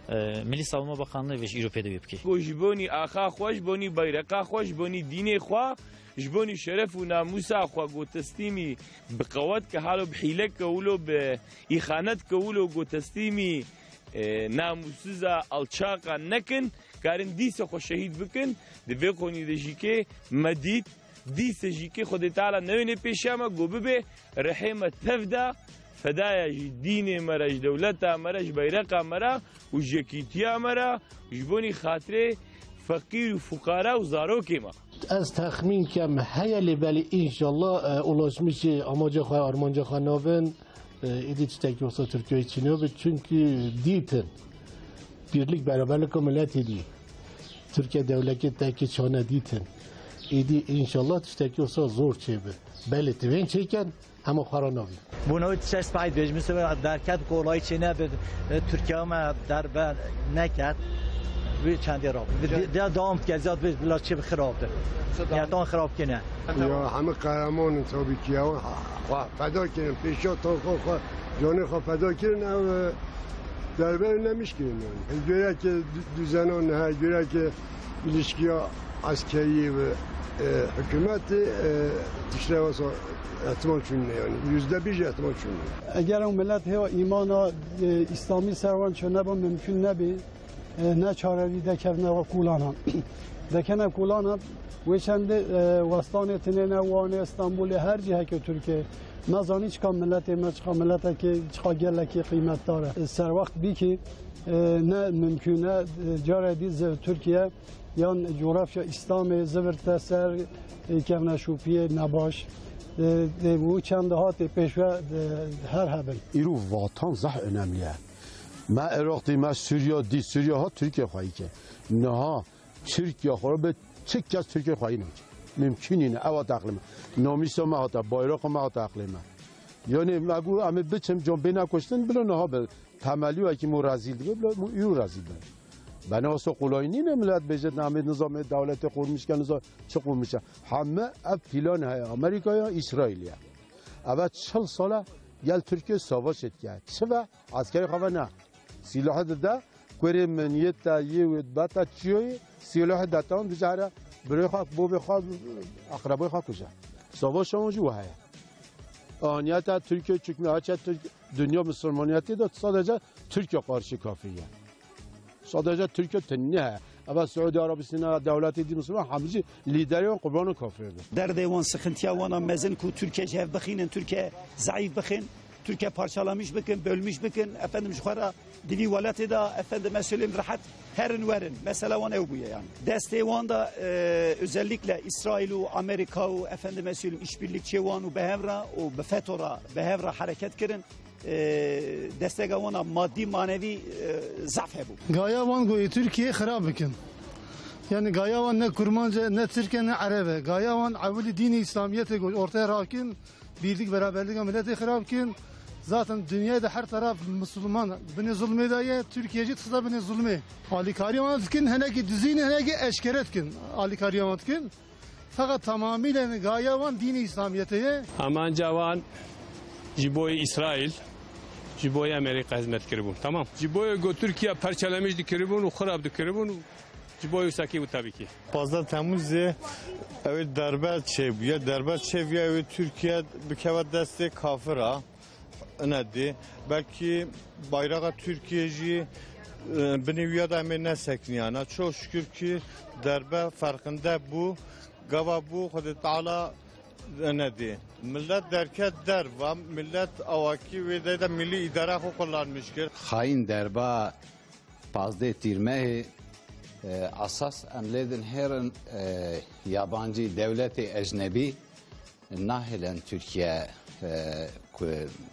e, Milî Savunma Bakanlığı ve îro pêdivî bike. Ku ji bonî axa xwe, ji bonî bayreqa xwe, ji bonî dînê xwe, ji bonî şeref û namûsa xwe ku teslîmî bi qewet ke halo bi hîle ke wilo bi îxanet ke wilo ku teslîmî, e, namûsiza alçaqa nekin, karin dîsa xwe şehîd bikin. Di vê konî de jî ke me dît, dîsa jî ke Xwedê Teala newêne pêşiya me, ku bibe rihê me tev da, fedaya ji dînê me re, ji dewleta me re, ji beyreqa me re û ji yekîtiya me re, ji bonî xatirê feqîr û fuqara û zarokê me. Ez texmîn kem heye lê belê înşallah, e, ulaşmışê amaca xwe, armanca xwe nabin. E, êdî tiştekî wisa Tirkiyeyê çî nabe, çunkî dîtin. Birlik beraberlika milletê dî. Tirkiye dewlekê tekê çane dîtin. Êdî înşallah tiştekî wisa zor çêbi. Belê tivên çêken, hema xwe ra navî. Bûna wî tiştek spehî dibêjim, se derket kolayî çê nebe, e, Tirkiye me derbe neket. Wî çendê ra. Di, di, di, dewam dike, ziyad bêj, bila çê bi xirab de. Niyetan xirab kene. Ya, hemî qehreman in tabii ki ya. Xwe feda kirin, pêşiya tanka xwe, canê xwe feda kirin, ew, e, derbe nemiş kirin yani. Hêj göre ki dü-, düzenan ne, hêj göre ki ilişkiya askeriye ve, e, hükümeti, e, tiştê wisa ihtimal çûnine yani. Yüzde bir ihtimal çûnine. Eger ew millet hêwa îmana, e, îslamî ser wan çû neba mümkün nebî. E, ne çarevî dekevne kolana. Dekene kolana, wê çendê, e, westanê tinêne, Wanê, Stenbolê, her cihekê Tirkiye. Me zanî çiqa miletê me, çiqa miletekê, çiqa gelekê qîmetdar e. Serwext bîkî, e, ne mimkûn e, e, care dî zi-, Tirkiye yan coğrafya Îslamê zivirte ser, e, kevneşopiyê nebaş. E, e, û çend hatê pêşve, e, her hebin. Îro vatan zeh önemli ye. Me Iraqê, me Sûriya dî, Sûriya ha Tirkiye xweyî kir. Niha Tirkiye xwe be, çi kes Tirkiye xweyî nake. Mümkün nîne, ew hate aqlê me. Namîsa me hate, bayraqa me hate aqlê me. Yani me got, em ê biçin, can bêne kuştin, bila niha be. Temelî wekî min rezîl dibe, bila min îro rezîl be. Bena wisa qolay nîne, millet bêje, ne, em ê nizamê dewletê qurmîş ke, nizam çi qurmîş e. Heme ev plan heye, Amerîka ya, Îsraîl ya. Eve çil sal e, gel Tirkiye savaş dike. Çi ve? Eskerê xwe ve ne. Sîlahê dide, kurê min yê te, yê wê, beta çiyoyê, sîlahê de tan, dije here birê xwe, bobê xwe, eqrebê xwe kuje. Savaşa wan jî wiha ye. Aniyeta Tirkiye çökme, haçe Tirk-, dünya Müslümaniyeti de sadece Türkiye karşı kafir ye. Sadece Tirkiye tenne. Eva Suudi Arabistan'a devleti di Müslüman, hemî jî liderê wan qurbanê kafir be. Derdê wan, sıkıntıya wana mezin ku Tirkiye ji hev bixînin, Tirkiye zayıf bixin, Tirkiye parçalamış bikin, bölmüş bikin, efendim ji xwe re di vî welatê de, efendime söyleyeyim, rahat herin werin. Mesela wan ew bûye yani. Destê wan da, e, özellikle İsrail û Amerika û, efendime söyleyeyim, işbirlikçi wan û bi hev re û bi feto re bi hev re hereket kirin. E, destega wana maddi manevi, e, zaf hebû. Gaya wan goyê Tirkiye xirab bikin. Yani gaya wan ne Kurmanc e, ne Tirk e, ne Ereb e. Gaya wan ewilî dînê İslamiyetê go ortaya rakin, birlik beraberliga milletê xirab kin. Zaten dünyayê de her taraf Müslüman binê zulmê de ye, Tirkiye jî dixiste binê zulmê. Alîkariya wan dikin, hinekî dizîn, hinekî eşkere dikin. Alîkariya wan dikin. Feqet tamamîle gaya wan dînê Îslamiyetê ye. Amanca wan ji bo Îsraîl, ji bo Amerîka hizmet kiribûn. Tamam. Ji bo ku Tirkiye parçalamiş dikiribûn û xirab dikiribûn û ji bo wisa kî û tabii ki. Pazdeh Temmuzê ew ê derbe çêbûye. Derbe çêbûye, ew ê Tirkiye bikeve destê kafira. Ine dê. Belkî bayraxa Tirkiye jî, e, binê wîya de em ê nesekiniyana. Çok şükür ki derbe ferqinde bû. Gava bû Xwedê Teala ine dê. Millet derket derva, millet awakî wê de, de milli îdara xwe kullanmiş kir. Xain derba pazdeh Tîrmehê, e, esas em lê dinhêrin, e, yabancî dewletê ecnebî nahêlin Tirkiye, e, ku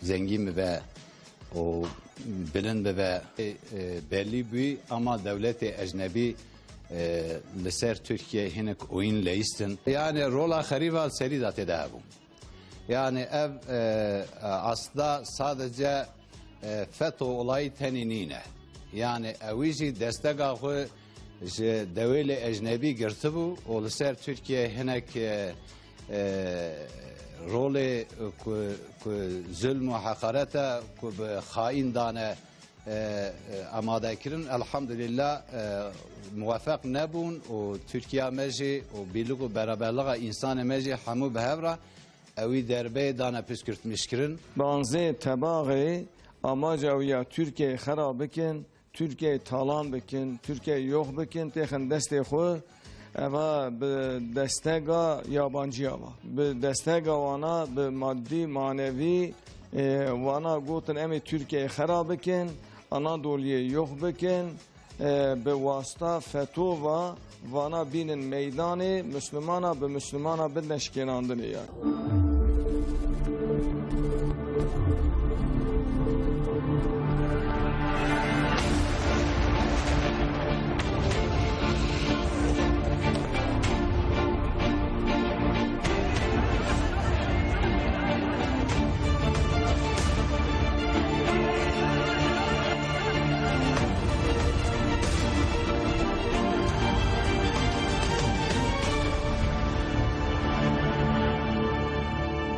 zengîn bibe û bilind bibe, e, bellî bûyî, ama dewletê ecnebî, e, li ser Tirkiye hinek oyun leyistin. Yani rola xerîva li serî de tê de hebû. Yani ev, e, aslında sadece, e, feto olayî tenê nîne. Yani ewî jî destega xwe ji dewêlê ecnebî girtibû û li ser Tirkiye hinek, e, e, rolê ku, ku zulm û heqarete ku bi xaîn dane, e, e, amade kirin, elhamdülillah, e, muwefeq nebûn û Tirkiya me jî û birlik û beraberliga însanê me jî hemû bi hev re ewî derbeyê dane piştgirtmişkirin. Danzê tebaxê amaca wî ya Tirkiyeyê xera bikin, Tirkiyeyê talan bikin, Tirkiyeyê yox bikin, têxin destê xwe, eva bi destega yabanciya va. Bi destega wana, bi madî, manevî, e, wana gotin em ê Tirkiyeyê xera bikin, Anadoliyê yox bikin, e, bi wasta feto va, vana bînin meydanê, Mislimana bi Mislimana bidine şikênandinê ya.